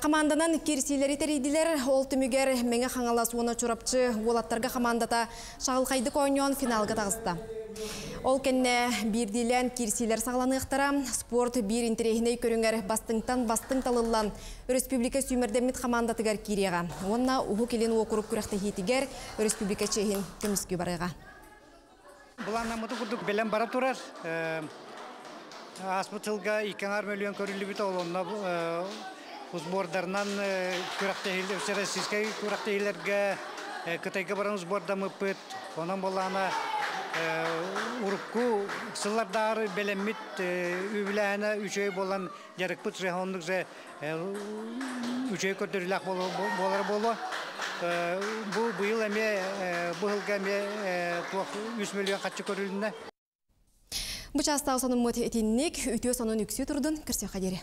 Команданан киирсиилэри тэрийдилэр, ол түмүгэр Мэҥэ Хаҥалас уонна Чурапчы уолаттарга хамаандата чаҕылхайдык оонньоон финалга таҕыста. Ол кэннэ биирдиилээн киирсиилэр саҕаланыахтара. Спорт биир интэриэһинэй көрүҥэр бастыҥтан бастыҥ талыллан, өрөспүүбүлүкэ сүүмэрдэммит хамаандатыгар киириэҕэ. Уонна Уһук Илин уокурук күрэхтэһиитигэр өрөспүүбүлүкэ чиэһин көмүскүү барыаҕа. Былааннаммыты курдук бэлэм бара турар. Ааспыт сылга 2,5 миллион көрүллүбүтэ, ол онно сбордарынан российскай күрэхтэһиилэргэ Кытайга баран сбордаммыппыт. Онон буоллаҕына урукку сыллардааҕы бэлэммит үбүлээһинэ үчүгэй буолан дьарыкпыт же оннук же үчүгэй көрдөрүүлээх буолара буолуо. Бу быйыл эмиэ бу сылга эмиэ туох 3 миллион харчы көрүлүннэ. Бу чаастаах сонуммут итинник үтүө сонун үксүү турдун көрсүөххэ диэри.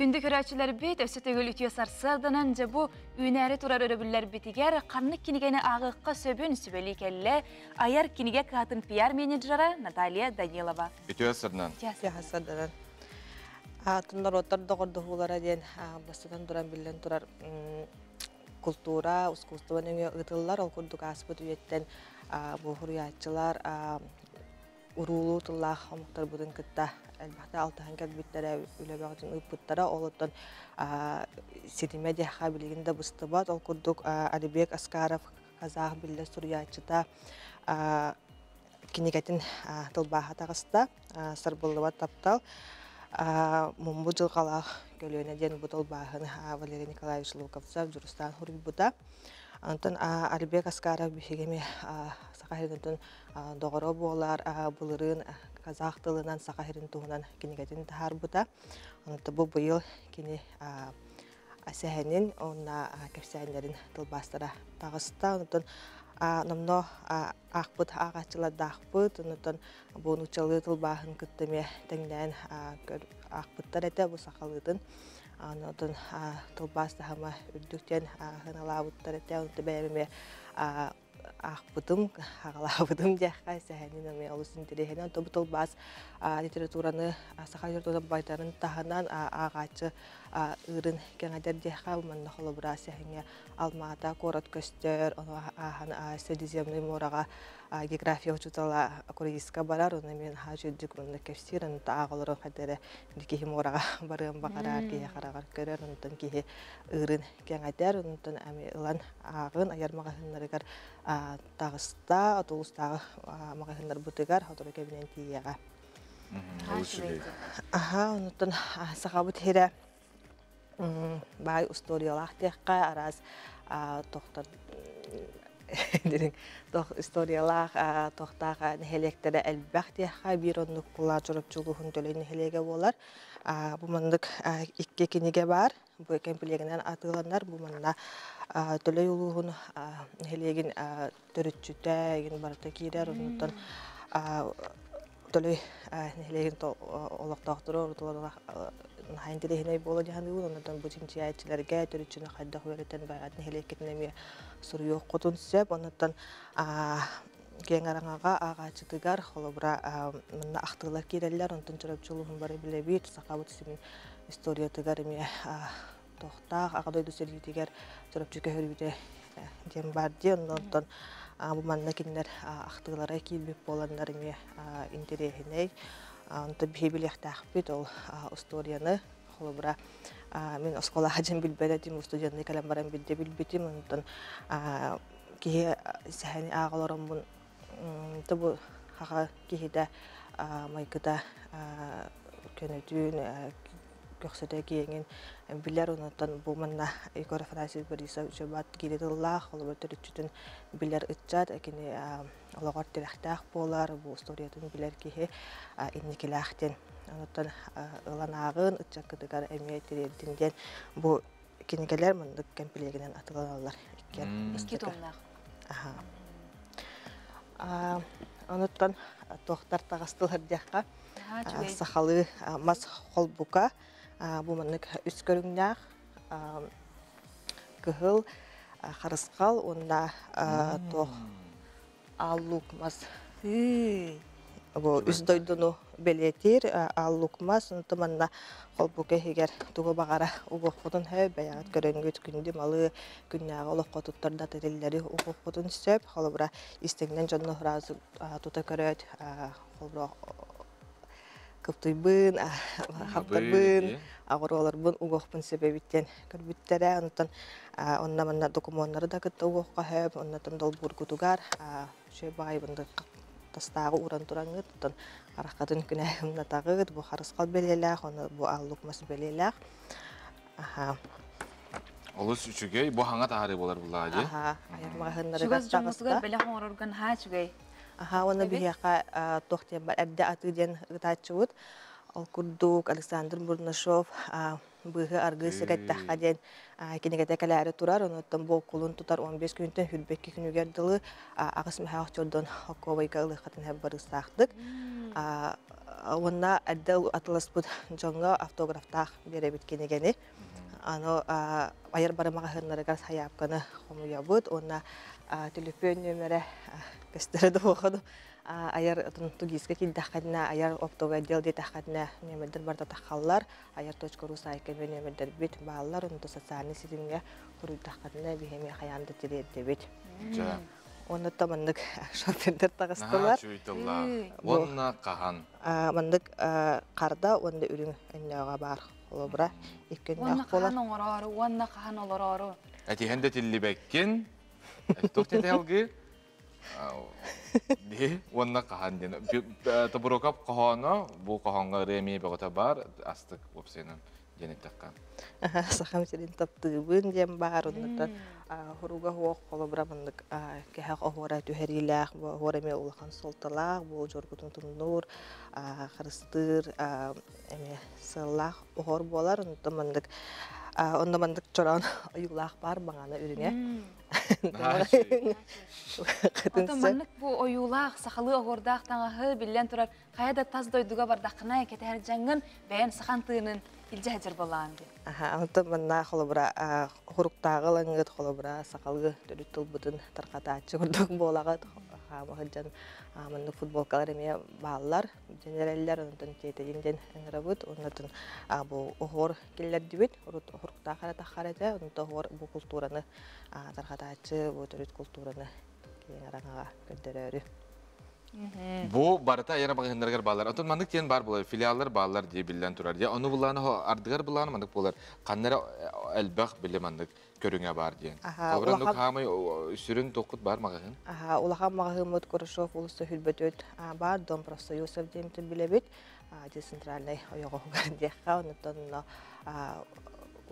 Күндү көрөөччүлэрбит, өссө төгүл үтүө сарсыарданан дьэ бу үүнээри турар өрөбүллэрбитигэр ханнык кинигэни ааҕыахха сөбүн сүбэлии кэллэ айар кинигэ кыһатын пиар-менеджера Наталья Данилова. Үтүө сарсыарданан. Үтүө сарсыарданан. Норуоттар доҕордоһуулара диэн бастатан туран биллэн турар култуура, искусство нөҥүө ыытыллар. Ол курдук ааспыт үйэттэн бу суруйааччылар уруулуу тыллаах омуктарбытын кытта элбэхтэ алтыһан кэлбиттэрэ, үлэ бөҕөтүн ыыппыттара. Ол оттон ситимэ диэххэ билигин да быстыбат. Ол курдук Алибек Аскаров казах биллэр суруйааччыта кинигэтин тылбааһа таҕыста. Сарбыллыбат таптал муммут дьылҕалаах көлүөнэ диэн бу тылбааһын Валерий Николаевич Луковцев Дьурустаан суруйбута. Онтон Алибек Аскаров биһиги эмиэ саха сирин доҕоро буолар, былырыын казах тылынан саха сирин туһунан кинигэтин таһаарбыта. Онон бу быйыл кини сэһэнин уонна кэпсээннэрин тылбаастара таҕыста. Онтон номно аахпыт ааҕааччылардаахпыт, онтон бу нууччалыы тылбааһын кытта эмиэ тэҥнээн аахпыттар этэ бу сахалыытын. Онтон тылбаас таһыма үрдүк диэн сыаналаабыттар этэ. Онтон бэйэм эмиэ аахпытым, хаҕалаабытым диэххэ сэһэнин эмиэ олус интэриэһинэй. Онтон бу тылбаас литератураны саха литературатын байтарын таһынан ааҕааччы ыырын кэҥэтэр диэххэ манна холобура сэһэҥҥэ Алма-Ата куорат көстөр, ону ааһан Средиземнай муораҕа география учуутала круизка барар, ону эмиэ наһаа үчүгдүк манна кэпсиир, онно ааҕа олорон хайда эрэ киһи муораҕа барыан баҕарар, киһи хараҕар көрөр, онтон киһи ыырын кэҥэтэр, онтон эмиэ ылан ааҕын айар маҕаһыыннарыгар таҕыста, отулустааҕы маҕаһыыннарбытыгар сотору кэминэн тиийиэҕэ. Аха, онтон сахабыт сирэ баай устуоруйалаах диэххэ, араас тохтор историялаах туохтаах нэһилиэктэрэ элбэх диэххэ, биир оннук була Чурапчы улууһун Төлөй нэһилиэгэ буолар. Бу маннык икки кинигэ баар. Бу кэмпилиэгинэн атыыланар. Бу манна Төлөй улууһун нэһилиэгин төрүтчүтэ игин барыта киирэр. Оннуттан Төлөй нэһилиэгин олохтоохтору орутулар наһаа интэриэһинэй буола дьаһаныыбын. Оннуттан бу чинчийээччилэргэ төрүччүнү хайдах үөрэтэн байаат нэһилиэккитин эмиэ суруйуоххутун сөп. Оннуттан киэҥ араҥаҕа ааҕааччытыгар холобура манна ахтыылар киирэллэр. Онтон Чурапчы улууһун бары билэбит. Сахабыт сирин историятыгар эмиэ туохтаах Аҕа дойду сэриитигэр Чурапчы көһөрүүтэ диэн баар дии. Онтон бу манна кинилэр ахтыылара киирбит буоланнар эмиэ интэриэһинэй. Онтон биһи билиэхтээхпит ол устуоруйаны. Холобура, мин оскуолаҕа дьэн билбэт этим, устудьуоннуу кэлэн баран билдэ билбитим. Онтон киһи сэһэни ааҕа олороммун бу хаха киһитэ майгыта көнөтүн көхсөтө киэҥин билэр. Онтон бу манна Егор Афанасьевич Борисов үчүгэй киири тыллаах, холобур төрүччүтүн билэр ыччат, кини олоҕор тирэхтээх буолар, бу историятын билэр киһи инникилээх диэн. Онтон ылан ааҕын, ыччаккытыгар эмиэ тириэрдин диэн бу кинигэлэр маннык кэмпилиэгинэн атыыланаллар. Икки томнаах. Онуттан туохтар таҕыстылар диэххэ, сахалыы мас холбука бу маннык үс көрүҥнээх кыһыл харысхал уонна туох аал луук мас. Бу үс дойдуну бэлиэтиир аал луук мас. Онто манна холбука иһигэр тугу баҕара угуохпутун сөп, бэйэҕит көрөнгүт күндү малы, күннээҕи олоххо туттар да тэриллэри угуохпутун сөп. Холобура, истиҥнэн дьонно сразу тута көрөөт, холобура, кыптыйбын, хаптарбын, оҕуруоларбын угуохпун сөп эбит диэн көрбүттэрэ. Онтон онно манна докумуоннары да кытта угуохха сөп, оннотон долбуургутугар үчүгэй баҕайыбын тастааҕы ууран тураҥҥыт, оттон хараххытын күнэһымнатаҕыт, бу харысхал бэлиэлээх, ону бу аллук мас бэлиэлээх. Аха. Олус үчүгэй, бу хаҥа таһаарыы буолар буллаҕа дии. Аха, айар маҕаһыыннарыгар Чугас дьоҥҥутугар бэлэх оҥорорго наһаа үчүгэй. Аха, уонна биһиэхэ туох диэн бар эрдэ атыы диэн ыытааччыбыт. Ол курдук Александр Бурнашов быыһы аргыы сэгэттэххэ диэн кинигэтэ кэлээри турар. Онуттан бу кулун тутар 15 күнтэн 22 күнүгэр дылы аҕыс мөһөөх чордон оккуобайга ылыаххытын һэп барыыстаахтык. Уонна эрдэ атыласпыт дьоҥҥо автографтаах биэрэбит кинигэни. Аны айар бары маҕаһыыннарыгар сайаапканы хомуйабыт уонна төлөпүөн нүөмэрэ көстөрө да айар тугиска киирдэххитинэ айар оптовый отдел диэтэххитинэ нүөмэрдэр барыта таххаллар айар.ру сайтка эмиэ нүөмэрдэрбит бааллар онто социальнай ситимҥэ хоруйдаххытына биһи эмиэ хайаан да тириэрдэбит. Уонна то маннык шоппердер таҕыстылар. Уонна хаһан? Маннык харда уонна үрүҥ өннөөҕө баар холобура икки өннөөх буолар. Уонна хаһан оҥороору, уонна хаһан олороору. Этиһэн да тиллибэккин. Туох тэтэлгы? Ди уонна хаһан диэн. Тобурукап хоһооно бу хоһооҥҥо ырыа эмиэ бөҕөтө баар астык уопсайынан диэн эттэххэ. Сахам сирин таптыыбын диэн баар оннуттан хоруга хуох холобура маннык кэһэх оһуора түһэриилээх бу оһуор эмиэ улахан суолталаах бу дьоргутун тумнуур харыстыыр эмиэ сыаллаах оһуор буолар онтон маннык онно маннык чороон ойуулаах баар маҥана үрүҥэ. Оттон маннык бу ойуулаах, сахалыы оһуордаах таҥаһы биллэн турар хайа да тас дойдуга бардаххына кэтэһэр дьаҥҥын бэйэн сахан тыынын илдьэ сылдьар буоллаҕын дии. Аха, онтон манна холобура хуруктааҕы ылаҥҥыт холобура сахалыы төрүт тылбытын тарҕатааччы курдук буолаҕыт. Хаама сылдьан маннык футболкалар эмиэ бааллар. Дьэн эрэллэр, онтон тиэтэйин диэн ыҥырабыт. Оннотун бу оһуор киллэрдибит. Урут оһуруктаах эрэ таххар этэ. Онто оһуор бу култуураны тарҕатааччы, бу төрүт култуураны киэҥ араҥаҕа көрдөрөөрү. Бу барыта айар маҕаһыыннарыгар бааллар. Оттон маннык диэн баар буолар, филиаллар бааллар дии биллэн турар. Дьэ, ону булааны ардыгар булааны маннык буолар. Ханна эрэ элбэх били маннык көрүҥэ баар диэн. Холобура, оннук хаамай сүрүн туоххут баар маҕаһыын? Аха, улахан маҕаһыыммыт Курашов уулусса хүрбөтүт баар, Дом профсоюзов диэмитин билэбит. Дьэ, центральнай ойоҕоһугар диэххэ, оннуттан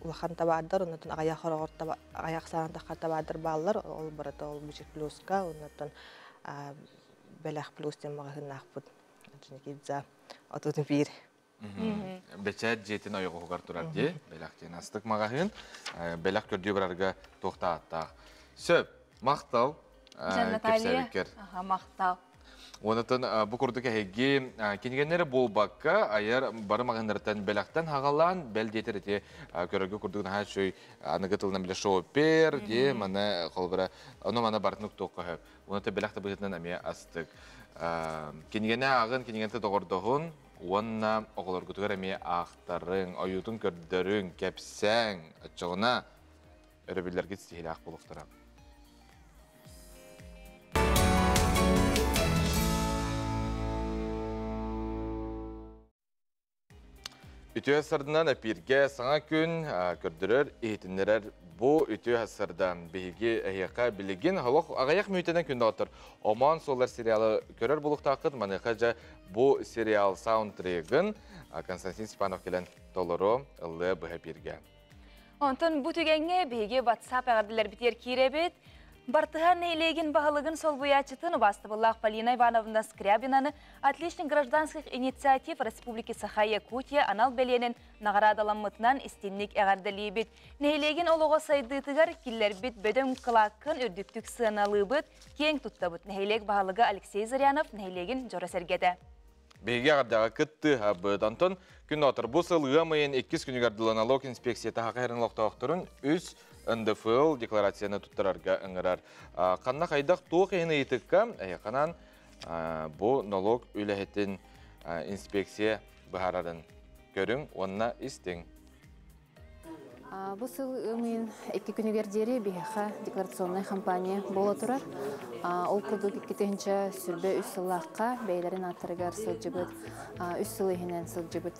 улахан табаардар, оннуттан аҕыйах хороҕор аҕыйах саанан таххар табаардар бааллар. Ол барыта ол Бичик плюска, оннуттан Бэлэх плюс диэн маҕаһыыннаахпыт. Орджоникидзе 31. Бэчээт дьиэтин ойоҕоһугар турар дии. Бэлэх диэн астык маҕаһыын. Бэлэх көрдүү барарга туох ааттаах. Сөп, махтал. Наталья, махтал. Онотон бу курдук эһиги кинигэннэри буолбакка айар бары маҕаһыыннарыттан бэлэхтэн хагалаан бэл диэтэр ити көрөргө курдук наһаа үчүгэй аныгы тылынан билэ шоппер дии маны холбура ону маны барытын уктуохха сөп. Онотон бэлэх да быһыытынан эмиэ астык. Кинигэни ааҕын, кинигэнти доҕордоһун уонна оҕолоргутугар эмиэ аахтарыҥ, ойуутун көрдөрүҥ, кэпсээҥ, оччоҕуна өрөбүллэргит ситиһиилээх буолуохтара. Үтүө сарданан эпииргэ саҥа күн көрдөрөр, иһитиннэрэр бу үтүө сардан биһиги эһиэхэ билигин олох аҕыйах мүнүүтэнэн күн доҕоттор Омоон суоллар сериалы көрөр булуктааххыт. Маныаха дьэ бу сериал саундтрегын Константин Степанов кэлэн толору ыллыа быһа эпииргэ. Онтон бу түгэҥҥэ биһиги WhatsApp эҕэрдэлэрбитигэр киирэбит. Бартыһа нэһилиэгин баһылыгын солбуйааччытын убаастабыллаах Полина Ивановна Скрябинаны «Отличник гражданских инициатив Республики Саха-Якутия» анал бэлиэнэн наҕараадаламмытынан истинник эҕэрдэлиибит. Нэһилиэгин олоҕо сайдыытыгар киллэрбит бөдөҥ кылааккын үрдүктүк сыаналыыбыт, киэҥ туттабыт. Нэһилиэк баһылыга Алексей Зырянов нэһилиэгин дьоро сэргэтэ. Биһиги эҕэрдэҕэ кыттыһабыт. Онтон күн отор бу сыл ыам ыйын иккис күнүгэр дылы налог инспекцията Саха сирин олохтоохторун үс НДФЛ декларацияны туттарарга ыҥырар. Ханна хайдах туох иһин ыйытыкка эһиэханан бу налог үлэһитин инспекция быһаарарын көрүҥ уонна истиҥ. Бу сыл ыам икки күнүгэр диэри биһиэхэ декларационнай хампаанньа буола турар. Ол курдук 2023 сыллаахха бэйэлэрин ааттарыгар сылдьыбыт, үс сыл иһинэн сылдьыбыт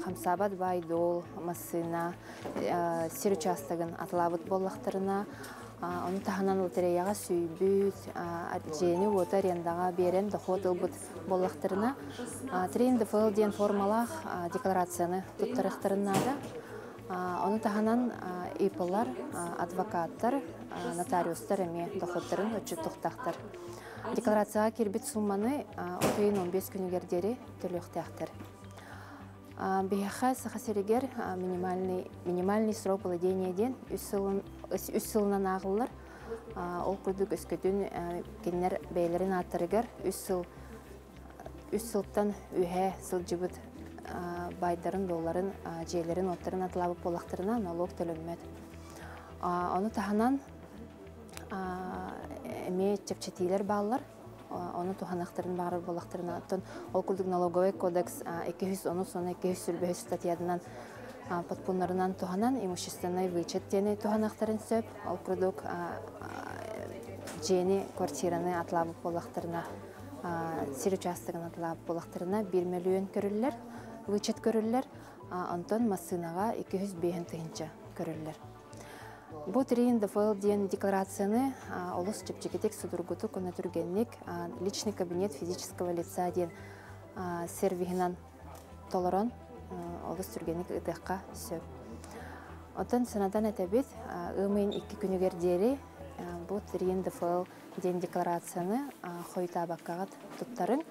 хамсаабат баай-дуол, массыына, сир учаастагын атылаабыт буоллахтарына, ону таһынан лотереяҕа сүүйбүт, дьиэни-уоту арендаҕа биэрэн дохуот ылбыт буоллахтарына, 3 НДФЛ диэн формалаах декларацияны туттарыахтарын наада. Ону таһынан ИП-лар, адвокаттар, нотариустар эмиэ доходтарын отчуттуохтаахтар. Декларацияҕа киирбит сумманы от ыйын 15 күнүгэр диэри төлүөхтээхтэр. Биһиэхэ Саха сиригэр минимальный, минимальный срок владения диэн үс сылынан ааҕыллар. Ол курдук өскөтүн кинилэр бэйэлэрин ааттарыгар үс сыл үс сылтан үһэ сылдьыбыт байдарын, долларын, дьиэлэрин-уоттарын атылаабыт буоллахтарына налог төлөммөт. Ону таһынан эмиэ чэпчэтиилэр бааллар. Ону туһаныахтарын баҕарар буоллахтарына, оттон ол курдук налоговый кодекс 210 уонна 225 статьятынан подпуннарынан туһанан имущественный вычет диэни туһаныахтарын сөп. Ол курдук дьиэни, квартираны атылаабыт буоллахтарына сир учаастагын атылаабыт буоллахтарына 1 мөлүйүөн көрүллэр, вычет көрүллэр, онтон массыынаҕа 205 тыһыынча көрүллэр. Бу 3 НДФЛ диэн декларацияны олус чэпчэкитик, судургутук уонна түргэнник личный кабинет физического лица диэн сервиһинэн толорон олус түргэнник ыытыахха сөп. Оттон санатан этэбит, ыам ыйын икки күнүгэр диэри бу 3 НДФЛ диэн декларацияны хойутаабаккаҕыт туттарыҥ.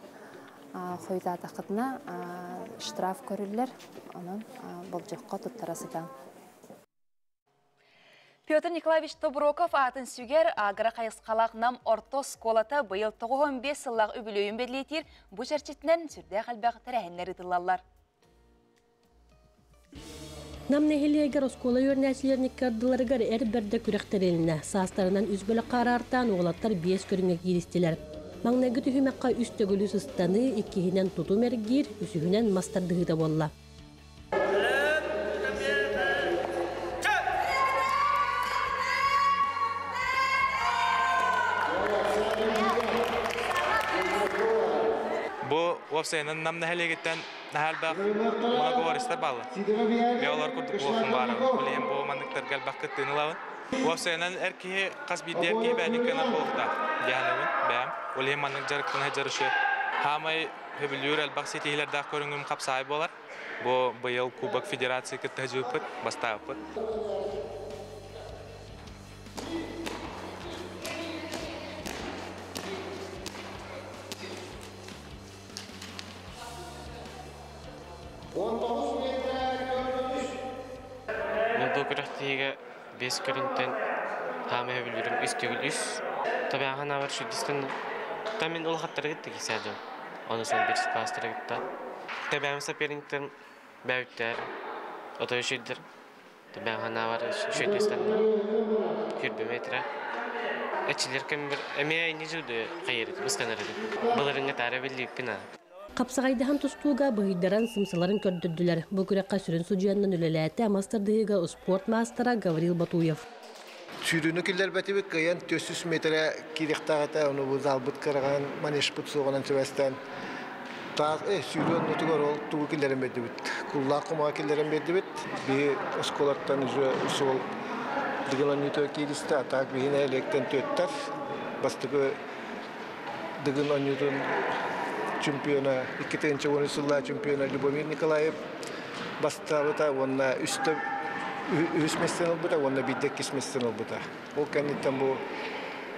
Хойутаатаххытына штраф көрүллэр, онон болдьоххо туттара сытаҥ. Петр Николаевич Тобуроков аатын сүгэр агро хайысхалаах Нам орто оскуолата быйыл 95 сыллаах үбүлүөйүн бэлиэтиир бу чэрчитинэн сүрдээх элбэх тэрээһиннэр ыытыллаллар. Нам нэһилиэгэр оскуола үөрэнээччилэрин икки ардыларыгар эр бэрдэ күрэх тэрилиннэ. Саастарынан үс бөлөх хараартаан уолаттар биэс көрүҥҥэ кииристилэр. Маҥнайгы түһүмэххэ үс төгүлү сыстаныы, иккиһинэн тутум эргиир, үсүһүнэн мас тардыһыыта буолла. Бу уопсайынан Нам нэһилиэгиттэн наһаа элбэх многоборецтар бааллар. Мен олор курдук буолуохпун баарабын. Ол иһин бу манныктарга элбэх кыттыыны ылабын. Уопсайынан эр киһи хас биирдии эр киһи бэйэтин кыанар буолуохтаах диэханабын бэйэм. Ол иһин маннык дьарыктана сылдьар үчүгэй. Хаамай сөбүлүүр элбэх ситиһиилэрдээх көрүҥүм хапсаай буолар. Бу быйыл Кубок Федерации кытта сылдьыбыппыт, бастаабыппыт. 19 метр 43. Мен бу күрэхтэһиигэ 5 көрүнтэн хаамай билбирим үс төгүл үс. Табиахан авар шүддистен та мен улахаттары гытта кисәдим. Оны сон бир класстары гытта. Табиам соперниктен бәүттер. Отой шүддер. Табиахан авар шүддистен хүрбе метре. Эчилер кем бир эме не жуды кайыр быстанар. Буларыңа тары билли пина. Қапсағайдахан тұстуға бұйдаран сымсыларын көрдірділер. Бұл күрәкқа сүрін судьяннан үлеләті мастырдыға спорт мастера Гаврил Батуев. Сүүрүүнү киллербэтибит кыйан 400 метре кириктагата ону бу залбыт кыраган манешпут сугунан сөбәстен. Та сүүрүүн нутугар ол тугу киллерен бердибит. Кулла кума киллерен бердибит. Би осколаттан уже усул дыгын нютө киристе атак бихине электен төттер. Бастыгы дыгын онютун чемпиона 2010 сылла чемпиона Любомир Николаев бастабыта, онна үстө үс местен олбута, онна бидде кис местен олбута. Ол кәнниттен бу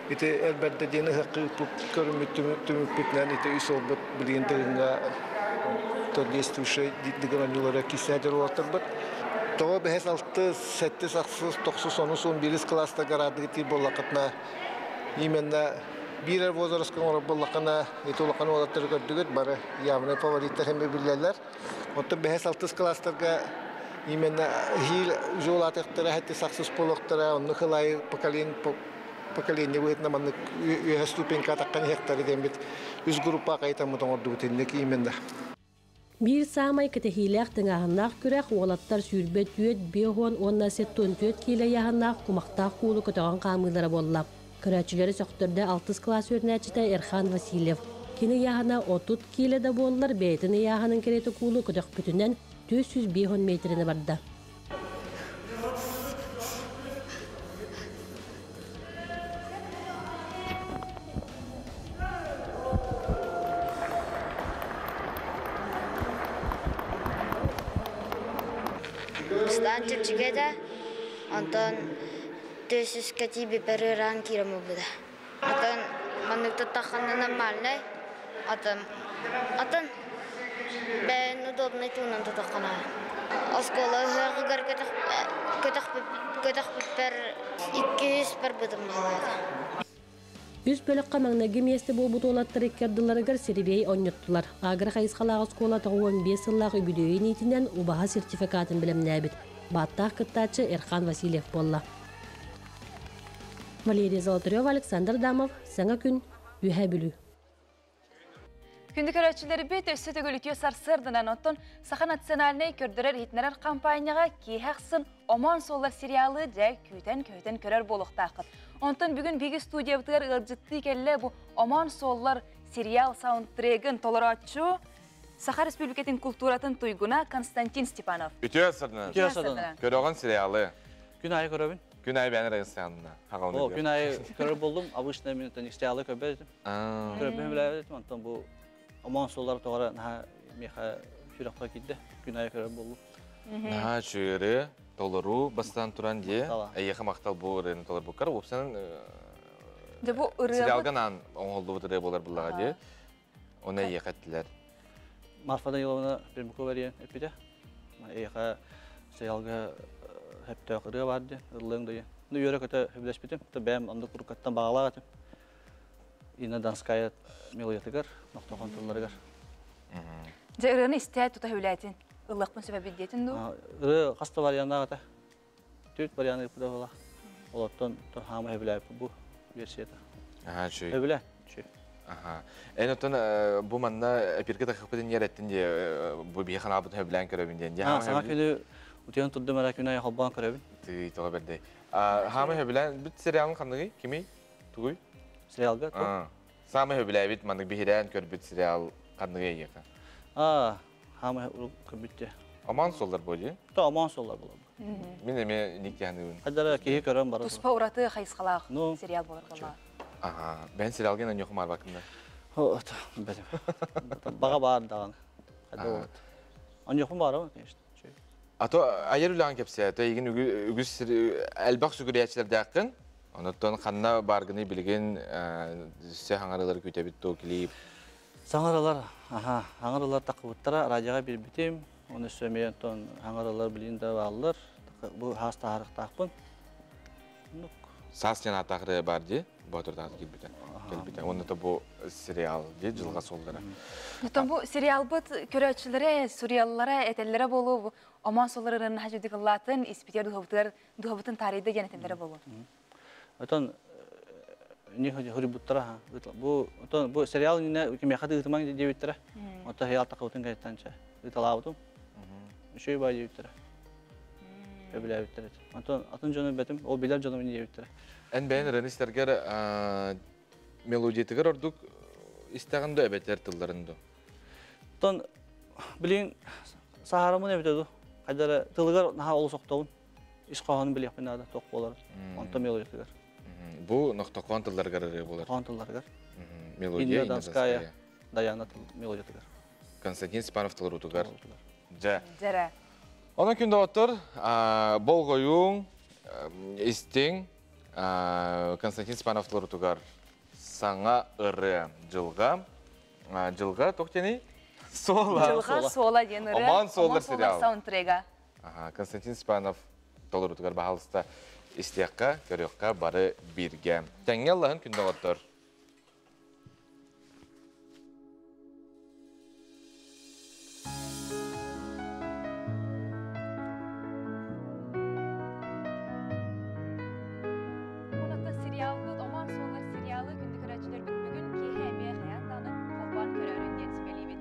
ити элберде дени хакы көрүмүт түмүк ити үс олбут билген дыгынга то действующий дыгын онюлара кисәдер олаттырбыт. Того бәхес алты, сәтте сақсыз, тоқсыз, онус, он бирис класста гарады ти боллақытна именно бирер возрастка орап боллақына ити улақан олаттыр көрдүгүт бары явный фавориттер хеме билелер. Отто бәхес алтыс класстарга именно хил жол атыктара хәтте сақсыз болоқтара, онны хылай поколение поколение выйт на манны үйе ступенька таққан хектар дембит үз группа кайтамы тоңорду бутинник именно. Бир самай кытахилях тыңаһыннаах күрэх уолаттар сүүрбэ түөт биохон уонна сеттон түөт киилэ яһыннаах кумахтаах куулу көтөҕөн хаамыылара буолла. Көрөөчүлэри сөхтөрдө алтыс класс үөрэнээччитэ Эрхан Васильев. Кини яһана 30 киилэ да буоллар бэйэтин яһанын кэриэтэ куулу көтөхпүтүнэн 405 метрини барда. Стан чепчигеде, Антон төсүс кати бипер ран кирамы буда. Антон маныкта тахана нормальный. Атын атын бен удобный тунан тахана. Оскола хагар көтөх көтөх көтөх бипер 200 пер быдым балады. Үс бөлөккө маҥнайгы миэстэ буолбут уолаттар икки серебей онньоттулар. Агыр хайысхалаах оскуола 95 сыллаах үбүлүөйүн иитинэн убаһа сертификатын билэмнээбит. Бааттаах кыттааччы Эрхан Васильев буолла. Валерия Золотарева, Александр Дамов, Саҥа күн, Үһээ Бүлүү. Күндү көрөөчүлэри бит өссө төгүлүтүө сарсыарданан оттон Саха национальный көрдөрөр иһитиннэрэр компанияга киэһэхсын Омон суоллар сериалы дьэ күүтэн көһүтэн көрөр буолуохтааххыт. Онтон бүгүн биги студиябытыгар ыалдьыттыы кэллэ бу Омон суоллар сериал саундтрегин толорооччу Саха Республикатын культуратын туйгуна Константин Степанов. Үтүө сарсыарданан. Үтүө сарсыарданан. Көрөҕүн сериалы. Күн айы көрөбүн. Күн айы бэйэн эрэ сыанна. О, күн айы көрөр болдум. Обычно мен сериалы көрбөт этим. Көрөбүн билебит, онтон бу Омон суоллар тоҕора наһаа миэхэ сүрэххэ киирдэ. Күн айы көрөр болдум. Наһаа чүөрү толору бастан туран дие. Эйиэхэ махтал бу ырыаны толор буккар. Уопсанан Дьэ бу ырыабыт сериалга наан оҥоһуллубут ырыа буолар буллаҕа дии. Оны эйиэхэ эттилэр. Марфа Даниловна Пермякова диэн эппитэ. Эйиэхэ сериалга хэптөөх ырыа бар диэн, ыллыаҥ диэн. Ну, үөрэ көтө сөбүлэспитим. То бэйэм оннук уруккаттан баҕалаах этим. Инна Донская мелодиятыгар, нохтохон тылларыгар. Дьэ ырыаны истээ тута хүлээтин. Ыллахпын сөбөбүт диэтин дуу? Ырыа хаста варианнаах этэ. Түөрт варианы ыппыта буола. Олортон хаама сөбүлээбиппит бу версията. Аха, чүй. Сөбүлээ, чүй. Аха. Эн оттон бу манна эпирге тахыппытын иэрэттин дии, бу биһи ханаабытын сөбүлээн көрөбүн диэн. Дии, Аа, саҥа күнү утуйан турдум эрэ күн айы холбоон көрөбүн. Тыый, тоҕо бэрдэй. Хаама сөбүлээн бүт сериалын ханныгый? Кимий? Тугуй? Сериалга? Аа. Саамай сөбүлээбит, маннык биһирээн көрбүт сериал ханныгый эйиэхэ? Аа, хаама көрбүт дии. Омон суоллар буо дии? То Омон суоллар буолар. Мин эмиэ ник диэханыыбын. Хайдара киһи көрөн барар. Туспа ураты хайысхалаах сериал буолар буолла. Аха, бэн сериалга ньоху марбакында. О, бэтим. Баҕа баар даҕаны. Хайда болот. Оньохум баар, конечно. А то айар үлэҕин кэпсээ, то эйигин үгүс элбэх сүгүрүйээччилэрдээххин. Онуттан ханна бааргыный билигин сэ хаҥарылар күүтэбит тоо клип. Саҥаралар, аха, хаҥарылар таххыбыттара, радиоҕа биэрбитим. Оны сөмейен тон хаңаралар билин да баллар. Бу хас таарыктаакпын. Саас тен атағыры бар де, Батырдағы келбіті. Келбіті. Онда та бу сериал де, жылға солдара. Нотон бу сериал бут көрөчүләре, суриаллара, этелләре болу, оман соларарын хажудик латын, испитер духабытыр, духабытын тарихы деген этелләре болу. Отон не Холливудтара ха. Бу отон бу сериал не кеме хаты ытыман дебиттера. Ото хыял такыбытын кайттанча. Ыталабытым. Шөй бай дебиттера. Өбүләбиттер. Антон атын жону бетим, ол билер жону не дебиттер. Эн бәйін ренистергер мелодиятыгар ордук истәгән дә эбетер тылларынды. Тон билин сахарамын эбитеду. Кайдара тылыгар наха ол соктоун. Ис каханы билек бинада ток болар. Онто мелодиятыгар. Бу ноктокон тылларгар болар. Хон тылларгар. Мелодия Инна Донская, Даяна мелодиятыгар. Константин Степанов тылрутугар. Жа. Жара. Онон күндө оттор, болғойуң, истең, Константин Степанов тылрутугар саңа ыры жылға, жылға тоқтені? Сола. Жылға сола деген ыры. Оман солар сериал. Саундтрега. Константин Степанов толрутугар бахалыста истияққа, көріққа бары бирге. Тәңге Аллахын күндө оттор. Онотта сериал бут Оман солар сериалы күндү көрөчүлөр бит бүгүн киһэ эмиэ хаян дааны холбоон көрөрүн диэн сүбэлиибит.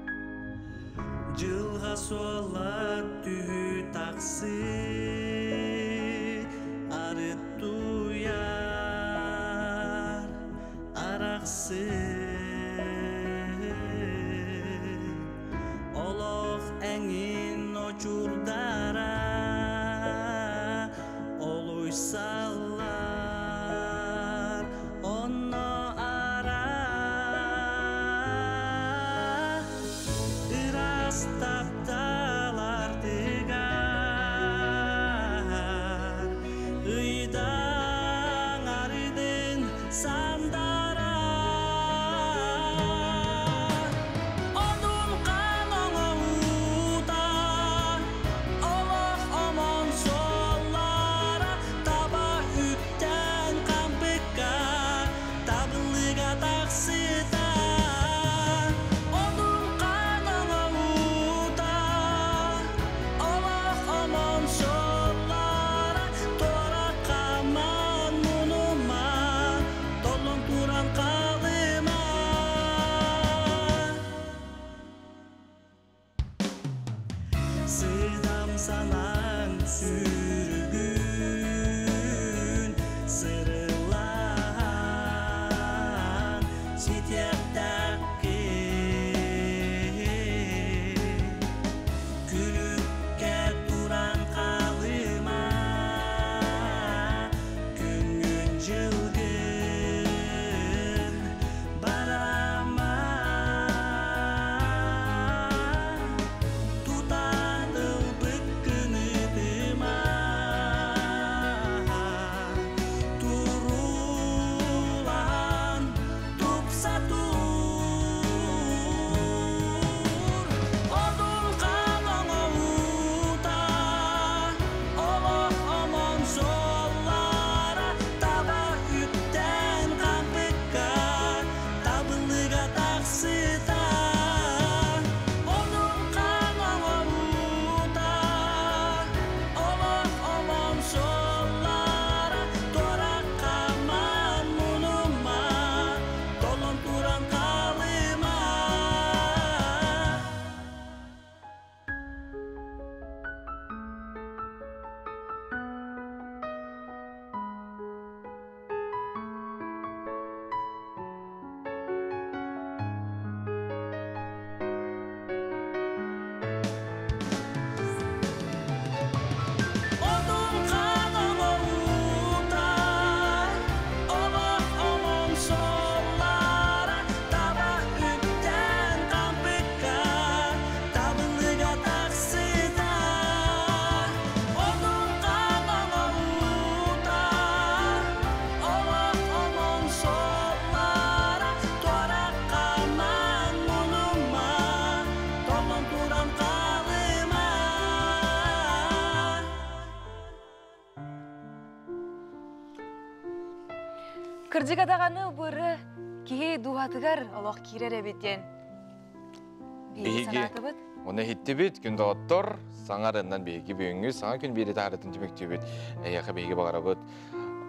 Жылға сола түһү тақсы арыт туяр арақсы Олох әңин очурдара олуйсалар онно ара Ырас тапталар тыгар Ыйдан арыдын сандара Одун кан оңоута Олох омон соллара Таба үттен кампыкка Табылыга тақсыта Одун кан оңоута Олох омон соллара Тора каман мунума Толон туран калыма Сыдам санаң сүргүн Сырылан ситектәкки Күлүккә туран калыма Күнгүн жылгын барама Тутан ылбыт кынытыма. Кырдьыга даҕаны быры киһи дууһатыгар олох киирэр эбит диэн биһиги санаатыбыт. Оны иһиттибит, күн доҕоттор, саҥарыннан биһиги бүгүҥҥү саҥа күн биэри таһаарытын түмүктүүбүт. Эһиэхэ биһиги баҕарабыт.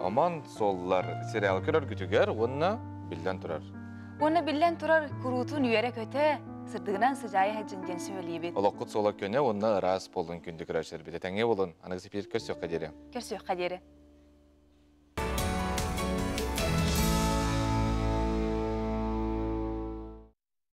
Омон суоллар сериал көрөргүтүгэр уонна биллэн турар. Уонна биллэн турар куруутун үөрэ-көтө, сырдыгынан сыдьаайа сылдьын диэн сүбэлиибит. Олоххут суола көнө уонна ыраас буолун күндү көрөөччүлэрбит. Этэҥҥэ буолун, аныгы эпиир көрсүөххэ диэри. Көрсүөххэ диэри.